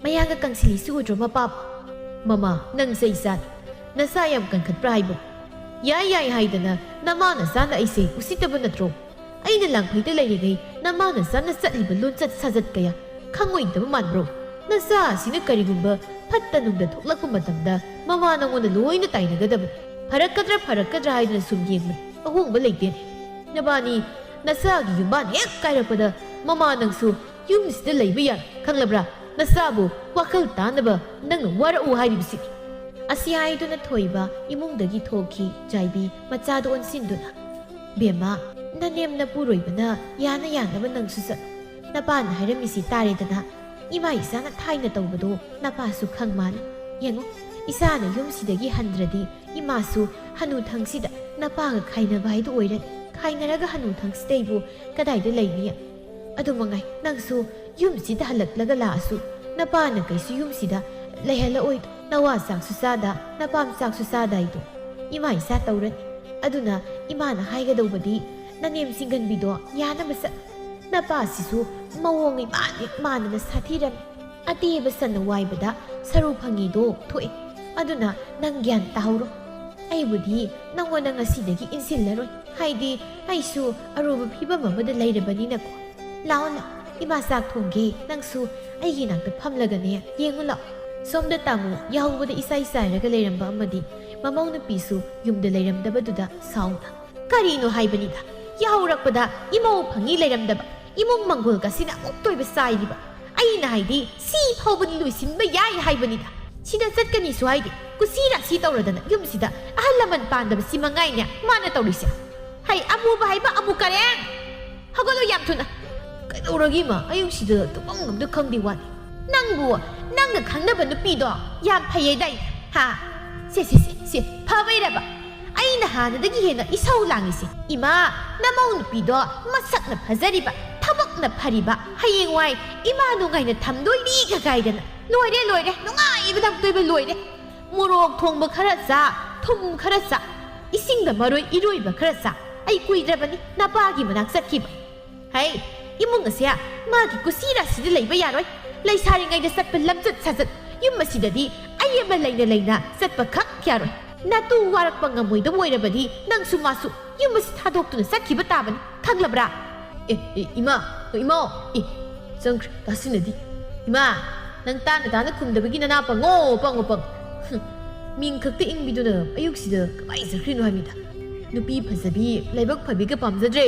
ꯃꯌꯥꯡꯒ ꯀꯪꯁꯤꯜꯂꯤꯁꯤ ꯎꯗ꯭ꯔꯣ ꯃꯄꯥꯕꯨ?" "ꯃꯃꯥ, ꯅꯪ ꯆꯩ ꯆꯥꯅꯤ꯫ ꯅꯆꯥ ꯌꯥꯝ ꯀꯟꯈꯠꯄ꯭ꯔꯥ ꯍꯥꯏꯕ? ꯌꯥꯏ ꯌꯥꯏ ꯍꯥꯏꯗꯅ ꯅꯃꯥ ꯅꯆꯥꯅ ꯑꯩꯁꯦ ꯎꯁꯤꯠꯇꯕ ꯅꯠꯇ꯭ꯔꯣ? ꯑꯩꯅ ꯂꯥꯡꯐꯩꯗ ꯂꯩꯔꯤꯉꯩ ꯅꯃꯥ ꯅꯆꯥꯅ ꯆꯠꯂꯤꯕ ꯂꯣꯟꯆꯠ ꯁꯥꯖꯠ ꯀꯌꯥ ꯈꯪꯉꯣꯏꯗꯕ ꯃꯥꯟꯕ꯭ꯔꯣ? ꯅꯆꯥ ꯑꯁꯤꯅ ꯀꯔꯤꯒꯨꯝꯕ ꯐꯠꯇ ꯅꯨꯡꯗ ꯊꯣꯛꯂꯛꯄ ꯃꯇꯝꯗ ꯃꯃꯥ ꯅꯉꯣꯟꯗ ꯂꯣꯏꯅ ꯇꯥꯏꯅꯒꯗꯕꯅꯤ꯫ ꯐꯔꯛꯀꯗ꯭ꯔꯥ ꯐꯔꯛꯀꯗ꯭ꯔꯥ ꯍꯥꯏꯗꯨꯅ ꯁꯨꯝ ꯌꯦꯡꯕꯅꯤ꯫ ꯑꯍꯣꯡꯕ ꯂꯩꯇꯦꯅꯦ꯫ ꯅꯕꯥꯅꯤ ꯅꯆꯥꯒꯤ ꯌꯨꯝꯕꯥꯟ ꯍꯦꯛ ꯀꯥꯏꯔꯛꯄꯗ ꯃꯃꯥ ꯅꯪꯁꯨ ꯌꯨꯝꯁꯤꯗ ꯂꯩꯕ ꯌꯥꯔꯣꯏ, ꯈꯪꯂꯕ꯭ꯔꯥ? ꯅꯆꯥꯕꯨ ꯋꯥꯈꯜ ꯇꯥꯅꯕ ꯅꯪꯅ ꯋꯥꯔꯛꯎ ꯍꯥꯏꯔꯤꯕꯁꯤꯅꯤ꯫" ꯑꯁꯤ ꯍꯥꯏꯗꯨꯅ ꯊꯣꯏꯕ ꯏꯃꯨꯡꯗꯒꯤ ꯊꯣꯛꯈꯤ꯫ ꯆꯥꯏꯕꯤ ꯃꯆꯥꯗꯨ ꯑꯣꯟꯁꯤꯟꯗꯨꯅ, "ꯕꯦꯝꯃ, ꯅꯅꯦꯝ ꯅꯄꯨꯔꯣꯏꯕꯅ ꯌꯥꯅ ꯌꯥꯅꯕ ꯅꯪꯁꯨ ꯆꯠꯂꯨ꯫ ꯅꯄꯥꯅ ꯍꯥꯏꯔꯝꯃꯤꯁꯤ ꯇꯥꯔꯦꯗꯅ꯫ ꯏꯃꯥ ꯏꯆꯥꯅ ꯊꯥꯏꯅ ꯇꯧꯕꯗꯣ ꯅꯄꯥꯁꯨ ꯈꯪ ꯃꯥꯜꯂꯤ꯫ ꯌꯦꯡꯉꯨ, ꯏꯆꯥꯅ ꯌꯨꯝꯁꯤꯗꯒꯤ ꯍꯟꯗ꯭ꯔꯗꯤ ꯏꯃꯥꯁꯨ ꯍꯅꯨꯊꯪꯁꯤꯗ ꯅꯄꯥꯒ ꯈꯥꯏꯅꯕ ꯍꯥꯏꯗꯨ ꯑꯣꯏꯔꯅꯤ꯫ ꯈꯥꯏꯅꯔꯒ ꯍꯅꯨꯊꯪꯁꯤꯗ ꯑꯩꯕꯨ ꯀꯗꯥꯏꯗ ꯂꯩꯅꯤ? ꯑꯗꯨ ꯃꯉꯥꯏ, ꯅꯪꯁꯨ ꯌꯨꯝꯁꯤꯗ ꯍꯜꯂꯛꯂꯒ ꯂꯥꯛꯑꯁꯨ ꯅꯄꯥꯅ ꯀꯩꯁꯨ ꯌꯨꯝꯁꯤꯗ ꯂꯩꯍꯜꯂꯛꯑꯣꯏꯗꯣ꯫ ꯅꯋꯥ ꯆꯥꯛꯁꯨ ꯆꯥꯗ, ꯅꯄꯥꯝ ꯆꯥꯛꯁꯨ ꯆꯥꯗ ꯍꯥꯏꯗꯣ ꯏꯃꯥ ꯏꯆꯥ ꯇꯧꯔꯅꯤ꯫ ꯑꯗꯨꯅ ꯏꯃꯥꯅ ꯍꯥꯏꯒꯗꯧꯕꯗꯤ ꯅꯅꯦꯝ ꯁꯤꯡꯒꯟꯕꯤꯗꯣ ꯌꯥꯅꯕ ꯆꯠ꯫ ꯅꯄꯥꯁꯤꯁꯨ ꯃꯑꯣꯡ ꯏꯃꯥꯟ ꯍꯦꯛ ꯃꯥꯟꯅꯅ ꯁꯥꯊꯤꯔꯝꯃꯤ꯫ ꯑꯇꯦꯕ ꯁꯟꯅ ꯋꯥꯏꯕꯗ ꯁꯔꯨ ꯐꯪꯉꯤꯗꯣ ꯊꯣꯛꯑꯦ꯫ ꯑꯗꯨꯅ ꯅꯪ ꯒ꯭ꯌꯥꯟ ꯇꯥꯍꯧꯔꯣ꯫ ꯑꯩꯕꯨꯗꯤ ꯅꯪꯉꯣꯟꯗ ꯉꯁꯤꯗꯒꯤ ꯏꯟꯁꯤꯜꯂꯔꯣꯏ꯫ ꯍꯥꯏꯗꯤ ꯑꯩꯁꯨ ꯑꯔꯨꯕ ꯐꯤꯕꯝ ꯑꯃꯗ ꯂꯩꯔꯕꯅꯤꯅꯀꯣ꯫ ꯂꯥꯛꯑꯣ, ꯂꯥꯛꯑꯣ, ꯏꯃꯥ ꯆꯥꯛ ꯊꯣꯡꯒꯦ, ꯅꯪꯁꯨ ꯑꯩꯒꯤ ꯅꯥꯛꯇ ꯐꯝꯂꯒꯅꯦ ꯌꯦꯡꯉꯨ ꯂꯥꯛꯑꯣ꯫ ꯁꯣꯝꯗ ꯇꯥꯃꯣ ꯌꯥꯍꯧꯕꯗ ꯏꯁꯥꯏ ꯆꯥꯏꯔꯒ ꯂꯩꯔꯝꯕ ꯑꯃꯗꯤ ꯃꯃꯧ ꯅꯨꯄꯤꯁꯨ ꯌꯨꯝꯗ ꯂꯩꯔꯝꯗꯕꯗꯨꯗ ꯁꯥꯎꯅ꯫ ꯀꯔꯤꯅꯣ ꯍꯥꯏꯕꯅꯤꯗ, ꯌꯥꯍꯧꯔꯛꯄꯗ ꯏꯃꯧ ꯐꯪꯉꯤ ꯂꯩꯔꯝꯗꯕ, ꯏꯃꯨꯡ ꯃꯪꯒꯣꯜꯒꯁꯤꯅ ꯑꯃꯨꯛ ꯇꯣꯏꯕ ꯆꯥꯏꯔꯤꯕ꯫ ꯑꯩꯅ ꯍꯥꯏꯗꯤ ꯁꯤ ꯐꯥꯎꯕꯗꯤ ꯂꯣꯏꯁꯤꯟꯕ ꯌꯥꯏ ꯍꯥꯏꯕꯅꯤꯗ꯫ ꯁꯤꯗ ꯆꯠꯀꯅꯤꯁꯨ ꯍꯥꯏꯗꯦ, ꯀꯨꯁꯤ ꯔꯥꯁꯤ ꯇꯧꯔꯗꯅ ꯌꯨꯝꯁꯤꯗ ꯑꯍꯜ ꯂꯃꯟ ꯄꯥꯟꯗꯕꯁꯤ ꯃꯉꯥꯏꯅꯦ ꯃꯥꯅ ꯇꯧꯔꯤꯁꯦ꯫ ꯍꯩ, ꯑꯃꯨꯕ ꯍꯥꯏꯕ ꯑꯃꯨ ꯀꯔꯦꯡ! ꯍꯧꯒꯠꯂꯣ ꯌꯥꯝ ꯊꯨꯅ꯫ ꯀꯩꯗꯧꯔꯒꯦ ꯏꯃꯥ? ꯑꯌꯨꯛꯁꯤꯗ ꯇꯨꯝꯐꯝ ꯑꯝꯇ ꯈꯪꯗꯦ ꯋꯥꯅꯤ꯫ ꯅꯪꯕꯨ ꯅꯪꯒ ꯈꯪꯅꯕ ꯅꯨꯄꯤꯗꯣ ꯌꯥꯝ ꯐꯩꯌꯦꯗꯥꯏ? ꯍꯥ? ꯁꯦ, ꯁꯦ, ꯁꯦ, ꯁꯦ, ꯐꯕꯩꯔꯕ? ꯑꯩꯅ ꯍꯥꯟꯅꯗꯒꯤ ꯍꯦꯟꯅ ꯏꯁꯧ ꯂꯥꯡꯉꯤꯁꯦ꯫ ꯏꯃꯥ, ꯅꯃꯧ ꯅꯨꯄꯤꯗꯣ ꯃꯁꯛꯅ ꯐꯖꯔꯤꯕ, ꯊꯕꯛꯅ ꯐꯔꯤꯕ, ꯍꯌꯦꯡꯋꯥꯏ ꯏꯃꯥ ꯅꯨꯡꯉꯥꯏꯅ ꯊꯝꯗꯣꯏꯅꯤ ꯀꯥꯏꯗꯅ꯫ ꯂꯣꯏꯔꯦ, ꯂꯣꯏꯔꯦ, ꯅꯨꯡꯉꯥꯏꯕꯗ ꯑꯝꯇꯣꯏꯕ ꯂꯣꯏꯔꯦ꯫ ꯃꯣꯔꯣꯛ ꯊꯣꯡꯕ ꯈꯔ ꯆꯥ, ꯊꯨꯝ ꯈꯔ ꯆꯥ, ꯏꯁꯤꯡꯗ ꯃꯔꯣꯏ ꯏꯔꯣꯏꯕ ꯈꯔ ꯆꯥ꯫ ꯑꯩ ꯀꯨꯏꯗ꯭ꯔꯕꯅꯤ ꯅꯄꯥꯒꯤ ꯃꯅꯥꯛ ꯆꯠꯈꯤꯕ꯫ ꯍꯩ, ꯏꯃꯨꯡ ꯑꯁꯦ ꯃꯥꯒꯤ ꯀꯨꯁꯤ ꯔꯥꯁꯤꯗ ꯂꯩꯕ ꯌꯥꯔꯣꯏ꯫ ꯂꯩꯁꯥꯔꯤꯉꯩꯗ ꯆꯠꯄ ꯂꯝꯆꯠ ꯁꯥꯖꯠ, ꯌꯨꯝ ꯑꯁꯤꯗꯗꯤ ꯑꯩ ꯑꯃ ꯂꯩꯅ ꯂꯩꯅ ꯆꯠꯄ ꯈꯛ ꯌꯥꯔꯣꯏ꯫ ꯅꯇꯨ ꯋꯥꯔꯛꯄ ꯉꯝꯃꯣꯏꯗꯕ ꯑꯣꯏꯔꯕꯗꯤ ꯅꯪꯁꯨ ꯃꯥꯁꯨ ꯌꯨꯝ ꯑꯁꯤ ꯊꯥꯗꯣꯛꯇꯨꯅ ꯆꯠꯈꯤꯕ ꯇꯥꯕꯅꯤ, ꯈꯪꯂꯕ꯭ꯔꯥ? ꯑꯦ, ꯑꯦ, ꯏꯃꯥ, ꯏꯃꯥ, ꯑꯦ, ꯆꯪꯈ꯭ꯔꯦ, ꯇꯥꯁꯤꯟꯅꯗꯤ꯫ ꯏꯃꯥ, ꯅꯪ ꯇꯥꯅ ꯇꯥꯅ ꯈꯨꯝꯗꯕꯒꯤ ꯅꯅꯥ ꯄꯪꯉꯣ, ꯄꯪꯉꯣ, ꯄꯪꯉꯣ꯫ ꯍꯨꯝ, ꯃꯤꯡ ꯈꯛꯇ ꯏꯪꯕꯤꯗꯨꯅ ꯑꯌꯨꯛꯁꯤꯗ ꯀꯃꯥꯏ ꯆꯠꯈ꯭ꯔꯤꯅꯣ ꯍꯥꯏꯃꯤꯗ꯫ ꯅꯨꯄꯤ ꯐꯖꯕꯤ, ꯂꯥꯏꯕꯛ ꯐꯕꯤꯒ ꯄꯥꯝꯖꯗ꯭ꯔꯦ꯫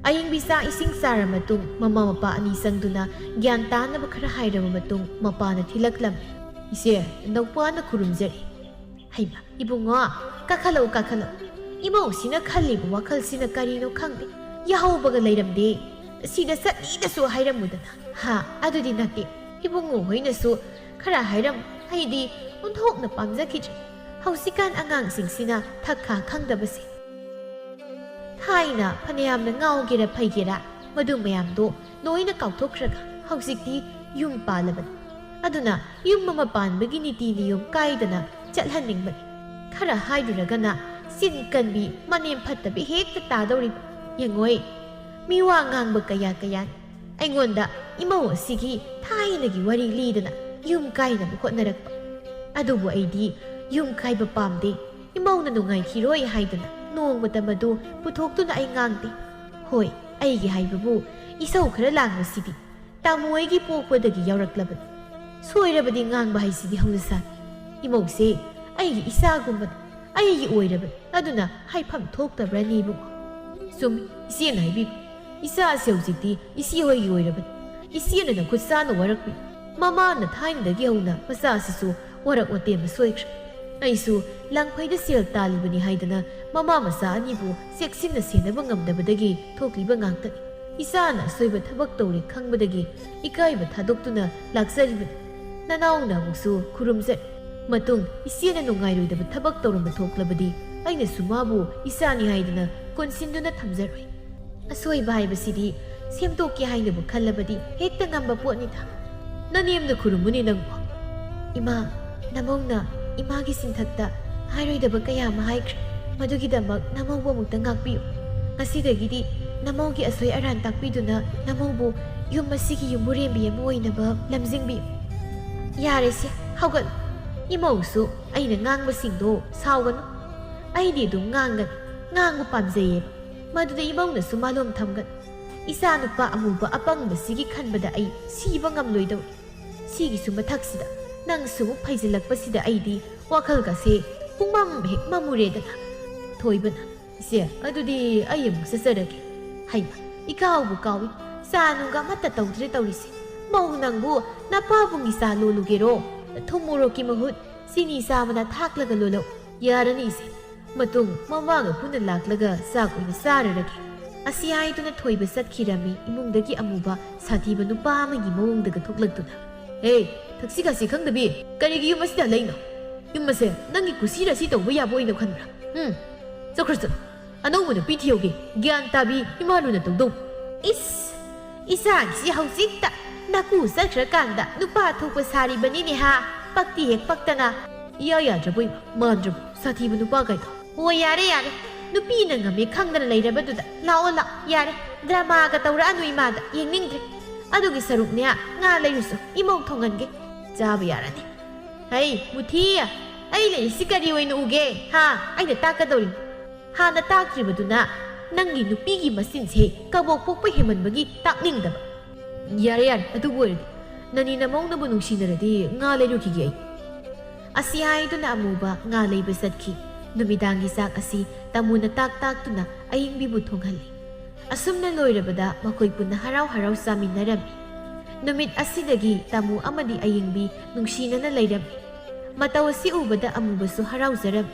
ꯑꯌꯤꯡꯕꯤ ꯆꯥꯛ ꯏꯁꯤꯡ ꯆꯥꯔ ꯃꯇꯨꯡ ꯃꯃꯥ ꯃꯄꯥ ꯑꯅꯤ ꯆꯪꯗꯨꯅ ꯒ꯭ꯌꯥꯟ ꯇꯥꯅꯕ ꯈꯔ ꯍꯥꯏꯔꯕ ꯃꯇꯨꯡ ꯃꯄꯥꯅ ꯊꯤꯜꯂꯛꯂꯝꯃꯤ꯫ ꯏꯆꯦ, ꯅꯧꯄꯥꯅ ꯈꯨꯔꯨꯝꯖꯔꯤ꯫ ꯍꯩꯃ, ꯏꯕꯨꯡꯉꯣ, ꯀꯥꯈꯠꯂꯛꯎ, ꯀꯥꯈꯠꯂꯛꯎ꯫ ꯏꯃꯧꯁꯤꯅ ꯈꯜꯂꯤꯕ ꯋꯥꯈꯜꯁꯤꯅ ꯀꯔꯤꯅꯣ ꯈꯪꯗꯦ꯫ ꯌꯥꯍꯧꯕꯒ ꯂꯩꯔꯝꯗꯦ꯫ ꯁꯤꯗ ꯆꯠꯅꯤꯗꯁꯨ ꯍꯥꯏꯔꯝꯃꯨꯗꯅ꯫ ꯍꯥ, ꯑꯗꯨꯗꯤ ꯅꯠꯇꯦ꯫ ꯏꯕꯨꯡꯉꯣ ꯍꯣꯏꯅꯁꯨ ꯈꯔ ꯍꯥꯏꯔꯝꯃꯨ꯫ ꯑꯩꯗꯤ ꯑꯣꯟꯊꯣꯛꯅ ꯄꯥꯝꯖꯈꯤꯗ꯭ꯔꯦ꯫ ꯍꯧꯖꯤꯛꯀꯥꯟ ꯑꯉꯥꯡꯁꯤꯡꯁꯤꯅ ꯊꯛ ꯈꯥ ꯈꯪꯗꯕꯁꯦ꯫ ꯊꯥꯏꯅ ꯐꯅꯌꯥꯝꯅ ꯉꯥꯎꯒꯦꯔꯥ ꯐꯩꯒꯦꯔꯥ, ꯃꯗꯨ ꯃꯌꯥꯝꯗꯣ ꯂꯣꯏꯅ ꯀꯥꯎꯊꯣꯛꯈ꯭ꯔꯒ ꯍꯧꯖꯤꯛꯇꯤ ꯌꯨꯝ ꯄꯥꯜꯂꯕꯅꯤ꯫ ꯑꯗꯨꯅ ꯌꯨꯝ ꯑꯃ ꯄꯥꯟꯕꯒꯤ ꯅꯤꯇꯤ ꯅꯤꯌꯣꯝ ꯀꯥꯏꯗꯅ ꯆꯠꯍꯟꯅꯤꯡꯕꯅꯤ꯫ ꯈꯔ ꯍꯥꯏꯔꯨꯔꯒꯅ ꯆꯤꯟ ꯀꯟꯕꯤ, ꯃꯅꯦꯝ ꯐꯠꯇꯕꯤ ꯍꯦꯛꯇ ꯇꯥꯗꯧꯔꯤꯕ꯫ ꯌꯦꯡꯉꯣꯏ, ꯃꯤ ꯋꯥ ꯉꯥꯡꯕ ꯀꯌꯥ ꯀꯌꯥꯅꯤ꯫ ꯑꯩꯉꯣꯟꯗ ꯏꯃꯧ ꯑꯁꯤꯒꯤ ꯊꯥꯏꯅꯒꯤ ꯋꯥꯔꯤ ꯂꯤꯗꯅ ꯌꯨꯝ ꯀꯥꯏꯅꯕ ꯍꯣꯠꯅꯔꯛꯄ꯫ ꯑꯗꯨꯕꯨ ꯑꯩꯗꯤ ꯌꯨꯝ ꯀꯥꯏꯕ ꯄꯥꯝꯗꯦ, ꯏꯃꯧꯅ ꯅꯨꯡꯉꯥꯏꯈꯤꯔꯣꯏ ꯍꯥꯏꯗꯨꯅ ꯅꯣꯡꯃꯇ ꯃꯗꯨ ꯄꯨꯊꯣꯛꯇꯨꯅ ꯑꯩ ꯉꯥꯡꯗꯦ꯫ ꯍꯣꯏ, ꯑꯩꯒꯤ ꯍꯥꯏꯕꯕꯨ ꯏꯁꯧ ꯈꯔ ꯂꯥꯡꯕꯁꯤꯗꯤ ꯇꯥꯃꯣ ꯑꯩꯒꯤ ꯄꯣꯛꯄꯗꯒꯤ ꯌꯥꯎꯔꯛꯂꯕꯅꯤ꯫ ꯁꯣꯏꯔꯕꯗꯤ ꯉꯥꯡꯕ ꯍꯥꯏꯁꯤꯗꯤ ꯍꯧꯅꯁꯥꯅꯤ꯫ ꯏꯃꯧꯁꯦ ꯑꯩꯒꯤ ꯏꯆꯥꯒꯨꯝꯕꯅꯤ, ꯑꯩꯒꯤ ꯑꯣꯏꯔꯕꯅꯤ, ꯑꯗꯨꯅ ꯍꯥꯏꯐꯝ ꯊꯣꯛꯇꯕ꯭ꯔꯅꯤ ꯏꯕꯨꯡꯉꯣ? ꯆꯨꯝꯃꯤ, ꯏꯆꯦꯅ ꯍꯥꯏꯕꯤꯕ꯫ ꯏꯆꯥꯁꯦ ꯍꯧꯖꯤꯛꯇꯤ ꯏꯆꯦ ꯍꯣꯏꯒꯤ ꯑꯣꯏꯔꯕꯅꯤ꯫ ꯏꯆꯦꯅ ꯅꯈꯨꯠ ꯁꯥꯅ ꯋꯥꯔꯛꯄꯤ꯫ ꯃꯃꯥꯅ ꯊꯥꯏꯅꯗꯒꯤ ꯍꯧꯅ ꯃꯆꯥꯁꯤꯁꯨ ꯋꯥꯔꯛ ꯋꯥꯇꯦꯝꯕ ꯁꯣꯏꯈ꯭ꯔꯦ꯫ ꯑꯩꯁꯨ ꯂꯪꯐꯩꯗ ꯁꯦꯜ ꯇꯥꯜꯂꯤꯕꯅꯤ ꯍꯥꯏꯗꯅ ꯃꯃꯥ ꯃꯆꯥ ꯑꯅꯤꯕꯨ ꯆꯦꯛꯁꯤꯟꯅ ꯁꯦꯟꯅꯕ ꯉꯝꯗꯕꯗꯒꯤ ꯊꯣꯛꯂꯤꯕ ꯉꯥꯛꯇꯅꯤ꯫ ꯏꯆꯥꯅ ꯑꯁꯣꯏꯕ ꯊꯕꯛ ꯇꯧꯔꯦ ꯈꯪꯕꯗꯒꯤ ꯏꯀꯥꯏꯕ ꯊꯥꯗꯣꯛꯇꯨꯅ ꯂꯥꯛꯆꯔꯤꯕꯅꯤ꯫ ꯅꯅꯥꯎꯅ ꯑꯃꯨꯛꯁꯨ ꯈꯨꯔꯨꯝꯖꯔꯤ꯫ ꯃꯇꯨꯡ ꯏꯆꯦꯅ ꯅꯨꯡꯉꯥꯏꯔꯣꯏꯗꯕ ꯊꯕꯛ ꯇꯧꯔꯝꯕ ꯊꯣꯛꯂꯕꯗꯤ ꯑꯩꯅꯁꯨ ꯃꯥꯕꯨ ꯏꯆꯥꯅꯤ ꯍꯥꯏꯗꯅ ꯀꯣꯟꯁꯤꯟꯗꯨꯅ ꯊꯝꯖꯔꯣꯏ꯫ ꯑꯁꯣꯏꯕ ꯍꯥꯏꯕꯁꯤꯗꯤ ꯁꯦꯝꯗꯣꯛꯀꯦ ꯍꯥꯏꯅꯕꯨ ꯈꯜꯂꯕꯗꯤ ꯍꯦꯛꯇ ꯉꯝꯕ ꯄꯣꯠꯅꯤꯗ꯫ ꯅꯅꯦꯝꯅ ꯈꯨꯔꯨꯝꯃꯨꯅꯦ ꯅꯪꯕꯨ꯫ ꯏꯃꯥ, ꯅꯃꯧꯅ ꯏꯃꯥꯒꯤ ꯆꯤꯟꯊꯛꯇ ꯍꯥꯏꯔꯣꯏꯗꯕ ꯀꯌꯥ ꯑꯃ ꯍꯥꯏꯈ꯭ꯔꯦ꯫ ꯃꯗꯨꯒꯤꯗꯃꯛ ꯅꯃꯧꯕꯨ ꯑꯃꯨꯛꯇ ꯉꯥꯛꯄꯤꯌꯨ꯫ ꯉꯁꯤꯗꯒꯤꯗꯤ ꯅꯃꯧꯒꯤ ꯑꯁꯣꯏ ꯑꯔꯥꯟ ꯇꯥꯛꯄꯤꯗꯨꯅ ꯅꯃꯧꯕꯨ ꯌꯨꯝ ꯑꯁꯤꯒꯤ ꯌꯨꯝꯕꯨꯔꯦꯝꯕꯤ ꯑꯃ ꯑꯣꯏꯅꯕ ꯂꯝꯖꯤꯡꯕꯤꯌꯨ꯫ ꯌꯥꯔꯦꯁꯦ, ꯍꯧꯒꯠꯂꯨ꯫ ꯏꯃꯧꯁꯨ ꯑꯩꯅ ꯉꯥꯡꯕꯁꯤꯡꯗꯣ ꯁꯥꯎꯒꯅꯨ꯫ ꯑꯩꯗꯤ ꯑꯗꯨꯝ ꯉꯥꯡꯒꯅꯤ, ꯉꯥꯡꯕ ꯄꯥꯝꯖꯩꯌꯦꯕ꯫ ꯃꯗꯨꯗ ꯏꯃꯧꯅꯁꯨ ꯃꯥꯂꯣꯝ ꯊꯝꯒꯅꯨ꯫ ꯏꯆꯥ ꯅꯨꯄꯥ ꯑꯃꯨꯕ ꯑꯄꯪꯕꯁꯤꯒꯤ ꯈꯟꯕꯗ ꯑꯩ ꯁꯤꯕ ꯉꯝꯂꯣꯏꯗꯧꯔꯤ꯫ ꯁꯤꯒꯤꯁꯨ ꯃꯊꯛꯁꯤꯗ ꯅꯪꯁꯨ ꯑꯃꯨꯛ ꯐꯩꯖꯤꯜꯂꯛꯄꯁꯤꯗ ꯑꯩꯗꯤ ꯋꯥꯈꯜꯒꯁꯦ ꯄꯨꯡꯃꯝ ꯍꯦꯛ ꯃꯝꯃꯨꯔꯦꯗꯅ꯫ ꯊꯣꯏꯕꯅ, "ꯏꯆꯦ, ꯑꯗꯨꯗꯤ ꯑꯩ ꯑꯃꯨꯛ ꯆꯠꯆꯔꯒꯦ꯫ ꯍꯩꯃ, ꯏꯀꯥꯎꯕꯨ ꯀꯥꯎꯏ, ꯆꯥ ꯅꯨꯡꯒ ꯑꯃꯠꯇ ꯇꯧꯗ꯭ꯔꯦ ꯇꯧꯔꯤꯁꯦ꯫ ꯃꯧ ꯅꯪꯕꯨ ꯅꯄꯥꯕꯨꯡꯒꯤ ꯆꯥ ꯂꯣꯜꯂꯨꯒꯦꯔꯣ? ꯊꯨꯝ ꯃꯣꯔꯣꯛꯀꯤ ꯃꯍꯨꯠ ꯆꯤꯅꯤ ꯆꯥ ꯃꯅꯥ ꯊꯥꯛꯂꯒ ꯂꯣꯜꯂꯛꯎ꯫ ꯌꯥꯔꯅꯤ ꯏꯆꯦ, ꯃꯇꯨꯡ ꯃꯃꯥꯒ ꯄꯨꯟꯅ ꯂꯥꯛꯂꯒ ꯆꯥꯛ ꯑꯣꯏꯅ ꯆꯥꯔꯔꯒꯦ"꯫ ꯑꯁꯤ ꯍꯥꯏꯗꯨꯅ ꯊꯣꯏꯕ ꯆꯠꯈꯤꯔꯝꯃꯤ, ꯏꯃꯨꯡꯗꯒꯤ ꯑꯃꯨꯕ ꯁꯥꯊꯤꯕ ꯅꯨꯄꯥ ꯑꯃꯒꯤ ꯃꯑꯣꯡꯗꯒ ꯊꯣꯛꯂꯛꯇꯨꯅ꯫ "ꯍꯦ, ꯊꯛꯁꯤ ꯈꯥꯁꯤ ꯈꯪꯗꯕꯤ, ꯀꯔꯤꯒꯤ ꯌꯨꯝ ꯑꯁꯤꯗ ꯍꯜꯂꯛꯏꯅꯣ? ꯌꯨꯝ ꯑꯁꯦ ꯅꯪꯒꯤ ꯀꯨꯁꯤ ꯔꯥꯁꯤ ꯇꯧꯕ ꯌꯥꯕ ꯑꯣꯏꯅ ꯈꯟꯕ꯭ꯔꯥ? ꯎꯝ, ꯆꯠꯈ꯭ꯔꯣ ꯆꯠꯂꯣ꯫ ꯑꯅꯧꯕ ꯅꯨꯄꯤ ꯊꯤꯍꯧꯒꯦ, ꯒ꯭ꯌꯥꯟ ꯇꯥꯕꯤ ꯏꯃꯥ ꯂꯨꯅ ꯇꯧꯗꯧ"꯫ ꯏꯁ, ꯏꯆꯥꯒꯤꯁꯤ ꯍꯧꯖꯤꯛꯇ ꯅꯀꯨ ꯆꯠꯈ꯭ꯔꯀꯥꯟꯗ ꯅꯨꯄꯥ ꯊꯣꯛꯄ ꯁꯥꯔꯤꯕꯅꯤꯅꯦ ꯍꯥ? ꯄꯛꯇꯤ ꯍꯦꯛ ꯄꯛꯇꯅ꯫ ꯏꯌꯥ ꯌꯥꯗ꯭ꯔꯕꯣ ꯏꯃꯥ, ꯃꯥꯟꯗ꯭ꯔꯕꯣ ꯁꯥꯊꯤꯕ ꯅꯨꯄꯥ ꯀꯥꯏꯗꯣ? ꯑꯣ, ꯌꯥꯔꯦ, ꯌꯥꯔꯦ꯫ ꯅꯨꯄꯤꯅ ꯉꯝꯃꯦ ꯈꯪꯗꯅ ꯂꯩꯔꯕꯗꯨꯗ꯫ ꯂꯥꯛꯑꯣ, ꯂꯥꯛꯑꯣ, ꯌꯥꯔꯦ꯫ ꯗ꯭ꯔꯃꯥꯒ ꯇꯧꯔꯛꯑꯅꯨ ꯏꯃꯥꯗ, ꯌꯦꯡꯅꯤꯡꯗ꯭ꯔꯦ꯫ ꯑꯗꯨꯒꯤ ꯁꯔꯨꯛꯅꯦ, ꯉꯥ ꯂꯩꯔꯨꯁꯨ, ꯏꯃꯧ ꯊꯣꯡꯍꯟꯒꯦ꯫ ꯆꯥꯕ ꯌꯥꯔꯅꯤ꯫ ꯍꯩ, ꯃꯨꯊꯤ, ꯑꯩ ꯂꯩꯔꯤꯁꯤ ꯀꯔꯤ ꯑꯣꯏꯅ ꯎꯒꯦ? ꯍꯥ? ꯑꯩꯅ ꯇꯥꯛꯀꯗꯧꯔꯤꯅꯤ꯫ ꯍꯥꯟꯅ ꯇꯥꯛꯇ꯭ꯔꯤꯕꯗꯨꯅ ꯅꯪꯒꯤ ꯅꯨꯄꯤꯒꯤ ꯃꯆꯤꯟꯁꯦ ꯀꯕꯣꯛ ꯄꯣꯛꯄ ꯍꯦꯟꯃꯟꯕꯒꯤ ꯇꯥꯛꯅꯤꯡꯗꯕ꯫ ꯌꯥꯔꯦ, ꯌꯥꯔꯦ, ꯑꯗꯨꯕꯨ ꯑꯣꯏꯔꯗꯤ ꯅꯅꯤ ꯅꯃꯧꯅꯕꯨ ꯅꯨꯡꯁꯤꯅꯔꯗꯤ ꯉꯥ ꯂꯩꯔꯨꯈꯤꯒꯦ ꯑꯩ꯫ ꯑꯁꯤ ꯍꯥꯏꯗꯨꯅ ꯑꯃꯨꯕ ꯉꯥ ꯂꯩꯕ ꯆꯠꯈꯤ꯫ ꯅꯨꯃꯤꯗꯥꯡꯒꯤ ꯆꯥꯛ ꯑꯁꯤ ꯇꯥꯃꯨꯅ ꯇꯥꯛ ꯇꯥꯛꯇꯨꯅ ꯑꯌꯤꯡꯕꯤꯕꯨ ꯊꯣꯡꯍꯜꯂꯤ꯫ ꯑꯁꯨꯝꯅ ꯂꯣꯏꯔꯕꯗ ꯃꯈꯣꯏ ꯄꯨꯟꯅ ꯍꯔꯥꯎ ꯍꯔꯥꯎ ꯆꯥꯃꯤꯟꯅꯔꯝꯃꯤ꯫ ꯅꯨꯃꯤꯠ ꯑꯁꯤꯗꯒꯤ ꯇꯥꯃꯨ ꯑꯃꯗꯤ ꯑꯌꯤꯡꯕꯤ ꯅꯨꯡꯁꯤꯅꯅ ꯂꯩꯔꯝꯃꯤ꯫ ꯃꯇꯧ ꯑꯁꯤ ꯎꯕꯗ ꯑꯃꯨꯕꯁꯨ ꯍꯔꯥꯎꯖꯔꯝꯃꯤ꯫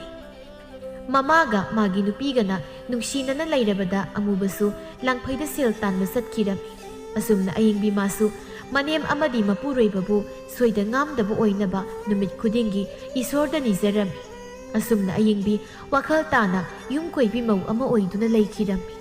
ꯃꯃꯥꯒ ꯃꯥꯒꯤ ꯅꯨꯄꯤꯒꯅ ꯅꯨꯡꯁꯤꯅꯅ ꯂꯩꯔꯕꯗ ꯑꯃꯨꯕꯁꯨ ꯂꯥꯡꯐꯩꯗ ꯁꯦꯜ ꯇꯥꯟꯕ ꯆꯠꯈꯤꯔꯝꯃꯤ꯫ ꯑꯁꯨꯝꯅ ꯑꯌꯤꯡꯕꯤ ꯃꯥꯁꯨ ꯃꯅꯦꯝ ꯑꯃꯗꯤ ꯃꯄꯨꯔꯣꯏꯕꯕꯨ ꯁꯣꯏꯗ ꯉꯥꯝꯗꯕ ꯑꯣꯏꯅꯕ ꯅꯨꯃꯤꯠ ꯈꯨꯗꯤꯡꯒꯤ ꯏꯁꯣꯔꯗ ꯅꯤꯖꯔꯝꯃꯤ꯫ ꯑꯁꯨꯝꯅ ꯑꯌꯤꯡꯕꯤ ꯋꯥꯈꯜ ꯇꯥꯅ ꯌꯨꯝ ꯀꯣꯏꯕꯤ ꯃꯧ ꯑꯃ ꯑꯣꯏꯗꯨꯅ ꯂꯩꯈꯤꯔꯝꯃꯤ꯫